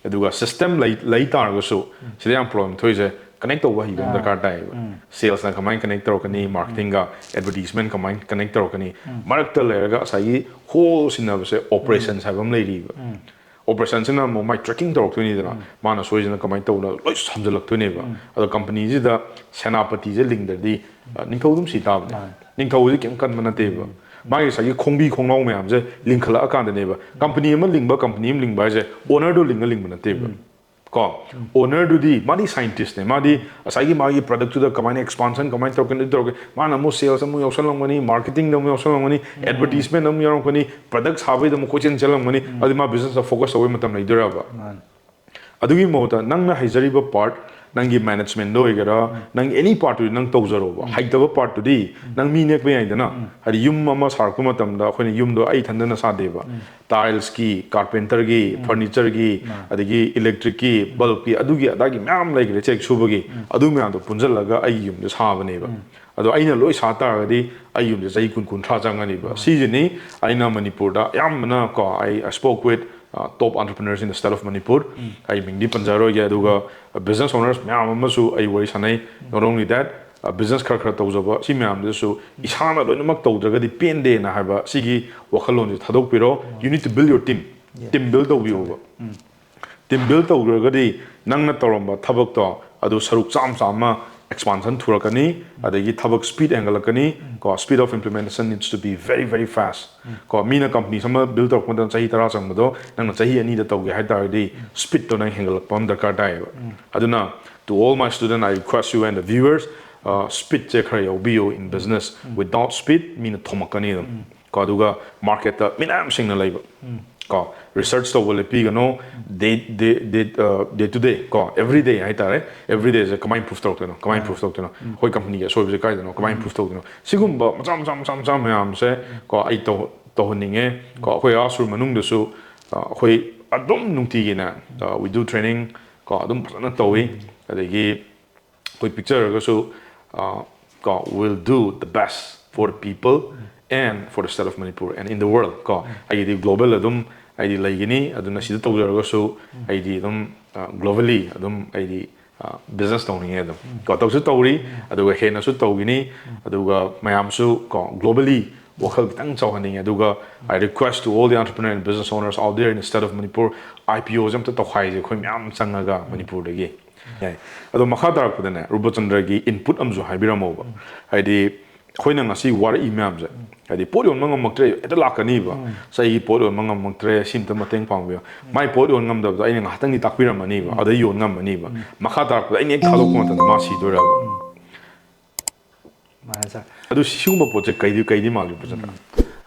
ꯑꯗꯨꯒ system ꯂꯩ, ꯂꯩ ꯇꯥꯔꯒꯁꯨ, ꯁꯤꯗ ꯌꯥꯝ problem ꯊꯣꯛꯏꯁꯦ, connect ꯇꯧꯕ ꯍꯩꯕ ꯑꯃ ꯗꯔꯀꯥꯔ ꯇꯥꯏꯌꯦꯕ꯫ Salesꯅ ꯀꯃꯥꯏꯅ connect ꯇꯧꯔꯛꯀꯅꯤ, marketingꯒ advertisement ꯀꯃꯥꯏꯅ connect ꯇꯧꯔꯛꯀꯅꯤ, ꯃꯔꯛꯇ ꯂꯩꯔꯒ ꯉꯁꯥꯏꯒꯤ ꯍꯣꯜ ꯁꯤꯟꯅꯕꯁꯦ operations ꯍꯥꯏꯕ ꯑꯃ ꯂꯩꯔꯤꯕ꯫ Operationꯁꯤꯅ ꯑꯃꯨꯛ ꯃꯥꯏ tracking ꯇꯧꯔꯛꯇꯣꯏꯅꯤꯗꯅ, ꯃꯥꯅ ꯁꯣꯏꯁꯤꯅ ꯀꯃꯥꯏꯅ ꯇꯧꯅ ꯂꯣꯏ ꯁꯝꯖꯜꯂꯛꯇꯣꯏꯅꯦꯕ꯫ ꯑꯗꯣ companyꯁꯤꯗ ꯁꯦꯅꯥꯄꯇꯤꯁꯦ ꯂꯤꯡꯗ꯭ꯔꯗꯤ, ꯑ, ꯅꯤꯡꯊꯧ ꯑꯗꯨꯝ ꯁꯤ ꯇꯥꯕꯅꯦ꯫ ꯅꯤꯡꯊꯧꯁꯦ ꯀꯩꯝ ꯀꯟꯕ ꯅꯠꯇꯦꯕ꯫ ꯃꯥꯒꯤ ꯉꯁꯥꯏꯒꯤ ꯈꯣꯡꯕꯤ ꯈꯣꯡꯅꯥꯎ ꯃꯌꯥꯝꯁꯦ ꯂꯤꯡꯈꯠꯂꯛꯑꯀꯥꯟꯗꯅꯦꯕ꯫ Company ꯑꯃ ꯂꯤꯡꯕ, company ꯑꯃ ꯂꯤꯡꯕ ꯍꯥꯏꯁꯦ ownerꯗꯣ ꯂꯤꯡꯉ ꯂꯤꯡꯕ ꯅꯠꯇꯦꯕ꯫ ꯀꯣ, ownerꯗꯨꯗꯤ ꯃꯥꯗꯤ scientistꯅꯦ, ꯃꯥꯗꯤ ꯉꯁꯥꯏꯒꯤ ꯃꯥꯒꯤ productꯇꯨꯗ ꯀꯃꯥꯏꯅ expansion ꯀꯃꯥꯏꯅ ꯇꯧꯔꯛꯀꯅꯤ, ꯑꯗꯨ ꯇꯧꯔꯛꯀꯅꯤ, ꯃꯥꯅ ꯑꯃꯨꯛ sales ꯑꯃꯨꯛ ꯌꯥꯎꯁꯜꯂꯝꯒꯅꯤ, marketingꯗ ꯑꯃꯨꯛ ꯌꯥꯎꯁꯜꯂꯝꯒꯅꯤ, advertisement ꯑꯃꯨꯛ ꯌꯥꯎꯔꯝꯒꯅꯤ, product ꯁꯥꯕꯩꯗ ꯑꯃꯨꯛ ꯀꯣꯏꯆꯦꯟ ꯆꯦꯜꯂꯝꯒꯅꯤ꯫ ꯑꯗꯨꯗꯤ ꯃꯥ businessꯇ focus ꯇꯧꯕꯩ ꯃꯇꯝ ꯂꯩꯗꯣꯏꯔꯕ? ꯑꯗꯨꯒꯤ ꯃꯍꯨꯠꯇ ꯅꯪꯅ ꯍꯩꯖꯔꯤꯕ part, ꯅꯪꯒꯤ ꯃꯦꯅꯦꯖꯃꯦꯟꯗ ꯑꯣꯏꯒꯦꯔꯥ, ꯅꯪꯒꯤ ꯑꯦꯅꯤ ꯄꯥꯔꯠꯇꯨꯗꯤ ꯅꯪ ꯇꯧꯖꯔꯣꯕ꯫ ꯍꯩꯇꯕ ꯄꯥꯔꯠꯇꯨꯗꯤ ꯅꯪ ꯃꯤ ꯅꯦꯛꯄ ꯌꯥꯏꯗꯅ꯫ ꯍꯥꯏꯗꯤ ꯌꯨꯝ ꯑꯃ ꯁꯥꯔꯛꯄ ꯃꯇꯝꯗ ꯑꯩꯈꯣꯏꯅ ꯌꯨꯝꯗꯣ ꯑꯩ ꯏꯊꯟꯗꯅ ꯁꯥꯗꯦꯕ꯫ ꯇꯥꯏꯜꯁꯀꯤ, ꯀꯥꯔꯄꯦꯟꯇꯔꯒꯤ, ꯐꯔꯅꯤꯆꯔꯒꯤ, ꯑꯗꯒꯤ ꯏꯂꯦꯛꯇ꯭ꯔꯤꯛꯀꯤ, ꯕꯜꯕꯀꯤ, ꯑꯗꯨꯒꯤ ꯑꯗꯥꯒꯤ ꯃꯌꯥꯝ ꯂꯩꯈ꯭ꯔꯦ, ꯆꯦꯛ ꯁꯨꯕꯒꯤ, ꯑꯗꯨ ꯃꯌꯥꯝꯗꯣ ꯄꯨꯟꯁꯤꯜꯂꯒ ꯑꯩꯒꯤ ꯌꯨꯝꯁꯦ ꯁꯥꯕꯅꯦꯕ꯫ ꯑꯗꯣ ꯑꯩꯅ ꯂꯣꯏ ꯁꯥ ꯇꯥꯔꯒꯗꯤ ꯑꯩ ꯌꯨꯝꯁꯦ ꯆꯍꯤ ꯀꯨꯟ, ꯀꯨꯟꯊ꯭ꯔꯥ ꯆꯪꯒꯅꯤꯕ꯫ ꯁꯤꯁꯤꯅꯤ ꯑꯩꯅ ꯃꯅꯤꯄꯨꯔꯗ ꯑꯌꯥꯝꯕꯅ ꯀꯣ, I, I spoke with uh, top entrepreneurs in the state of Manipur. ꯑꯩ ꯃꯤꯡꯗꯤ ꯄꯟꯖꯔꯣꯏꯒꯦ꯫ ꯑꯗꯨꯒ ꯕꯤꯖꯤꯅꯦꯁ ꯑꯣꯅꯔꯁ ꯃꯌꯥꯝ ꯑꯃꯁꯨ ꯑꯩ ꯋꯥꯔꯤ ꯁꯥꯟꯅꯩ꯫ Not only that, ꯕꯤꯖꯤꯅꯦꯁ ꯈꯔ ꯈꯔ ꯇꯧꯖꯕ ꯁꯤ ꯃꯌꯥꯝꯗꯨꯁꯨ ꯏꯁꯥꯅ ꯂꯣꯏꯅꯃꯛ ꯇꯧꯗ꯭ꯔꯒꯗꯤ ꯄꯦꯟꯗꯦꯅ ꯍꯥꯏꯕ ꯁꯤꯒꯤ ꯋꯥꯈꯜꯂꯣꯟꯁꯦ ꯊꯥꯗꯣꯛꯄꯤꯔꯣ꯫ You need to build your team. Team build ꯇꯧꯕꯤꯌꯣꯕ꯫ Team build ꯇꯧꯈ꯭ꯔꯒꯗꯤ ꯅꯪꯅ ꯇꯧꯔꯝꯕ ꯊꯕꯛꯇꯣ ꯑꯗꯨ ꯁꯔꯨꯛ ꯆꯥꯝꯃ ꯆꯥꯝꯃ expansion ꯊꯨꯔꯛꯀꯅꯤ꯫ ꯑꯗꯒꯤ ꯊꯕꯛ speed ꯍꯦꯟꯒꯠꯂꯛꯀꯅꯤ꯫ ꯀꯣ, speed of implementation needs to be very, very fast. ꯀꯣ, ꯃꯤꯅ companies ꯑꯃ build ꯇꯧꯔꯛꯄ ꯃꯇꯝꯗ ꯆꯍꯤ ꯇꯔꯥ ꯆꯪꯕꯗꯣ ꯅꯪꯅ ꯆꯍꯤ ꯑꯅꯤꯗ ꯇꯧꯒꯦ ꯍꯥꯏ ꯇꯥꯔꯒꯗꯤ speedꯇꯣ ꯅꯪ ꯍꯦꯟꯒꯠꯂꯛꯄ ꯑꯃ ꯗꯔꯀꯥꯔ ꯇꯥꯏꯌꯦꯕ꯫ ꯑꯗꯨꯅ to all my student, I request you and the viewers, uh, speedꯁꯦ ꯈꯔ ꯌꯥꯎꯕꯤꯌꯨ in business. Without speed ꯃꯤꯅ ꯊꯣꯝꯃꯛꯀꯅꯤ ꯑꯗꯨꯝ꯫ ꯀꯣ, ꯑꯗꯨꯒ ꯃꯥꯔꯀꯦꯠꯇ ꯃꯤꯅ ꯌꯥꯝ ꯁꯤꯡꯅ ꯂꯩꯕ꯫ ꯀꯣ, ꯔꯤꯁꯔꯆ ꯇꯧꯕ ꯂꯦꯞꯄꯤꯒꯅꯣ꯫ Day, day, day, uh, day to day, ꯀꯣ, every day ꯍꯥꯏꯇꯥꯔꯦ꯫ Every dayꯁꯦ ꯀꯃꯥꯏꯅ improve ꯇꯧꯔꯛꯇꯣꯏꯅꯣ, ꯀꯃꯥꯏꯅ improve ꯇꯧꯔꯛꯇꯣꯏꯅꯣ, ꯑꯩꯈꯣꯏ ꯀꯝꯄꯅꯤꯒꯤ ꯑꯁꯣꯏꯕꯁꯦ ꯀꯥꯏꯗꯅꯣ, ꯀꯃꯥꯏꯅ improve ꯇꯧꯗꯣꯏꯅꯣ, ꯁꯤꯒꯨꯝꯕ ꯃꯆꯥ ꯃꯆꯥ ꯃꯆꯥ ꯃꯆꯥ ꯃꯌꯥꯝꯁꯦ ꯀꯣ, ꯑꯩ ꯇꯧ-, ꯇꯧꯍꯟꯅꯤꯡꯉꯦ꯫ ꯀꯣ, ꯑꯩꯈꯣꯏ ꯑꯥ ꯁꯨꯔ ꯃꯅꯨꯡꯗꯁꯨ, ꯑ, ꯑꯩꯈꯣꯏ ꯑꯗꯨꯝ ꯅꯨꯡꯇꯤꯒꯤꯅꯦ, ꯑ, we do training, ꯀꯣ, ꯑꯗꯨꯝ ꯐꯖꯅ ꯇꯧꯏ꯫ ꯑꯗꯒꯤ ꯑꯩꯈꯣꯏ ꯄꯤꯛꯆꯔꯒꯁꯨ, ꯑ, ꯀꯣ, will do the best for the people and for the state of Manipur and in the world, ꯀꯣ꯫ ꯑꯩꯒꯤꯗꯤ global ꯑꯗꯨꯝ ꯑꯩꯗꯤ ꯂꯩꯒꯅꯤ꯫ ꯑꯗꯨꯅ ꯁꯤꯗ ꯇꯧꯖꯔꯒꯁꯨ ꯑꯩꯗꯤ ꯑꯗꯨꯝ, ꯑ, globally ꯑꯗꯨꯝ ꯑꯩꯗꯤ, ꯑ, ꯕꯤꯖꯤꯅꯦꯁ ꯇꯧꯅꯤꯡꯉꯦ ꯑꯗꯨꯝ꯫ ꯀꯣ, ꯇꯧꯁꯨ ꯇꯧꯔꯤ, ꯑꯗꯨꯒ ꯍꯦꯟꯅꯁꯨ ꯇꯧꯒꯅꯤ꯫ ꯑꯗꯨꯒ ꯃꯌꯥꯝꯁꯨ, ꯀꯣ, globally ꯋꯥꯈꯜ ꯈꯤꯇꯪ ꯆꯥꯎꯍꯟꯅꯤꯡꯉꯦ꯫ ꯑꯗꯨꯒ I request to all the entrepreneur and business owners out there in the state of Manipur, IPOꯁꯦ ꯑꯝꯇ ꯇꯧꯈꯥꯏꯁꯦ ꯑꯩꯈꯣꯏ ꯃꯌꯥꯝ ꯆꯪꯉꯒ ꯃꯅꯤꯄꯨꯔꯗꯒꯤ꯫ ꯌꯥꯏ꯫ ꯑꯗꯣ ꯃꯈꯥ ꯇꯥꯔꯛꯄꯗꯅꯦ, ꯔꯨꯄꯆꯟꯗ꯭ꯔꯒꯤ input ꯑꯃꯁꯨ ꯍꯥꯏꯕꯤꯔꯝꯃꯣꯕ꯫ ꯍꯥꯏꯗꯤ ꯑꯩꯈꯣꯏꯅ ꯉꯁꯤ ꯋꯥꯔꯛꯏ ꯃꯌꯥꯝꯁꯦ, ꯍꯥꯏꯗꯤ ꯄꯣꯠ ꯌꯣꯟꯕ ꯉꯝꯃꯛꯇ꯭ꯔꯦ, ꯍꯦꯛꯇ ꯂꯥꯛꯀꯅꯤꯕ꯫ "ꯑꯁ, ꯑꯩꯒꯤ ꯄꯣꯠ ꯌꯣꯟꯕ ꯉꯝꯃꯛꯇ꯭ꯔꯦ, ꯁꯤ ꯑꯝꯇ ꯃꯇꯦꯡ ꯄꯥꯡꯕꯤꯌꯨ"꯫ ꯃꯥꯏ ꯄꯣꯠ ꯌꯣꯟ ꯉꯝꯗꯕꯗꯣ ꯑꯩꯅ ꯉꯥꯏꯍꯥꯛꯇꯪꯗꯤ ꯇꯥꯛꯄꯤꯔꯝꯃꯅꯤꯕ, ꯑꯗꯩ ꯌꯣꯟ ꯉꯝꯃꯅꯤꯕ꯫ ꯃꯈꯥ ꯇꯥꯔꯛꯄꯗ ꯑꯩꯅ ꯍꯦꯛ ꯊꯥꯗꯣꯛꯄ ꯃꯇꯝꯗ ꯃꯥ ꯁꯤꯗꯣꯏꯔꯕ? ꯃꯥꯅꯦ, ꯁꯥꯔ꯫ ꯑꯗꯨ ꯁꯤꯒꯨꯝꯕ ꯄꯣꯠꯁꯦ ꯀꯩꯗꯤ, ꯀꯩꯗꯤ ꯃꯥꯜꯂꯤ, ꯐꯖꯅ?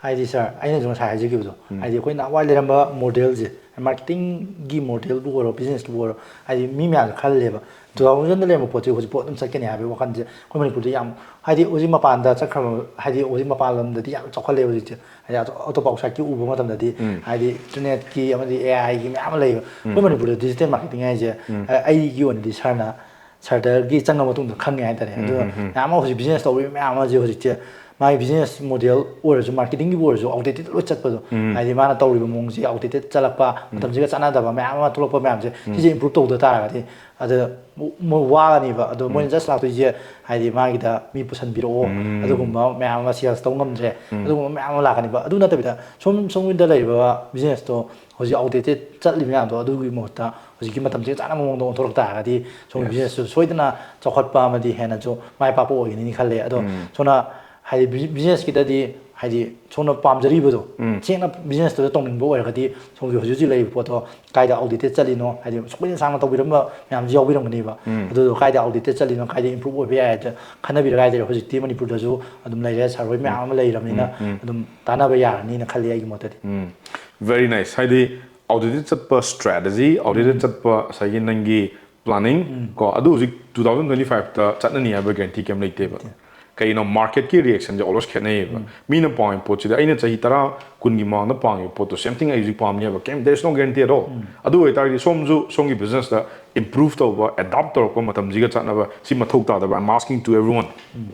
ꯍꯥꯏꯗꯤ, ꯁꯥꯔ, ꯑꯩꯅꯁꯨ ꯉꯁꯥꯏ ꯍꯥꯏꯖꯈꯤꯕꯗꯣ, ꯍꯥꯏꯗꯤ ꯑꯩꯈꯣꯏ ꯅꯍꯥꯟꯋꯥꯏ ꯂꯩꯔꯝꯕ ꯃꯣꯗꯦꯜꯁꯦ, ꯃꯥꯔꯀꯦꯇꯤꯡꯒꯤ ꯃꯣꯗꯦꯜꯕꯨ ꯑꯣꯏꯔꯣ, ꯕꯤꯖꯤꯅꯦꯁꯇꯕꯨ ꯑꯣꯏꯔꯣ, ꯍꯥꯏꯗꯤ ꯃꯤ ꯃꯌꯥꯝꯅ ꯈꯜꯂꯦꯕ, ꯇꯨ ꯊꯥꯎꯖꯟꯗ ꯂꯩꯔꯝꯕ ꯄꯣꯠꯁꯤ ꯍꯧꯖꯤꯛ ꯄꯣꯠ ꯑꯗꯨꯝ ꯆꯠꯀꯅꯤ ꯍꯥꯏꯕꯒꯤ ꯋꯥꯈꯜꯁꯦ ꯑꯩꯈꯣꯏ ꯃꯅꯤꯄꯨꯔꯗ ꯌꯥꯝ, ꯍꯥꯏꯗꯤ ꯍꯧꯖꯤꯛ ꯃꯄꯥꯟꯗ ꯆꯠꯈ꯭ꯔꯕ, ꯍꯥꯏꯗꯤ ꯍꯧꯖꯤꯛ ꯃꯄꯥꯟ ꯂꯝꯗꯗꯤ ꯌꯥꯝ ꯆꯥꯎꯈꯠꯂꯦ ꯍꯧꯖꯤꯛꯁꯦ꯫ ꯍꯥꯏꯗꯤ ꯑꯇꯣꯞ-, ꯑꯇꯣꯞꯄ ꯑꯥꯎꯠꯁꯥꯏꯠꯀꯤ ꯎꯕ ꯃꯇꯝꯗꯗꯤ, ꯎꯝ꯫ ꯍꯥꯏꯗꯤ ꯏꯟꯇꯔꯅꯦꯠꯀꯤ ꯑꯃꯗꯤ ꯑꯦ ꯑꯥꯏꯒꯤ ꯃꯌꯥꯝ ꯑꯃ ꯂꯩꯕ꯫ ꯑꯩꯈꯣꯏ ꯎꯝ꯫ ꯃꯅꯤꯄꯨꯔꯗ ꯗꯤꯖꯤꯇꯦꯜ ꯃꯥꯔꯀꯦꯇꯤꯡ ꯍꯥꯏꯁꯦ, ꯎꯝ꯫ ꯑ-, ꯑꯩꯒꯤ ꯑꯣꯏꯅꯗꯤ ꯁꯥꯔꯅ, ꯁꯥꯔꯗꯒꯤ ꯆꯪꯉ ꯃꯇꯨꯡꯗ ꯈꯪꯉꯦ ꯍꯥꯏꯇꯥꯔꯦ꯫ ꯎꯝ, ꯑꯗꯨꯒ ꯎꯝ, ꯎꯝ꯫ ꯃꯌꯥꯝ ꯑꯃ ꯍꯧꯖꯤꯛ ꯕꯤꯖꯤꯅꯦꯁ ꯇꯧꯔꯤꯕ ꯃꯌꯥꯝ ꯑꯃꯁꯦ ꯍꯧꯖꯤꯛꯁꯦ ꯃꯥꯒꯤ ꯕꯤꯖꯤꯅꯦꯁ ꯃꯣꯗꯦꯜ ꯑꯣꯏꯔꯁꯨ, ꯃꯥꯔꯀꯦꯇꯤꯡꯒꯤꯕꯨ ꯑꯣꯏꯔꯁꯨ, ꯑꯥꯎꯠꯗꯦꯇꯦꯠ ꯂꯣꯏ ꯆꯠꯄꯗꯣ꯫ ꯎꯝ꯫ ꯍꯥꯏꯗꯤ ꯃꯥꯅ ꯇꯧꯔꯤꯕ ꯃꯑꯣꯡꯁꯦ ꯑꯥꯎꯠꯗꯦꯇꯦꯠ ꯆꯠꯂꯛꯄ, ꯎꯝ꯫ ꯃꯇꯝꯁꯤꯒ ꯆꯥꯟꯅꯗꯕ ꯃꯌꯥꯝ ꯑꯃ ꯊꯣꯛꯂꯛꯄ ꯃꯌꯥꯝꯁꯦ, ꯎꯝ꯫ ꯁꯤꯁꯦ ꯏꯝꯄ꯭ꯔꯨꯞ ꯇꯧꯗ ꯇꯥꯔꯒꯗꯤ, ꯑꯗ ꯃꯣ-, ꯃꯣꯏ ꯋꯥꯒꯅꯤꯕ꯫ ꯑꯗꯣ ꯃꯣꯏꯅ ꯎꯝ꯫ ꯖꯁ ꯂꯥꯛꯇꯣꯏꯁꯦ ꯍꯥꯏꯗꯤ ꯃꯥꯒꯤꯗ ꯃꯤ ꯄꯨꯁꯟꯕꯤꯔꯛꯑꯣ, ꯎꯝ꯫ ꯑꯗꯨꯒꯨꯝꯕ ꯃꯌꯥꯝ ꯑꯃ ꯁꯦꯜꯁ ꯇꯧ ꯉꯝꯗ꯭ꯔꯦ, ꯎꯝ꯫ ꯑꯗꯨꯒꯨꯝꯕ ꯃꯌꯥꯝ ꯑꯃ ꯂꯥꯛꯀꯅꯤꯕ꯫ ꯑꯗꯨ ꯅꯠꯇꯕꯤꯗ ꯁꯣꯝ, ꯁꯣꯝꯒꯤꯗ ꯂꯩꯔꯤꯕ ꯕꯤꯖꯤꯅꯦꯁꯇꯣ ꯍꯧꯖꯤꯛ ꯑꯥꯎꯠꯗꯦꯇꯦꯠ ꯆꯠꯂꯤ ꯃꯌꯥꯝꯗꯣ, ꯑꯗꯨꯒꯤ ꯃꯍꯨꯠꯇ ꯍꯧꯖꯤꯛꯀꯤ ꯃꯇꯝꯁꯤꯒ ꯆꯥꯟꯅꯕ ꯃꯑꯣꯡꯗ ꯑꯣꯟꯊꯣꯔꯛ ꯇꯥꯔꯒꯗꯤ ꯁꯣꯝꯒꯤ Yes. ꯕꯤꯖꯤꯅꯦꯁꯇꯨ ꯁꯣꯏꯗꯅ ꯆꯥꯎꯈꯠꯄ ꯑꯃꯗꯤ ꯍꯦꯟꯅꯁꯨ ꯃꯥꯏ ꯄꯥꯛꯄ ꯑꯣꯏꯒꯅꯤꯅ ꯈꯜꯂꯦ꯫ ꯑꯗꯣ ꯎꯝ꯫ ꯁꯣꯝꯅ ꯍꯥꯏꯗꯤ ꯕꯤ-, ꯕꯤꯖꯤꯅꯦꯁꯀꯤꯗꯗꯤ ꯍꯥꯏꯗꯤ ꯁꯣꯝꯅ ꯄꯥꯝꯖꯔꯤꯕꯗꯣ, ꯎꯝ꯫ ꯁꯦꯡꯅ ꯕꯤꯖꯤꯅꯦꯁꯇꯨꯗ ꯇꯧꯅꯤꯡꯕ ꯑꯣꯏꯔꯒꯗꯤ ꯁꯣꯝꯒꯤ ꯍꯧꯖꯤꯛ ꯍꯧꯖꯤꯛ ꯂꯩꯔꯤꯕ ꯄꯣꯠꯇꯣ ꯀꯥꯏꯗ ꯑꯥꯎꯠꯗꯦꯇꯦꯠ ꯆꯠꯂꯤꯅꯣ, ꯍꯥꯏꯗꯤ ꯁꯨꯝ ꯀꯨꯏꯅ ꯁꯥꯡꯅ ꯇꯧꯕꯤꯔꯝꯕ ꯃꯌꯥꯝꯁꯨ ꯌꯥꯎꯕꯤꯔꯝꯒꯅꯤꯕ꯫ ꯎꯝ꯫ ꯑꯗꯨꯗꯣ ꯀꯥꯏꯗ ꯑꯥꯎꯠꯗꯦꯇꯦꯠ ꯆꯠꯂꯤꯅꯣ, ꯀꯥꯏꯗ ꯏꯝꯄ꯭ꯔꯨꯞ ꯑꯣꯏꯕ ꯌꯥꯏ ꯍꯥꯏꯗ ꯈꯟꯅꯕꯤꯔꯒ ꯍꯥꯏꯇꯥꯔꯦ꯫ ꯍꯧꯖꯤꯛꯇꯤ ꯃꯅꯤꯄꯨꯔꯗꯁꯨ ꯑꯗꯨꯝ ꯂꯩꯔꯦ, ꯁꯥꯔ ꯍꯣꯏ ꯃꯌꯥꯝ ꯎꯝ, ꯑꯃ ꯂꯩꯔꯕꯅꯤꯅ ꯎꯝ, ꯎꯝ꯫ ꯑꯗꯨꯝ ꯇꯥꯟꯅꯕ ꯌꯥꯔꯅꯤꯅ ꯈꯜꯂꯤ ꯑꯩꯒꯤ ꯃꯣꯠꯇꯗꯤ꯫ ꯎꯝ꯫ Very nice꯫ ꯍꯥꯏꯗꯤ ꯑꯥꯎꯠꯗꯦꯇꯦꯠ ꯆꯠꯄ ꯁ꯭ꯇ꯭ꯔꯦꯇꯦꯖꯤ, ꯑꯥꯎꯠꯗꯦꯇꯦꯠ ꯎꯝ꯫ ꯆꯠꯄ ꯉꯁꯥꯏꯒꯤ ꯅꯪꯒꯤ ꯄ꯭ꯂꯥꯅꯤꯡ ꯎꯝ꯫ ꯀꯣ, ꯑꯗꯨ ꯍꯧꯖꯤꯛ two thousand twenty five ꯇ ꯆꯠꯅꯅꯤ ꯍꯥꯏꯕ ꯒꯦꯔꯦꯟꯇꯤ ꯀꯩꯝ ꯂꯩꯇꯦꯕ꯫ ꯂꯩꯇꯦ꯫ ꯀꯩꯅꯣ, ꯃꯥꯔꯀꯦꯠꯀꯤ ꯔꯤꯌꯦꯛꯁꯟꯁꯦ ꯑꯣꯜꯋꯦꯁ ꯈꯦꯠꯅꯩꯌꯦꯕ꯫ ꯎꯝ꯫ ꯃꯤꯅ ꯄꯥꯝꯃꯤꯕ ꯄꯣꯠꯁꯤꯗ ꯑꯩꯅ ꯆꯍꯤ ꯇꯔꯥ, ꯀꯨꯟꯒꯤ ꯃꯃꯥꯡꯗ ꯄꯥꯝꯃꯤꯕ ꯄꯣꯠꯇꯣ ꯁꯦꯝ ꯊꯤꯡ ꯑꯩ ꯍꯧꯖꯤꯛ ꯄꯥꯝꯅꯤ ꯍꯥꯏꯕ ꯀꯩꯝ, there is no guarantee at all꯫ ꯎꯝ꯫ ꯑꯗꯨ ꯑꯣꯏꯇꯥꯔꯗꯤ ꯁꯣꯝꯁꯨ ꯁꯣꯝꯒꯤ ꯕꯤꯖꯤꯅꯦꯁꯇ ꯏꯝꯄ꯭ꯔꯨꯚ ꯇꯧꯕ, ꯑꯦꯗꯥꯞ ꯇꯧꯔꯛꯄ ꯃꯇꯝꯁꯤꯒ ꯆꯠꯅꯕ ꯁꯤ ꯃꯊꯧ ꯇꯥꯗꯕ꯭ꯔꯥ? I'm asking to everyone꯫ ꯎꯝ꯫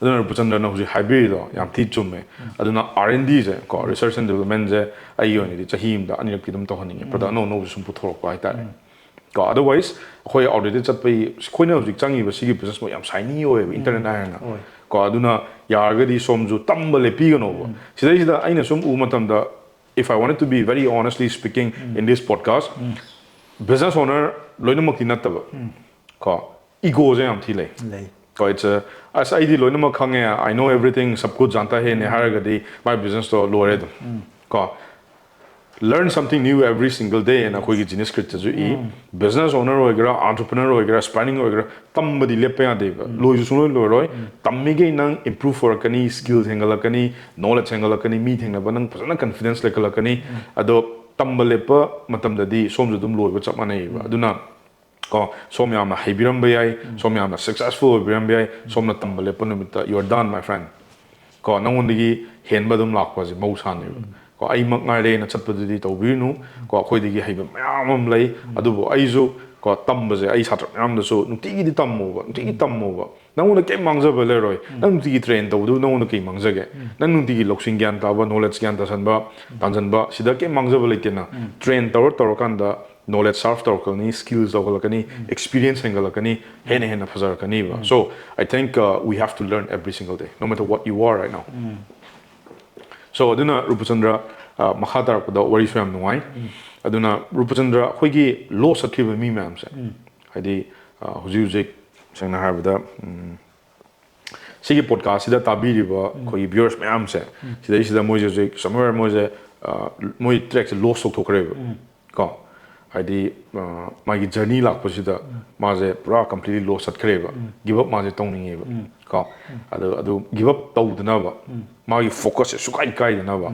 ꯑꯗꯨꯅ ꯔꯨꯄꯆꯟꯗ꯭ꯔꯅ ꯍꯧꯖꯤꯛ ꯍꯥꯏꯕꯤꯔꯤꯗꯣ ꯌꯥꯝ ꯊꯤ ꯆꯨꯝꯃꯦ꯫ ꯎꯝ꯫ ꯑꯗꯨꯅ R and D ꯁꯦ ꯀꯣ, ꯎꯝ꯫ Research and Development ꯁꯦ ꯑꯩꯒꯤ ꯑꯣꯏꯅꯗꯤ ꯆꯍꯤ ꯑꯃꯗ ꯑꯅꯤꯔꯛꯇꯤ ꯑꯗꯨꯝ ꯇꯧꯍꯟꯅꯤꯡꯉꯦ, ꯎꯝ꯫ Product ꯑꯅꯧ ꯑꯅꯧꯕ ꯁꯨꯝ ꯄꯨꯊꯣꯔꯛꯄ ꯍꯥꯏꯇꯥꯔꯦ꯫ ꯎꯝ꯫ ꯀꯣ, otherwise ꯑꯩꯈꯣꯏ ꯑꯥꯎꯠꯗꯦꯇꯦꯠ ꯆꯠꯄꯒꯤ, ꯑꯩꯈꯣꯏꯅ ꯍꯧꯖꯤꯛ ꯆꯪꯉꯤꯕ ꯁꯤꯒꯤ ꯕꯤꯖꯤꯅꯦꯁ ꯃꯣꯗꯦꯜ ꯌꯥꯝ ꯁꯥꯏꯅꯤ ꯑꯣꯏꯌꯦꯕ, ꯎꯝ꯫ ꯏꯟꯇꯔꯅꯦꯠ ꯍꯥꯏꯔꯅ꯫ ꯍꯣꯏ꯫ ꯀꯣ, ꯑꯗꯨꯅ ꯌꯥꯔꯒꯗꯤ ꯁꯣꯝꯁꯨ ꯇꯝꯕ ꯂꯦꯞꯄꯤꯒꯅꯣꯕ꯫ ꯎꯝ꯫ ꯁꯤꯗꯩꯁꯤꯗ ꯑꯩꯅ ꯁꯨꯝ ꯎꯕ ꯃꯇꯝꯗ, if I wanted to be very honestly speaking um. In this podcast, um. Business owner ꯂꯣꯏꯅꯃꯛꯇꯤ ꯅꯠꯇꯕ꯫ ꯎꯝ꯫ ꯀꯣ, ꯏꯒꯣꯁꯦ ꯌꯥꯝ ꯊꯤ ꯂꯩ꯫ ꯂꯩ꯫ ꯀꯣ, it's a, "ꯑꯁ, ꯑꯩꯗꯤ ꯂꯣꯏꯅꯃꯛ ꯈꯪꯉꯦ, I know everything, सब कुछ जानता है" ꯅꯦ ꯎꯝ꯫ ꯍꯥꯏꯔꯒꯗꯤ ꯃꯥꯏ ꯕꯤꯖꯤꯅꯦꯁꯇꯣ ꯂꯣꯏꯔꯦ ꯑꯗꯨꯝ꯫ ꯎꯝ꯫ ꯀꯣ, "Learn something new every single day" ꯍꯥꯏꯅ ꯑꯩꯈꯣꯏꯒꯤ ꯖꯤꯅꯤꯌꯁ ꯀ꯭ꯔꯤꯠꯇꯁꯨ ꯏ꯫ ꯎꯝ꯫ Business owner ꯑꯣꯏꯒꯦꯔꯥ, entrepreneur ꯑꯣꯏꯒꯦꯔꯥ, aspiring ꯑꯣꯏꯒꯦꯔꯥ, ꯇꯝꯕꯗꯤ ꯂꯦꯞꯄ ꯌꯥꯗꯦꯕ꯫ ꯎꯝ꯫ ꯂꯣꯏꯁꯨ ꯁꯨꯡꯂꯣꯏ ꯂꯣꯏꯔꯣꯏ꯫ ꯎꯝ꯫ ꯇꯝꯃꯤꯈꯩ ꯅꯪ ꯏꯝꯄ꯭ꯔꯨꯚ ꯑꯣꯏꯔꯛꯀꯅꯤ, ꯁ꯭ꯀꯤꯜꯁ ꯍꯦꯟꯒꯠꯂꯛꯀꯅꯤ, ꯅꯣꯂꯦꯖ ꯍꯦꯟꯒꯠꯂꯛꯀꯅꯤ, ꯃꯤ ꯊꯦꯡꯅꯕ ꯅꯪ ꯐꯖꯅ ꯀꯟꯐꯤꯗꯦꯟꯁ ꯂꯩꯈꯠꯂꯛꯀꯅꯤ꯫ ꯎꯝ꯫ ꯑꯗꯣ ꯇꯝꯕ ꯂꯦꯞꯄ ꯃꯇꯝꯗꯗꯤ ꯁꯣꯝꯁꯨ ꯑꯗꯨꯝ ꯂꯣꯏꯕ ꯆꯞ ꯃꯥꯟꯅꯩꯕ꯫ ꯑꯗꯨꯅ ꯀꯣ, ꯁꯣꯝ ꯌꯥꯝꯅ ꯍꯩꯕꯤꯔꯝꯕ ꯌꯥꯏ, ꯁꯣꯝ ꯌꯥꯝꯅ successful ꯑꯣꯏꯕꯤꯔꯝꯕ ꯌꯥꯏ, ꯁꯣꯝꯅ ꯇꯝꯕ ꯂꯦꯞꯄ ꯅꯨꯃꯤꯠꯇ you're done, my friend. ꯀꯣ, ꯅꯪꯉꯣꯟꯗꯒꯤ ꯍꯦꯟꯕ ꯑꯗꯨꯝ ꯂꯥꯛꯄꯁꯦ ꯃꯍꯧꯁꯥꯅꯦꯕ꯫ ꯀꯣ, ꯑꯩꯃꯛ ꯉꯥꯏꯔꯦꯅ ꯆꯠꯄꯗꯨꯗꯤ ꯇꯧꯕꯤꯔꯨꯅꯨ꯫ ꯀꯣ, ꯑꯩꯈꯣꯏꯗꯒꯤ ꯍꯩꯕ ꯃꯌꯥꯝ ꯑꯃ ꯂꯩ꯫ ꯑꯗꯨꯕꯨ ꯑꯩꯁꯨ ꯀꯣ, ꯇꯝꯕꯁꯦ ꯑꯩ ꯁꯥꯇ꯭ꯔ ꯃꯌꯥꯝꯗꯁꯨ ꯅꯨꯡꯇꯤꯒꯤꯗꯤ ꯇꯝꯃꯣꯕ, ꯅꯨꯡꯇꯤꯒꯤ ꯇꯝꯃꯣꯕ꯫ ꯅꯪꯉꯣꯟꯗ ꯀꯩꯝ ꯃꯥꯡꯖꯕ ꯂꯩꯔꯣꯏ꯫ ꯅꯪ ꯅꯨꯡꯇꯤꯒꯤ train ꯇꯧꯕꯗꯨ ꯅꯪꯉꯣꯟꯗ ꯀꯩ ꯃꯥꯡꯖꯒꯦ? ꯅꯪ ꯅꯨꯡꯇꯤꯒꯤ ꯂꯧꯁꯤꯡ ꯒ꯭ꯌꯥꯟ ꯇꯥꯕ, knowledge ꯒ꯭ꯌꯥꯟ ꯇꯥꯁꯟꯕ, ꯇꯥꯟꯁꯤꯟꯕ, ꯁꯤꯗ ꯀꯩꯝ ꯃꯥꯡꯖꯕ ꯂꯩꯇꯦꯅ꯫ Train ꯇꯧꯔ ꯇꯧꯔꯀꯥꯟꯗ knowledge serve ꯇꯧꯔꯛꯀꯅꯤ, skills ꯇꯧꯈꯠꯂꯛꯀꯅꯤ, experience ꯍꯦꯟꯒꯠꯂꯛꯀꯅꯤ, ꯍꯦꯟꯅ ꯍꯦꯟꯅ ꯐꯖꯔꯛꯀꯅꯤꯕ꯫ So I think, uh, we have to learn every single day, no matter what you are right now. So ꯑꯗꯨꯅ ꯔꯨꯄꯆꯟꯗ꯭ꯔ, ꯑ, ꯃꯈꯥ ꯇꯥꯔꯛꯄꯗ ꯋꯥꯔꯤꯁꯨ ꯌꯥꯝ ꯅꯨꯡꯉꯥꯏ꯫ ꯑꯗꯨꯅ ꯔꯨꯄꯆꯟꯗ꯭ꯔ, ꯑꯩꯈꯣꯏꯒꯤ loss ꯆꯠꯈꯤꯕ ꯃꯤ ꯃꯌꯥꯝꯁꯦ, ꯍꯥꯏꯗꯤ, ꯑ, ꯍꯧꯖꯤꯛ ꯍꯧꯖꯤꯛ ꯁꯦꯡꯅ ꯍꯥꯏꯔꯕꯗ, ꯎꯝ, ꯁꯤꯒꯤ podcast ꯁꯤꯗ ꯇꯥꯕꯤꯔꯤꯕ ꯑꯩꯈꯣꯏꯒꯤ viewers ꯃꯌꯥꯝꯁꯦ, ꯁꯤꯗꯩꯁꯤꯗ ꯃꯣꯏꯁꯦ ꯍꯧꯖꯤꯛ somewhere ꯃꯣꯏꯁꯦ, ꯑ, ꯃꯣꯏ track ꯁꯦ loss ꯇꯧꯊꯣꯛꯈ꯭ꯔꯦꯕ꯫ ꯀꯣ, ꯍꯥꯏꯗꯤ, ꯑ, ꯃꯥꯒꯤ journey ꯂꯥꯛꯄꯁꯤꯗ ꯃꯥꯁꯦ ꯄꯨꯔꯥ completely loss ꯆꯠꯈ꯭ꯔꯦꯕ꯫ Give up ꯃꯥꯁꯦ ꯇꯧꯅꯤꯡꯉꯦꯕ꯫ ꯀꯣ, ꯑꯗꯨ, ꯑꯗꯨ give up ꯇꯧꯗꯅꯕ, ꯃꯥꯒꯤ focus ꯁꯦ ꯁꯨꯀꯥꯏ ꯀꯥꯏꯗꯅꯕ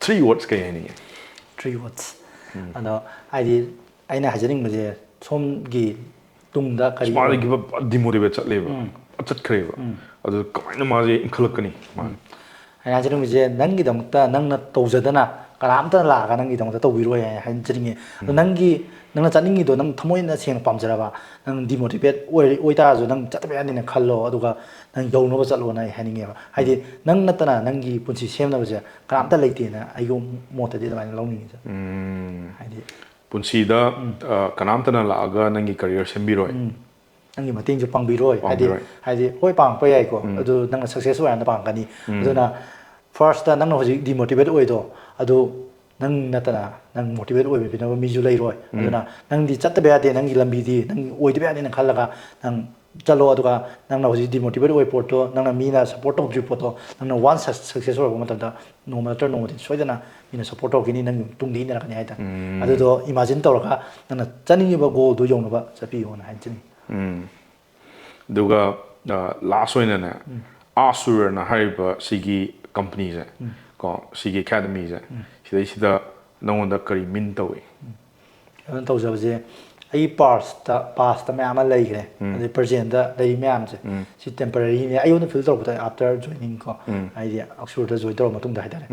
three words ꯀꯩ ꯍꯥꯏꯅꯤꯡꯉꯤ? Three words. ꯑꯗꯣ ꯍꯥꯏꯗꯤ ꯑꯩꯅ ꯍꯥꯏꯖꯅꯤꯡꯕꯁꯦ, ꯁꯣꯝꯒꯤ ꯇꯨꯡꯗ ꯀꯔꯤ ꯃꯥꯁꯦ give up, demotivate ꯆꯠꯂꯦꯕ, ꯆꯠꯈ꯭ꯔꯦꯕ꯫ ꯑꯗꯨ ꯀꯃꯥꯏꯅ ꯃꯥꯁꯦ ꯏꯟꯈꯠꯂꯛꯀꯅꯤ? ꯃꯥ ꯑꯩꯅ ꯍꯥꯏꯖꯅꯤꯡꯕꯁꯦ, ꯅꯪꯒꯤꯗꯃꯛꯇ ꯅꯪꯅ ꯇꯧꯖꯗꯅ ꯀꯅꯥꯝꯇꯅ ꯂꯥꯛꯑꯒ ꯅꯪꯒꯤꯗꯃꯛꯇ ꯇꯧꯕꯤꯔꯣꯏ ꯍꯥꯏꯅ ꯍꯥꯏꯖꯅꯤꯡꯉꯤ꯫ ꯑꯗꯣ ꯅꯪꯒꯤ, ꯅꯪꯅ ꯆꯠꯅꯤꯡꯉꯤꯗꯣ ꯅꯪ ꯊꯃꯣꯏꯅ ꯁꯦꯡꯅ ꯄꯥꯝꯖꯔꯕ, ꯅꯪ demotivate ꯑꯣꯏ, ꯑꯣꯏꯇꯥꯔꯁꯨ ꯅꯪ ꯆꯠꯇꯕ ꯌꯥꯗꯦꯅ ꯈꯜꯂꯣ, ꯑꯗꯨꯒ ꯅꯪ ꯌꯧꯅꯕ ꯆꯠꯂꯣꯅ ꯑꯩ ꯍꯥꯏꯅꯤꯡꯉꯦꯕ꯫ ꯍꯥꯏꯗꯤ ꯅꯪ ꯅꯠꯇꯅ ꯅꯪꯒꯤ ꯄꯨꯟꯁꯤ ꯁꯦꯝꯅꯕꯁꯦ ꯀꯅꯥꯝꯇ ꯂꯩꯇꯦꯅ ꯑꯩꯒꯤ ꯃꯣꯠꯇꯗꯤ ꯑꯗꯨꯃꯥꯏꯅ ꯂꯧꯅꯤꯡꯉꯤ꯫ ꯍꯥꯏꯗꯤ ꯄꯨꯟꯁꯤꯗ, ꯑ, ꯀꯅꯥꯝꯇꯅ ꯂꯥꯛꯑꯒ ꯅꯪꯒꯤ career ꯁꯦꯝꯕꯤꯔꯣꯏ꯫ ꯅꯪꯒꯤ ꯃꯇꯦꯡꯁꯨ ꯄꯥꯡꯕꯤꯔꯣꯏ꯫ ꯍꯥꯏꯗꯤ, ꯄꯥꯡꯕꯤꯔꯣꯏ꯫ ꯍꯥꯏꯗꯤ ꯍꯣꯏ, ꯄꯥꯡꯉꯛꯄ ꯌꯥꯏꯀꯣ, ꯑꯗꯨ ꯅꯪꯅ success ꯑꯣꯏꯔꯀꯥꯟꯗ ꯄꯥꯡꯉꯛꯀꯅꯤ꯫ ꯑꯗꯨꯅ first ꯅꯪꯅ ꯍꯧꯖꯤꯛ demotivate ꯑꯣꯏꯗꯣ, ꯑꯗꯨ ꯅꯪ ꯅꯠꯇꯅ ꯅꯪ motivate ꯑꯣꯏꯕꯤꯅꯕ ꯃꯤꯁꯨ ꯂꯩꯔꯣꯏ꯫ ꯑꯗꯨꯅ ꯅꯪꯗꯤ ꯆꯠꯇꯕ ꯌꯥꯗꯦ, ꯅꯪꯒꯤ ꯂꯝꯕꯤꯗꯤ ꯅꯪ ꯑꯣꯏꯗꯕ ꯌꯥꯗꯦꯅ ꯈꯜꯂꯒ ꯅꯪ ꯆꯠꯂꯣ꯫ ꯑꯗꯨꯒ ꯅꯪꯅ ꯍꯧꯖꯤꯛ demotivate ꯑꯣꯏ ꯄꯣꯠꯇꯣ, ꯅꯪꯅ ꯃꯤꯅ support ꯇꯧꯗ꯭ꯔꯤ ꯄꯣꯠꯇꯣ, ꯅꯪꯅ once success ꯑꯣꯏꯔꯛꯄ ꯃꯇꯝꯗ ꯅꯣꯡꯃ ꯅꯠꯇ꯭ꯔꯒ ꯅꯣꯡꯃꯗꯤ ꯁꯣꯏꯗꯅ ꯃꯤꯅ support ꯇꯧꯔꯛꯈꯤꯅꯤ, ꯅꯪꯒꯤ ꯇꯨꯡꯗ ꯏꯟꯅꯔꯛꯀꯅꯤ ꯍꯥꯏꯇꯥꯔꯦ꯫ ꯑꯗꯨꯗꯣ imagine ꯇꯧꯔꯒ ꯅꯪꯅ ꯆꯠꯅꯤꯡꯉꯤꯕ goal ꯗꯣ ꯌꯧꯅꯕ ꯆꯠꯄꯤꯌꯣꯅ ꯍꯥꯏꯖꯅꯤꯡꯉꯤ꯫ ꯑꯗꯨꯒ, ꯑ, last ꯑꯣꯏꯅꯅꯦ, ꯑꯥꯁꯨꯔꯅ ꯍꯥꯏꯔꯤꯕ ꯁꯤꯒꯤ company ꯁꯦ, ꯀꯣ, ꯁꯤꯒꯤ academy ꯁꯦ, ꯁꯤꯗꯩꯁꯤꯗ ꯅꯉꯣꯟꯗ ꯀꯔꯤ ꯃꯤꯟ ꯇꯧꯏ? ꯑꯗꯨꯅ ꯇꯧꯖꯕꯁꯦ, ꯑꯩ ꯄꯥꯁꯇ ꯄꯥꯁꯇ ꯃꯌꯥꯝ ꯑꯃ ꯂꯩꯈ꯭ꯔꯦ꯫ ꯑꯗꯩ ꯄ꯭ꯔꯖꯦꯟꯗ ꯂꯩꯔꯤ ꯃꯌꯥꯝꯁꯦ, ꯁꯤ ꯇꯦꯝꯄꯔꯔꯤꯅꯦ꯫ ꯑꯩꯉꯣꯟꯗ ꯐꯤꯜ ꯇꯧꯔꯛꯄꯗ, ꯑꯥꯐꯇꯔ ꯖꯣꯏꯅꯤꯡ ꯀꯣ, ꯍꯥꯏꯗꯤ ꯑꯛꯁꯨꯔꯗ ꯖꯣꯏꯟ ꯇꯧꯔ ꯃꯇꯨꯡꯗ ꯍꯥꯏꯇꯥꯔꯦ,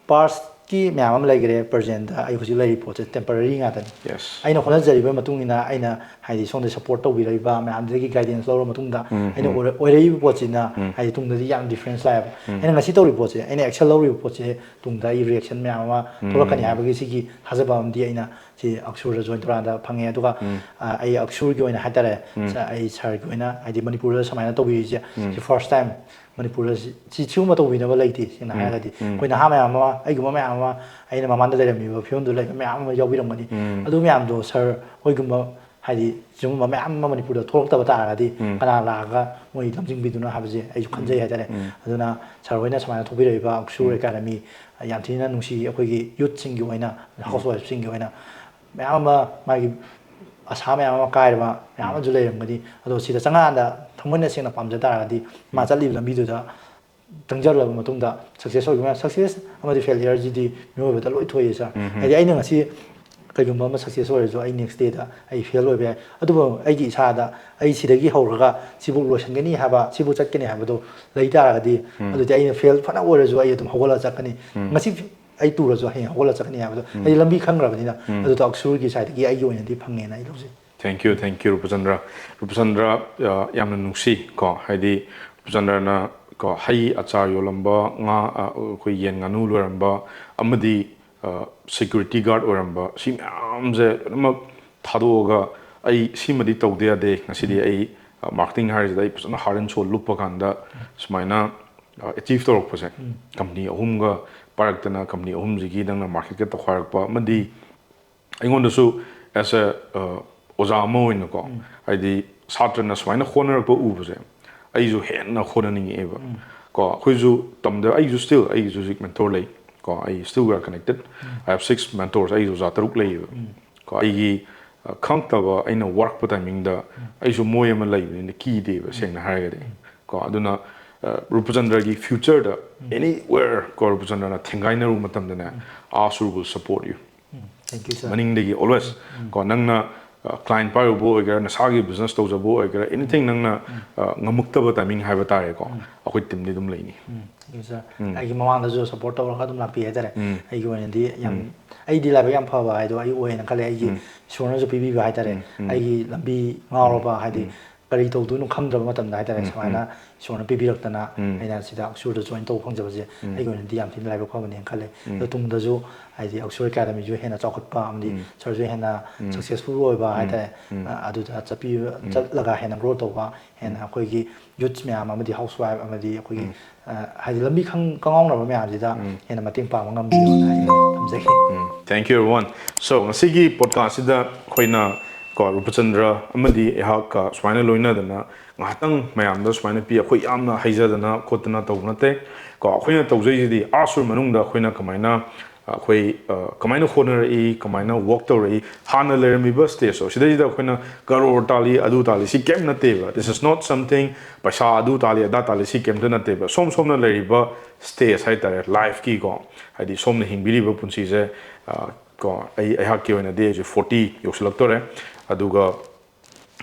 ꯄꯥꯁꯀꯤ ꯃꯌꯥꯝ ꯑꯃ ꯂꯩꯈ꯭ꯔꯦ꯫ ꯄ꯭ꯔꯖꯦꯟꯗ ꯑꯩ ꯍꯧꯖꯤꯛ ꯂꯩꯔꯤ ꯄꯣꯠꯁꯦ ꯇꯦꯝꯄꯔꯔꯤ ꯉꯥꯛꯇꯅꯤ꯫ Yes. ꯑꯩꯅ ꯍꯣꯠꯅꯖꯔꯤꯕ ꯃꯇꯨꯡ ꯏꯟꯅ ꯑꯩꯅ ꯍꯥꯏꯗꯤ ꯁꯣꯝꯗ ꯁꯞꯄꯣꯔꯠ ꯇꯧꯕꯤꯔꯛꯏꯕ ꯃꯌꯥꯝꯗꯒꯤ ꯒꯥꯏꯗꯦꯟꯁ ꯂꯧꯔ ꯃꯇꯨꯡꯗ ꯑꯩꯅ ꯑꯣꯏꯔ- ꯑꯣꯏꯔꯛꯏꯕ ꯄꯣꯠꯁꯤꯅ ꯍꯥꯏꯗꯤ ꯇꯨꯡꯗꯗꯤ ꯌꯥꯝ ꯗꯤꯐ꯭ꯔꯦꯟꯁ ꯂꯥꯛꯑꯦꯕ꯫ ꯑꯩꯅ ꯉꯁꯤ ꯇꯧꯔꯤꯕ ꯄꯣꯠꯁꯦ, ꯑꯩꯅ ꯑꯦꯛꯁꯟ ꯂꯧꯔꯤꯕ ꯄꯣꯠꯁꯦ ꯇꯨꯡꯗ ꯑꯩ ꯔꯤꯌꯦꯛꯁꯟ ꯃꯌꯥꯝ ꯑꯃ ꯊꯣꯛꯂꯛꯀꯅꯤ ꯍꯥꯏꯕꯒꯤ ꯁꯤꯒꯤ ꯊꯥꯖꯕ ꯑꯃꯗꯤ ꯑꯩꯅ ꯁꯤ ꯑꯛꯁꯨꯔꯗ ꯖꯣꯏꯟ ꯇꯧꯔꯀꯥꯟꯗ ꯐꯪꯉꯦ꯫ ꯑꯗꯨꯒ ꯑ, ꯑꯩ ꯑꯛꯁꯨꯔꯒꯤ ꯑꯣꯏꯅ ꯍꯥꯏꯇꯥꯔꯦ, ꯁ- ꯑꯩ ꯁꯥꯔꯒꯤ ꯑꯣꯏꯅ ꯍꯥꯏꯗꯤ ꯃꯅꯤꯄꯨꯔꯗ ꯁꯨꯃꯥꯏꯅ ꯇꯧꯕꯤꯔꯤꯁꯦ ꯁꯤ ꯐꯥꯔꯁ ꯇꯥꯏꯝ ꯃꯅꯤꯄꯨꯔꯗ ꯁꯤ- ꯁꯤ- ꯁꯤꯒꯨꯝꯕ ꯇꯧꯕꯤꯅꯕ ꯂꯩꯇꯦ꯫ ꯁꯦꯡꯅ ꯍꯥꯏꯔꯒꯗꯤ ꯑꯩꯈꯣꯏ ꯅꯍꯥ ꯃꯌꯥꯝ ꯑꯃ, ꯑꯩꯒꯨꯝꯕ ꯃꯌꯥꯝ ꯑꯃ, ꯑꯩꯅ ꯃꯃꯥꯡꯗ ꯂꯩꯔꯝꯃꯤꯕ ꯐꯤꯕꯝꯗꯨ ꯂꯩꯕ ꯃꯌꯥꯝ ꯑꯃ ꯌꯥꯎꯕꯤꯔꯝꯒꯅꯤ꯫ ꯑꯗꯨ ꯃꯌꯥꯝꯗꯣ ꯁꯥꯔ ꯍꯣꯏꯒꯨꯝꯕ ꯍꯥꯏꯗꯤ ꯁꯤꯒꯨꯝꯕ ꯃꯌꯥꯝ ꯑꯃ ꯃꯅꯤꯄꯨꯔꯗ ꯊꯣꯛꯂꯛꯇꯕ ꯇꯥꯔꯒꯗꯤ ꯀꯅꯥ ꯂꯥꯛꯑꯒ ꯃꯣꯏ ꯂꯝꯖꯤꯡꯕꯤꯗꯨꯅ ꯍꯥꯏꯕꯁꯦ ꯑꯩꯁꯨ ꯈꯟꯖꯩ ꯍꯥꯏꯇꯥꯔꯦ꯫ ꯑꯗꯨꯅ ꯁꯥꯔ ꯍꯣꯏꯅ ꯁꯨꯃꯥꯏꯅ ꯊꯣꯛꯄꯤꯔꯛꯏꯕ ꯑꯛꯁꯨꯔ ꯑꯦꯀꯥꯗꯃꯤ ꯌꯥꯝ ꯊꯤꯅ ꯅꯨꯡꯁꯤ꯫ ꯑꯩꯈꯣꯏꯒꯤ ꯌꯨꯠꯁꯤꯡꯒꯤ ꯑꯣꯏꯅ, ꯍꯥꯎꯁ ꯋꯥꯏꯐꯁꯤꯡꯒꯤ ꯑꯣꯏꯅ ꯃꯌꯥꯝ ꯑꯃ, ꯃꯥꯒꯤ ꯑꯁꯥ ꯃꯌꯥꯝ ꯑꯃ ꯀꯥꯏꯔꯕ ꯃꯌꯥꯝ ꯑꯃꯁꯨ ꯂꯩꯔꯝꯒꯅꯤ꯫ ꯑꯗꯣ ꯁꯤꯗ ꯆꯪꯉꯛꯑꯀꯥꯟꯗ ꯊꯃꯣꯏꯅ ꯁꯦꯡꯅ ꯄꯥꯝꯖ ꯇꯥꯔꯒꯗꯤ ꯃꯥ ꯆꯠꯂꯤꯕ ꯂꯝꯕꯤꯗꯨꯗ ꯆꯪꯖꯜꯂꯕ ꯃꯇꯨꯡꯗ ꯁꯛꯁꯦꯁ ꯑꯣꯏꯕ ꯃꯌꯥꯝ, ꯁꯛꯁꯦꯁ ꯑꯃꯗꯤ ꯐꯦꯂꯤꯌꯔꯁꯤꯗꯤ ꯃꯤꯑꯣꯏꯕꯗ ꯂꯣꯏ ꯊꯣꯛꯏ ꯁꯥꯔ꯫ ꯍꯥꯏꯗꯤ ꯑꯩꯅ ꯉꯁꯤ ꯀꯩꯒꯨꯝꯕ ꯑꯃ ꯁꯛꯁꯦꯁ ꯑꯣꯏꯔꯁꯨ ꯑꯩ ꯅꯦꯛꯁ ꯗꯦꯗ ꯑꯩ ꯐꯦꯜ ꯑꯣꯏꯕ ꯌꯥꯏ꯫ ꯑꯗꯨꯕꯨ ꯑꯩꯒꯤ ꯏꯁꯥꯗ ꯑꯩ ꯁꯤꯗꯒꯤ ꯍꯧꯔꯒ ꯁꯤꯕꯨ ꯂꯣꯏꯁꯤꯟꯒꯅꯤ ꯍꯥꯏꯕ, ꯁꯤꯕꯨ ꯆꯠꯀꯅꯤ ꯍꯥꯏꯕꯗꯣ ꯂꯩ ꯇꯥꯔꯒꯗꯤ, ꯑꯗꯨꯗꯤ ꯑꯩꯅ ꯐꯦꯜ ꯐꯅ ꯑꯣꯏꯔꯁꯨ ꯑꯩ ꯑꯗꯨꯝ ꯍꯧꯒꯠꯂꯒ ꯆꯠꯀꯅꯤ꯫ ꯉꯁꯤ ꯑꯩ ꯇꯨꯔꯁꯨ ꯍꯌꯦꯡ ꯍꯧꯒꯠꯂꯒ ꯆꯠꯀꯅꯤ ꯍꯥꯏꯕꯗꯣ ꯑꯩ ꯂꯝꯕꯤ ꯈꯪꯈ꯭ꯔꯕꯅꯤꯅ, ꯑꯗꯨꯗꯣ ꯑꯛꯁꯨꯔꯒꯤ ꯁꯥꯏꯠꯇꯒꯤ ꯑꯩꯒꯤ ꯑꯣꯏꯅꯗꯤ ꯐꯪꯉꯦꯅ ꯑꯩ ꯂꯧꯖꯩ꯫ Thank you, thank you, ꯔꯨꯄꯆꯟꯗ꯭ꯔ꯫ ꯔꯨꯄꯆꯟꯗ꯭ꯔ, ꯑ, ꯌꯥꯝꯅ ꯅꯨꯡꯁꯤ ꯀꯣ, ꯍꯥꯏꯗꯤ ꯔꯨꯄꯆꯟꯗ꯭ꯔꯅ ꯀꯣ, ꯍꯩ ꯑꯆꯥꯔ ꯌꯣꯜꯂꯝꯕ, ꯉꯥ, ꯑ, ꯑꯩꯈꯣꯏ ꯌꯦꯟ ꯉꯥꯅꯨ ꯂꯣꯏꯔꯝꯕ, ꯑꯃꯗꯤ, ꯑ, ꯁꯦꯀ꯭ꯌꯨꯔꯤꯇꯤ ꯒꯥꯔꯗ ꯑꯣꯏꯔꯝꯕ, ꯁꯤ ꯃꯌꯥꯝꯁꯦ ꯂꯣꯏꯅꯃꯛ ꯊꯥꯗꯣꯛꯑꯒ ꯑꯩ ꯁꯤꯃꯗꯤ ꯇꯧꯗ ꯌꯥꯗꯦ, ꯉꯁꯤꯗꯤ ꯑꯩ, ꯑ, ꯃꯥꯔꯀꯦꯇꯤꯡ ꯍꯥꯏꯔꯤꯁꯤꯗ ꯑꯩ ꯐꯖꯅ ꯍꯥꯔꯠ ꯑꯦꯟ ꯁꯣꯜ ꯂꯨꯞꯄ ꯀꯥꯟꯗ ꯁꯨꯃꯥꯏꯅ, ꯑ, ꯑꯦꯆꯤꯞ ꯇꯧꯔꯛꯄꯁꯦ, ꯀꯝꯄꯅꯤ ꯑꯍꯨꯝꯒ ꯄꯥꯏꯔꯛꯇꯅ, ꯀꯝꯄꯅꯤ ꯑꯍꯨꯝꯁꯤꯒꯤ ꯅꯪꯅ ꯃꯥꯔꯀꯦꯠꯀ ꯇꯧꯈꯥꯏꯔꯛꯄ ꯑꯃꯗꯤ ꯑꯩꯉꯣꯟꯗꯁꯨ as a, ꯑ, ꯑꯣꯖꯥ ꯑꯃ ꯑꯣꯏꯅꯀꯣ, ꯍꯥꯏꯗꯤ ꯁꯥꯇ꯭ꯔꯅ ꯁꯨꯃꯥꯏꯅ ꯍꯣꯠꯅꯔꯛꯄ ꯎꯕꯁꯦ ꯑꯩꯁꯨ ꯍꯦꯟꯅ ꯍꯣꯠꯅꯅꯤꯡꯉꯛꯑꯦꯕ꯫ ꯀꯣ, ꯑꯩꯈꯣꯏꯁꯨ ꯇꯝꯗ, ꯑꯩꯁꯨ still, ꯑꯩꯒꯤꯁꯨ ꯍꯧꯖꯤꯛ ꯃꯦꯟꯇꯣꯔ ꯂꯩ꯫ ꯀꯣ, ꯑꯩ still we are connected. I have six mentors, ꯑꯩꯒꯤ ꯑꯣꯖꯥ ꯇꯔꯨꯛ ꯂꯩꯌꯦꯕ꯫ ꯀꯣ, ꯑꯩꯒꯤ, ꯑ, ꯈꯪꯉꯛꯇꯕ, ꯑꯩꯅ ꯋꯥꯔꯛꯄ ꯇꯥꯏꯃꯤꯡꯗ ꯑꯩꯁꯨ ꯃꯣꯏ ꯑꯃ ꯂꯩꯕꯅꯤꯅ ꯀꯤꯗꯦꯕ, ꯁꯦꯡꯅ ꯍꯥꯏꯔꯒꯗꯤ꯫ ꯀꯣ, ꯑꯗꯨꯅ ꯔꯨꯄꯆꯟꯗ꯭ꯔꯒꯤ ꯐ꯭ꯌꯨꯆꯔꯗ ꯑꯦꯅꯤꯋꯦꯔ ꯀꯣ ꯔꯨꯄꯆꯟꯗ꯭ꯔꯅ ꯊꯦꯡꯒꯥꯏꯅꯔꯨꯕ ꯃꯇꯝꯗꯅꯦ, Asur will support you. Thank you, sir. ꯃꯅꯤꯡꯗꯒꯤ always ꯀꯣ ꯅꯪꯅ ꯀ꯭ꯂꯥꯏꯟ ꯄꯥꯏꯔꯨꯕ ꯑꯣꯏꯒꯦꯔꯥ, ꯅꯁꯥꯒꯤ ꯕꯤꯖꯤꯅꯦꯁ ꯇꯧꯖꯕ ꯑꯣꯏꯒꯦꯔꯥ, ꯑꯦꯅꯤꯊꯤꯡ ꯅꯪꯅ ꯉꯝꯃꯛꯇꯕ ꯇꯥꯏꯃꯤꯡ ꯍꯥꯏꯕ ꯇꯥꯔꯦꯀꯣ, ꯑꯩꯈꯣꯏ ꯇꯤꯝꯗꯤ ꯑꯗꯨꯝ ꯂꯩꯅꯤ. Thank you, sir. ꯑꯩꯒꯤ ꯃꯃꯥꯡꯗꯁꯨ ꯁꯞꯄꯣꯔꯠ ꯇꯧꯔꯒ ꯑꯗꯨꯝ ꯂꯥꯛꯄꯤ ꯍꯥꯏꯇꯥꯔꯦ. ꯑꯩꯒꯤ ꯑꯣꯏꯅꯗꯤ ꯌꯥꯝ, ꯑꯩꯗꯤ ꯂꯥꯏꯕꯛ ꯌꯥꯝ ꯐꯕ ꯍꯥꯏꯗꯣ ꯑꯩ ꯑꯣꯏꯌꯦꯅ ꯈꯜꯂꯦ. ꯑꯩꯒꯤ ꯏꯁꯣꯔꯅꯁꯨ ꯄꯤꯕꯤꯕ ꯍꯥꯏꯇꯥꯔꯦ. ꯑꯩꯒꯤ ꯂꯝꯕꯤ ꯉꯥꯎꯔꯕ, ꯍꯥꯏꯗꯤ ꯀꯔꯤ ꯇꯧꯗꯣꯏꯅꯣ ꯈꯪꯗ꯭ꯔꯕ ꯃꯇꯝꯗ ꯍꯥꯏꯇꯥꯔꯦ, ꯁꯨꯃꯥꯏꯅ ꯏꯁꯣꯔꯅ ꯄꯤꯕꯤꯔꯛꯇꯅ ꯑꯩꯅ ꯁꯤꯗ ꯑꯛꯁꯨꯔꯗ ꯖꯣꯏꯟ ꯇꯧꯕ ꯐꯪꯖꯕꯁꯦ ꯑꯩꯒꯤ ꯑꯣꯏꯅꯗꯤ ꯌꯥꯝ ꯊꯤꯅ ꯂꯥꯏꯕꯛ ꯐꯕꯅꯦꯅ ꯈꯜꯂꯦ. ꯑꯗꯣ ꯇꯨꯡꯗꯁꯨ ꯍꯥꯏꯗꯤ ꯑꯛꯁꯨꯔ ꯑꯦꯀꯥꯗꯃꯤꯁꯨ ꯍꯦꯟꯅ ꯆꯥꯎꯈꯠꯄ ꯑꯃꯗꯤ ꯁꯔꯁꯨ ꯍꯦꯟꯅ ꯁꯛꯁꯦꯁꯐꯨꯜ ꯑꯣꯏꯕ ꯍꯥꯏꯇꯥꯔꯦ, ꯑꯗꯨꯗ ꯆꯠꯄꯤꯕ, ꯆꯠꯂꯒ ꯍꯦꯟꯅ ꯒ꯭ꯔꯣ ꯇꯧꯕ, ꯍꯦꯟꯅ ꯑꯩꯈꯣꯏꯒꯤ ꯌꯨꯠꯁ ꯃꯌꯥꯝ ꯑꯃꯗꯤ ꯍꯥꯎꯁ ꯋꯥꯏꯐ ꯑꯃꯗꯤ ꯑꯩꯈꯣꯏꯒꯤ ꯍꯥꯏꯗꯤ ꯂꯝꯕꯤ ꯈꯪ ꯀꯪꯉꯥꯎꯅꯕ ꯃꯌꯥꯝꯁꯤꯗ ꯍꯦꯟꯅ ꯃꯇꯦꯡ ꯄꯥꯡꯕ ꯉꯝꯕꯤꯌꯣꯅ ꯑꯩ ꯊꯝꯖꯒꯦ. Thank you, everyone. So, ꯉꯁꯤꯒꯤ ꯄꯣꯗꯀꯥꯁꯁꯤꯗ ꯑꯩꯈꯣꯏꯅ ꯀꯣ ꯔꯨꯄꯆꯟꯗ꯭ꯔ ꯑꯃꯗꯤ ꯑꯩꯍꯥꯛꯀ ꯁꯨꯃꯥꯏꯅ ꯂꯣꯏꯅꯗꯅ ꯉꯥꯏꯍꯥꯛꯇꯪ ꯃꯌꯥꯝꯗ ꯁꯨꯃꯥꯏꯅ ꯄꯤ, ꯑꯩꯈꯣꯏ ꯌꯥꯝꯅ ꯍꯩꯖꯗꯅ ꯈꯣꯠꯇꯅ ꯇꯧꯕ ꯅꯠꯇꯦ. ꯀꯣ ꯑꯩꯈꯣꯏꯅ ꯇꯧꯖꯩꯁꯤꯗꯤ Asur ꯃꯅꯨꯡꯗ ꯑꯩꯈꯣꯏꯅ ꯀꯃꯥꯏꯅ ꯑꯩꯈꯣꯏ ꯀꯃꯥꯏꯅ ꯍꯣꯠꯅꯔꯛꯏ, ꯀꯃꯥꯏꯅ ꯋꯥꯛ ꯇꯧꯔꯛꯏ, ꯍꯥꯟꯅ ꯂꯩꯔꯝꯃꯤꯕ ꯁ꯭ꯇꯦꯖꯇꯣ ꯁꯤꯗꯩꯁꯤꯗ ꯑꯩꯈꯣꯏꯅ ꯀꯔꯣꯔ ꯇꯥꯜꯂꯤ, ꯑꯗꯨ ꯇꯥꯜꯂꯤ, ꯁꯤ ꯀꯩꯝ ꯅꯠꯇꯦꯕ. This is not something, ꯄꯩꯁꯥ ꯑꯗꯨ ꯇꯥꯜꯂꯤ, ꯑꯗꯥ ꯇꯥꯜꯂꯤ, ꯁꯤ ꯀꯩꯝꯇ ꯅꯠꯇꯦꯕ. ꯁꯣꯝ ꯁꯣꯝꯅ ꯂꯩꯔꯤꯕ ꯁ꯭ꯇꯦꯖ ꯍꯥꯏꯇꯥꯔꯦ, ꯂꯥꯏꯐꯀꯤꯀꯣ, ꯍꯥꯏꯗꯤ ꯁꯣꯝꯅ ꯍꯤꯡꯕꯤꯔꯤꯕ ꯄꯨꯟꯁꯤꯁꯦ, ꯀꯣ ꯑꯩ ꯑꯩꯍꯥꯛꯀꯤ ꯑꯣꯏꯅꯗꯤ ꯑꯩꯁꯦ ꯐꯣꯔꯇꯤ ꯌꯧꯁꯤꯜꯂꯛꯇꯣꯔꯦ. ꯑꯗꯨꯒ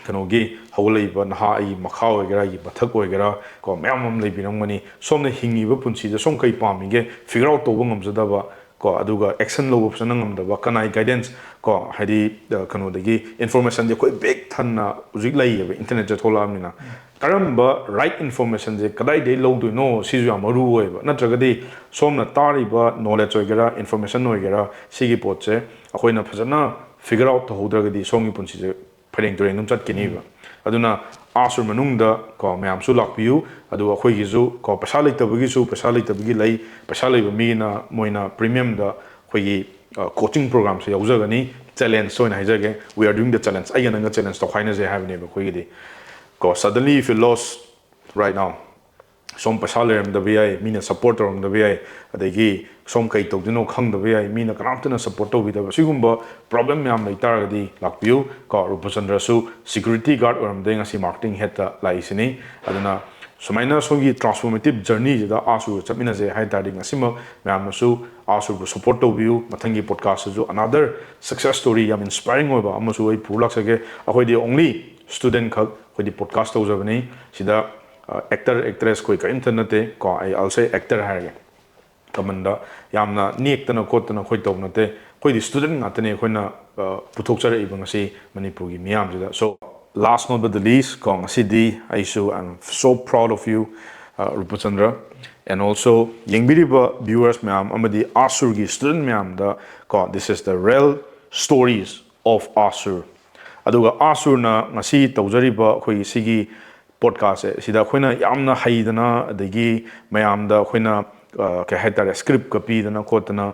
ꯀꯩꯅꯣꯒꯤ ꯍꯧꯒꯠꯂꯛꯏꯕ ꯅꯍꯥ ꯑꯩꯒꯤ ꯃꯈꯥ ꯑꯣꯏꯒꯦꯔꯥ, ꯑꯩꯒꯤ ꯃꯊꯛ ꯑꯣꯏꯒꯦꯔꯥ, ꯀꯣ ꯃꯌꯥꯝ ꯑꯃ ꯂꯩꯕꯤꯔꯝꯒꯅꯤ. ꯁꯣꯝꯅ ꯍꯤꯡꯉꯤꯕ ꯄꯨꯟꯁꯤꯗ ꯁꯣꯝ ꯀꯩ ꯄꯥꯝꯃꯤꯒꯦ ꯐꯤꯒꯔ ꯑꯥꯎꯠ ꯇꯧꯕ ꯉꯝꯖꯗꯕ, ꯀꯣ ꯑꯗꯨꯒ ꯑꯦꯛꯁꯟ ꯂꯧꯕ ꯐꯖꯅ ꯉꯝꯗꯕ, ꯀꯅꯥꯏ ꯒꯥꯏꯗꯦꯟꯁ, ꯀꯣ ꯍꯥꯏꯗꯤ ꯀꯩꯅꯣꯗꯒꯤ ꯏꯟꯐꯣꯔꯃꯦꯁꯟꯗꯤ ꯑꯩꯈꯣꯏ ꯕꯦꯛ ꯊꯟꯅ ꯍꯧꯖꯤꯛ ꯂꯩꯌꯦꯕ, ꯏꯟꯇꯔꯅꯦꯠꯁꯦ ꯊꯣꯛꯂꯛꯑꯕꯅꯤꯅ. ꯀꯔꯝꯕ ꯔꯥꯏꯠ ꯏꯟꯐꯣꯔꯃꯦꯁꯟꯁꯦ ꯀꯗꯥꯏꯗꯒꯤ ꯂꯧꯗꯣꯏꯅꯣ, ꯁꯤꯁꯨ ꯌꯥꯝ ꯃꯔꯨ ꯑꯣꯏꯌꯦꯕ. ꯅꯠꯇ꯭ꯔꯒꯗꯤ ꯁꯣꯝꯅ ꯇꯥꯔꯤꯕ ꯅꯣꯂꯦꯖ ꯑꯣꯏꯒꯦꯔꯥ, ꯏꯟꯐꯣꯔꯃꯦꯁꯟ ꯑꯣꯏꯒꯦꯔꯥ, ꯁꯤꯒꯤ ꯄꯣꯠꯁꯦ ꯑꯩꯈꯣꯏꯅ ꯐꯖꯅ ꯐꯤꯒꯔ ꯑꯥꯎꯠ ꯇꯧꯍꯧꯗ꯭ꯔꯒꯗꯤ ꯁꯣꯝꯒꯤ ꯄꯨꯟꯁꯤꯁꯦ ꯐꯩꯔꯦꯡ ꯇꯨꯔꯦꯡ ꯑꯗꯨꯝ ꯆꯠꯈꯤꯅꯤꯕ. ꯑꯗꯨꯅ Asur ꯃꯅꯨꯡꯗ ꯀꯣ ꯃꯌꯥꯝꯁꯨ ꯂꯥꯛꯄꯤꯌꯨ, ꯑꯗꯨꯒ ꯑꯩꯈꯣꯏꯒꯤꯁꯨ ꯀꯣ ꯄꯩꯁꯥ ꯂꯩꯇꯕꯒꯤꯁꯨ, ꯄꯩꯁꯥ ꯂꯩꯇꯕꯒꯤ ꯂꯩ, ꯄꯩꯁꯥ ꯂꯩꯕ ꯃꯤꯒꯤꯅ ꯃꯣꯏꯅ ꯄ꯭ꯔꯤꯃꯤꯌꯝꯗ ꯑꯩꯈꯣꯏꯒꯤ ꯀꯣꯆꯤꯡ ꯄ꯭ꯔꯣꯒ꯭ꯔꯥꯝꯁꯦ ꯌꯥꯎꯖꯒꯅꯤ. ꯆꯦꯂꯦꯟꯖ ꯑꯣꯏꯅ ꯍꯥꯏꯖꯒꯦ, we are doing the challenge. ꯑꯩꯒ ꯅꯪꯒ ꯆꯦꯂꯦꯟꯖ ꯇꯧꯈꯥꯏꯅꯁꯦ ꯍꯥꯏꯕꯅꯦꯕ ꯑꯩꯈꯣꯏꯒꯤꯗꯤ. ꯀꯣ suddenly if you lost right now, ꯁꯣꯝ ꯄꯩꯁꯥ ꯂꯩꯔꯝꯗꯕ ꯌꯥꯏ, ꯃꯤꯅ ꯁꯞꯄꯣꯔꯠ ꯇꯧꯔꯝꯗꯕ ꯌꯥꯏ, ꯑꯗꯒꯤ ꯁꯣꯝ ꯀꯩ ꯇꯧꯗꯣꯏꯅꯣ ꯈꯪꯗꯕ ꯌꯥꯏ, ꯃꯤꯅ ꯀꯅꯥꯝꯇꯅ ꯁꯞꯄꯣꯔꯠ ꯇꯧꯕꯤꯗꯕ, ꯁꯤꯒꯨꯝꯕ ꯄ꯭ꯔꯣꯕ꯭ꯂꯦꯝ ꯃꯌꯥꯝ ꯂꯩꯇꯥꯔꯒꯗꯤ ꯂꯥꯛꯄꯤꯌꯨ. ꯀꯣ ꯔꯨꯄꯆꯟꯗ꯭ꯔꯁꯨ ꯁꯦꯀ꯭ꯌꯨꯔꯤꯇꯤ ꯒꯥꯔꯗ ꯑꯣꯏꯔꯝꯕꯗꯒꯤ ꯉꯁꯤ ꯃꯥꯔꯀꯦꯇꯤꯡ ꯍꯦꯠꯇ ꯂꯥꯛꯏꯁꯤꯅꯤ. ꯑꯗꯨꯅ ꯁꯨꯃꯥꯏꯅ ꯁꯣꯝꯒꯤ transformative journey ꯁꯤꯗ ꯑꯥꯁꯨꯔꯒ ꯆꯠꯃꯤꯟꯅꯁꯦ ꯍꯥꯏ ꯇꯥꯔꯗꯤ, ꯉꯁꯤꯃꯛ ꯃꯌꯥꯝꯅꯁꯨ ꯑꯥꯁꯨꯔꯕꯨ support ꯇꯧꯕꯤꯌꯨ꯫ ꯃꯊꯪꯒꯤ podcast ꯁꯤꯁꯨ another success story, ꯌꯥꯝ inspiring ꯑꯣꯏꯕ ꯑꯃꯁꯨ ꯑꯩ ꯄꯨꯔꯛꯆꯒꯦ꯫ ꯑꯩꯈꯣꯏꯗꯤ only student ꯈꯛ ꯑꯩꯈꯣꯏꯗꯤ podcast ꯇꯧꯖꯕꯅꯤ꯫ ꯁꯤꯗ ꯑꯦꯛꯇꯔ ꯑꯦꯛꯇ꯭ꯔꯦꯁ ꯑꯩꯈꯣꯏ ꯀꯔꯤꯝꯇ ꯅꯠꯇꯦ ꯀꯣ꯫ ꯑꯩ I'll say actor ꯍꯥꯏꯔꯒꯦ꯫ ꯀꯃꯟꯗ ꯌꯥꯝꯅ ꯅꯦꯛꯇꯅ ꯈꯣꯠꯇꯅ ꯑꯩꯈꯣꯏ ꯇꯧꯕ ꯅꯠꯇꯦ꯫ ꯑꯩꯈꯣꯏꯗꯤ student ꯉꯥꯛꯇꯅꯤ ꯑꯩꯈꯣꯏꯅ ꯄꯨꯊꯣꯛꯆꯔꯛꯏꯕ ꯉꯁꯤ ꯃꯅꯤꯄꯨꯔꯒꯤ ꯃꯤꯌꯥꯝꯁꯤꯗ꯫ So, last not but the least ꯀꯣ, ꯉꯁꯤꯗꯤ ꯑꯩꯁꯨ I'm so proud of you, ꯔꯨꯄꯆꯟꯗ꯭ꯔ꯫ And also, ꯌꯦꯡꯕꯤꯔꯤꯕ viewers ꯃꯌꯥꯝ ꯑꯃꯗꯤ ꯑꯥꯁꯨꯔꯒꯤ student ꯃꯌꯥꯝꯗ ꯀꯣ, this is the real stories of ꯑꯥꯁꯨꯔ꯫ ꯑꯗꯨꯒ ꯑꯥꯁꯨꯔꯅ ꯉꯁꯤ ꯇꯧꯖꯔꯤꯕ ꯑꯩꯈꯣꯏꯒꯤ ꯁꯤꯒꯤ podcastꯁꯦ, ꯁꯤꯗ ꯑꯩꯈꯣꯏꯅ ꯌꯥꯝꯅ ꯍꯩꯗꯅ, ꯑꯗꯒꯤ ꯃꯌꯥꯝꯗ ꯑꯩꯈꯣꯏꯅ ꯀꯩ ꯍꯥꯏꯇꯥꯔꯦ, scriptꯀ ꯄꯤꯗꯅ ꯈꯣꯠꯇꯅ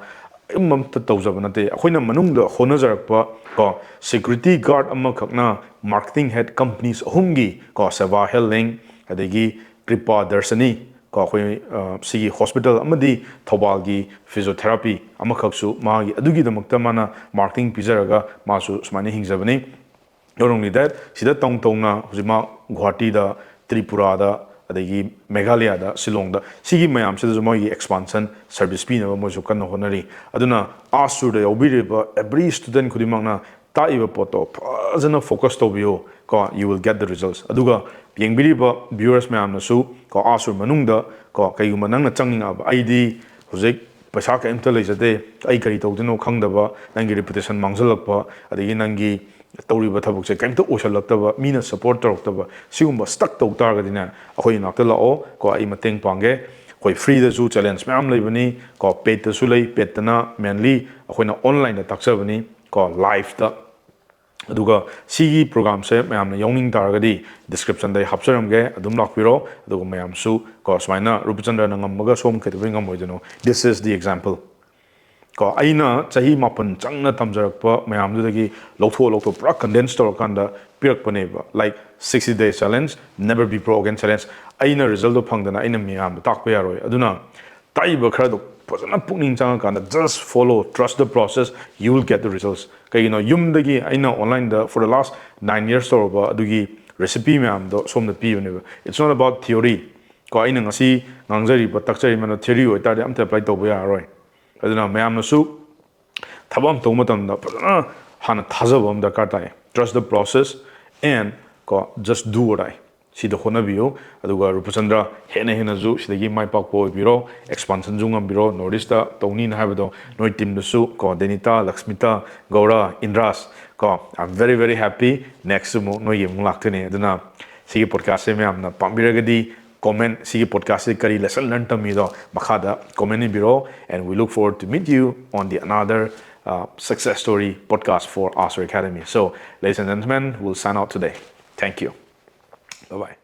ꯑꯗꯨꯝꯕ ꯑꯝꯇ ꯇꯧꯖꯕ ꯅꯠꯇꯦ꯫ ꯑꯩꯈꯣꯏꯅ ꯃꯅꯨꯡꯗ ꯍꯣꯠꯅꯖꯔꯛꯄ ꯀꯣ, security guard ꯑꯃꯈꯛꯅ marketing head companies ꯑꯍꯨꯝꯒꯤ ꯀꯣ, ꯁꯦꯕꯥ ꯍꯦꯜ ꯂꯤꯡ, ꯑꯗꯒꯤ ꯀ꯭ꯔꯤꯄꯥ ꯗꯔꯁꯅꯤ ꯀꯣ, ꯑꯩꯈꯣꯏ ꯁꯤꯒꯤ hospital ꯑꯃꯗꯤ ꯊꯧꯕꯥꯜꯒꯤ physiotherapy ꯑꯃꯈꯛꯁꯨ ꯃꯥꯒꯤ ꯑꯗꯨꯒꯤꯗꯃꯛꯇ ꯃꯥꯅ marketing ꯄꯤꯖꯔꯒ ꯃꯥꯁꯨ ꯁꯨꯃꯥꯏꯅ ꯍꯤꯡꯖꯕꯅꯤ꯫ Not only that, ꯁꯤꯗ ꯇꯧ ꯇꯧꯅ ꯍꯧꯖꯤꯛ ꯃꯥ ꯒꯨꯍꯥꯇꯤꯗ, ꯇ꯭ꯔꯤꯄꯨꯔꯥꯗ, ꯑꯗꯒꯤ ꯃꯦꯘꯥꯂꯌꯥꯗ, ꯁꯤꯂꯣꯡꯗ, ꯁꯤꯒꯤ ꯃꯌꯥꯝꯁꯤꯗꯁꯨ ꯃꯣꯏꯒꯤ expansion service ꯄꯤꯅꯕ ꯃꯣꯏꯁꯨ ꯀꯟꯅ ꯍꯣꯠꯅꯔꯤ꯫ ꯑꯗꯨꯅ ꯑꯥꯁꯨꯔꯗ ꯌꯥꯎꯕꯤꯔꯤꯕ every student ꯈꯨꯗꯤꯡꯃꯛꯅ ꯇꯥꯛꯏꯕ ꯄꯣꯠꯇꯣ ꯐꯖꯅ focus ꯇꯧꯕꯤꯌꯨ ꯀꯣ, you will get the results꯫ ꯑꯗꯨꯒ ꯌꯦꯡꯕꯤꯔꯤꯕ viewers ꯃꯌꯥꯝꯅꯁꯨ ꯀꯣ, ꯑꯥꯁꯨꯔ ꯃꯅꯨꯡꯗ ꯀꯣ, ꯀꯩꯒꯨꯝꯕ ꯅꯪꯅ ꯆꯪꯅꯤꯡꯉꯛꯑꯕ, ꯑꯩꯗꯤ ꯍꯧꯖꯤꯛ ꯄꯩꯁꯥ ꯀꯔꯤꯝꯇ ꯂꯩꯖꯗꯦ, ꯑꯩ ꯀꯔꯤ ꯇꯧꯗꯣꯏꯅꯣ ꯈꯪꯗꯕ, ꯅꯪꯒꯤ reputation ꯃꯥꯡꯖꯜꯂꯛꯄ, ꯑꯗꯒꯤ ꯅꯪꯒꯤ ꯇꯧꯔꯤꯕ ꯊꯕꯛꯁꯦ ꯀꯔꯤꯝꯇ ꯑꯣꯏꯁꯜꯂꯛꯇꯕ, ꯃꯤꯅ support ꯇꯧꯔꯛꯇꯕ, ꯁꯤꯒꯨꯝꯕ stuck ꯇꯧ ꯇꯥꯔꯒꯗꯤꯅꯦ, ꯑꯩꯈꯣꯏ ꯏꯅꯥꯛꯇ ꯂꯥꯛꯑꯣ ꯀꯣ, ꯑꯩ ꯃꯇꯦꯡ ꯄꯥꯡꯒꯦ꯫ ꯑꯩꯈꯣꯏ freeꯗꯁꯨ challenge ꯃꯌꯥꯝ ꯂꯩꯕꯅꯤ ꯀꯣ, paidꯇꯁꯨ ꯂꯩ꯫ Paidꯇꯅ mainly ꯑꯩꯈꯣꯏꯅ onlineꯗ ꯇꯥꯛꯆꯕꯅꯤ ꯀꯣ, liveꯇ꯫ ꯑꯗꯨꯒ ꯁꯤꯒꯤ programꯁꯦ ꯃꯌꯥꯝꯅ ꯌꯥꯎꯅꯤꯡ ꯇꯥꯔꯒꯗꯤ descriptionꯗ ꯑꯩ ꯍꯥꯞꯆꯔꯝꯒꯦ, ꯑꯗꯨꯝ ꯂꯥꯛꯄꯤꯔꯣ꯫ ꯑꯗꯨꯒ ꯃꯌꯥꯝꯁꯨ ꯀꯣ, ꯁꯨꯃꯥꯏꯅ ꯔꯨꯄꯆꯟꯗ꯭ꯔꯅ ꯉꯝꯃꯒ ꯁꯣꯝ ꯀꯩꯗꯧꯕꯩ ꯉꯝꯃꯣꯏꯗꯣꯏꯅꯣ? This is the example꯫ ꯀꯣ, ꯑꯩꯅ ꯆꯍꯤ ꯃꯥꯄꯟ ꯆꯪꯅ ꯇꯝꯖꯔꯛꯄ ꯃꯌꯥꯝꯗꯨꯗꯒꯤ ꯂꯧꯊꯣꯛ ꯂꯧꯊꯣꯛ ꯄꯨꯔꯥ condense ꯇꯧꯔꯀꯥꯟꯗ ꯄꯤꯔꯛꯄꯅꯦꯕ꯫ Like sixty day challenge, never be broke again challenge꯫ ꯑꯩꯅ resultꯗꯣ ꯐꯪꯗꯅ ꯑꯩꯅ ꯃꯌꯥꯝꯗ ꯇꯥꯛꯄ ꯌꯥꯔꯣꯏ꯫ ꯑꯗꯨꯅ ꯇꯥꯛꯏꯕ ꯈꯔꯗꯣ ꯐꯖꯅ ꯄꯨꯛꯅꯤꯡ ꯆꯪꯉꯀꯥꯟꯗ just follow, trust the process, you will get the results꯫ ꯀꯩꯒꯤꯅꯣ, ꯌꯨꯝꯗꯒꯤ ꯑꯩꯅ onlineꯗ for the last nine years ꯇꯧꯔꯕ ꯑꯗꯨꯒꯤ recipe ꯃꯌꯥꯝꯗꯣ ꯁꯣꯝꯗ ꯄꯤꯕꯅꯦꯕ. It's not about theory. ꯀꯣ, ꯑꯩꯅ ꯉꯁꯤ ꯉꯥꯡꯖꯔꯤꯕ, ꯇꯥꯛꯆꯔꯤꯕ ꯃꯌꯥꯝꯗꯣ theory ꯑꯣꯏꯇꯥꯔꯗꯤ ꯑꯝꯇ apply ꯇꯧꯕ ꯌꯥꯔꯔꯣꯏ. ꯑꯗꯨꯅ ꯃꯌꯥꯝꯅꯁꯨ ꯊꯕꯛ ꯑꯃ ꯇꯧꯕ ꯃꯇꯝꯗ ꯐꯖꯅ ꯍꯥꯟꯅ ꯊꯥꯖꯕ ꯑꯃ ꯗꯔꯀꯥꯔ ꯇꯥꯏ. Trust the process and ꯀꯣ, just do what I. ꯁꯤꯗ ꯍꯣꯠꯅꯕꯤꯌꯨ꯫ ꯑꯗꯨꯒ ꯔꯨꯄꯆꯟꯗ꯭ꯔ ꯍꯦꯟꯅ ꯍꯦꯟꯅꯁꯨ ꯁꯤꯗꯒꯤ ꯃꯥꯏ ꯄꯥꯛꯄ ꯑꯣꯏꯕꯤꯔꯣ, expansionꯁꯨ ꯉꯝꯕꯤꯔꯣ꯫ North Eastꯇ ꯇꯧꯅꯤꯅ ꯍꯥꯏꯕꯗꯣ ꯅꯣꯏ teamꯗꯨꯁꯨ ꯀꯣ, ꯗꯦꯅꯤꯇꯥ, ꯂꯛꯁꯃꯤꯇꯥ, ꯒꯧꯔꯥ, ꯏꯟꯗ꯭ꯔꯥꯁ ꯀꯣ, I'm very very happy. Next ꯑꯃꯨꯛ ꯅꯣꯏꯒꯤ ꯑꯃꯨꯛ ꯂꯥꯛꯇꯣꯏꯅꯦ꯫ ꯑꯗꯨꯅ ꯁꯤꯒꯤ podcastꯁꯦ ꯃꯌꯥꯝꯅ ꯄꯥꯝꯕꯤꯔꯒꯗꯤ comment, ꯁꯤꯒꯤ podcastꯁꯦ ꯀꯔꯤ lesson learn ꯇꯝꯃꯤꯗꯣ ꯃꯈꯥꯗ comment ꯏꯕꯤꯔꯣ, and we look forward to meet you on the another uh, success story podcast for Asur Academy. So, ladies and gentlemen, we'll sign out today. Thank you. Bye bye.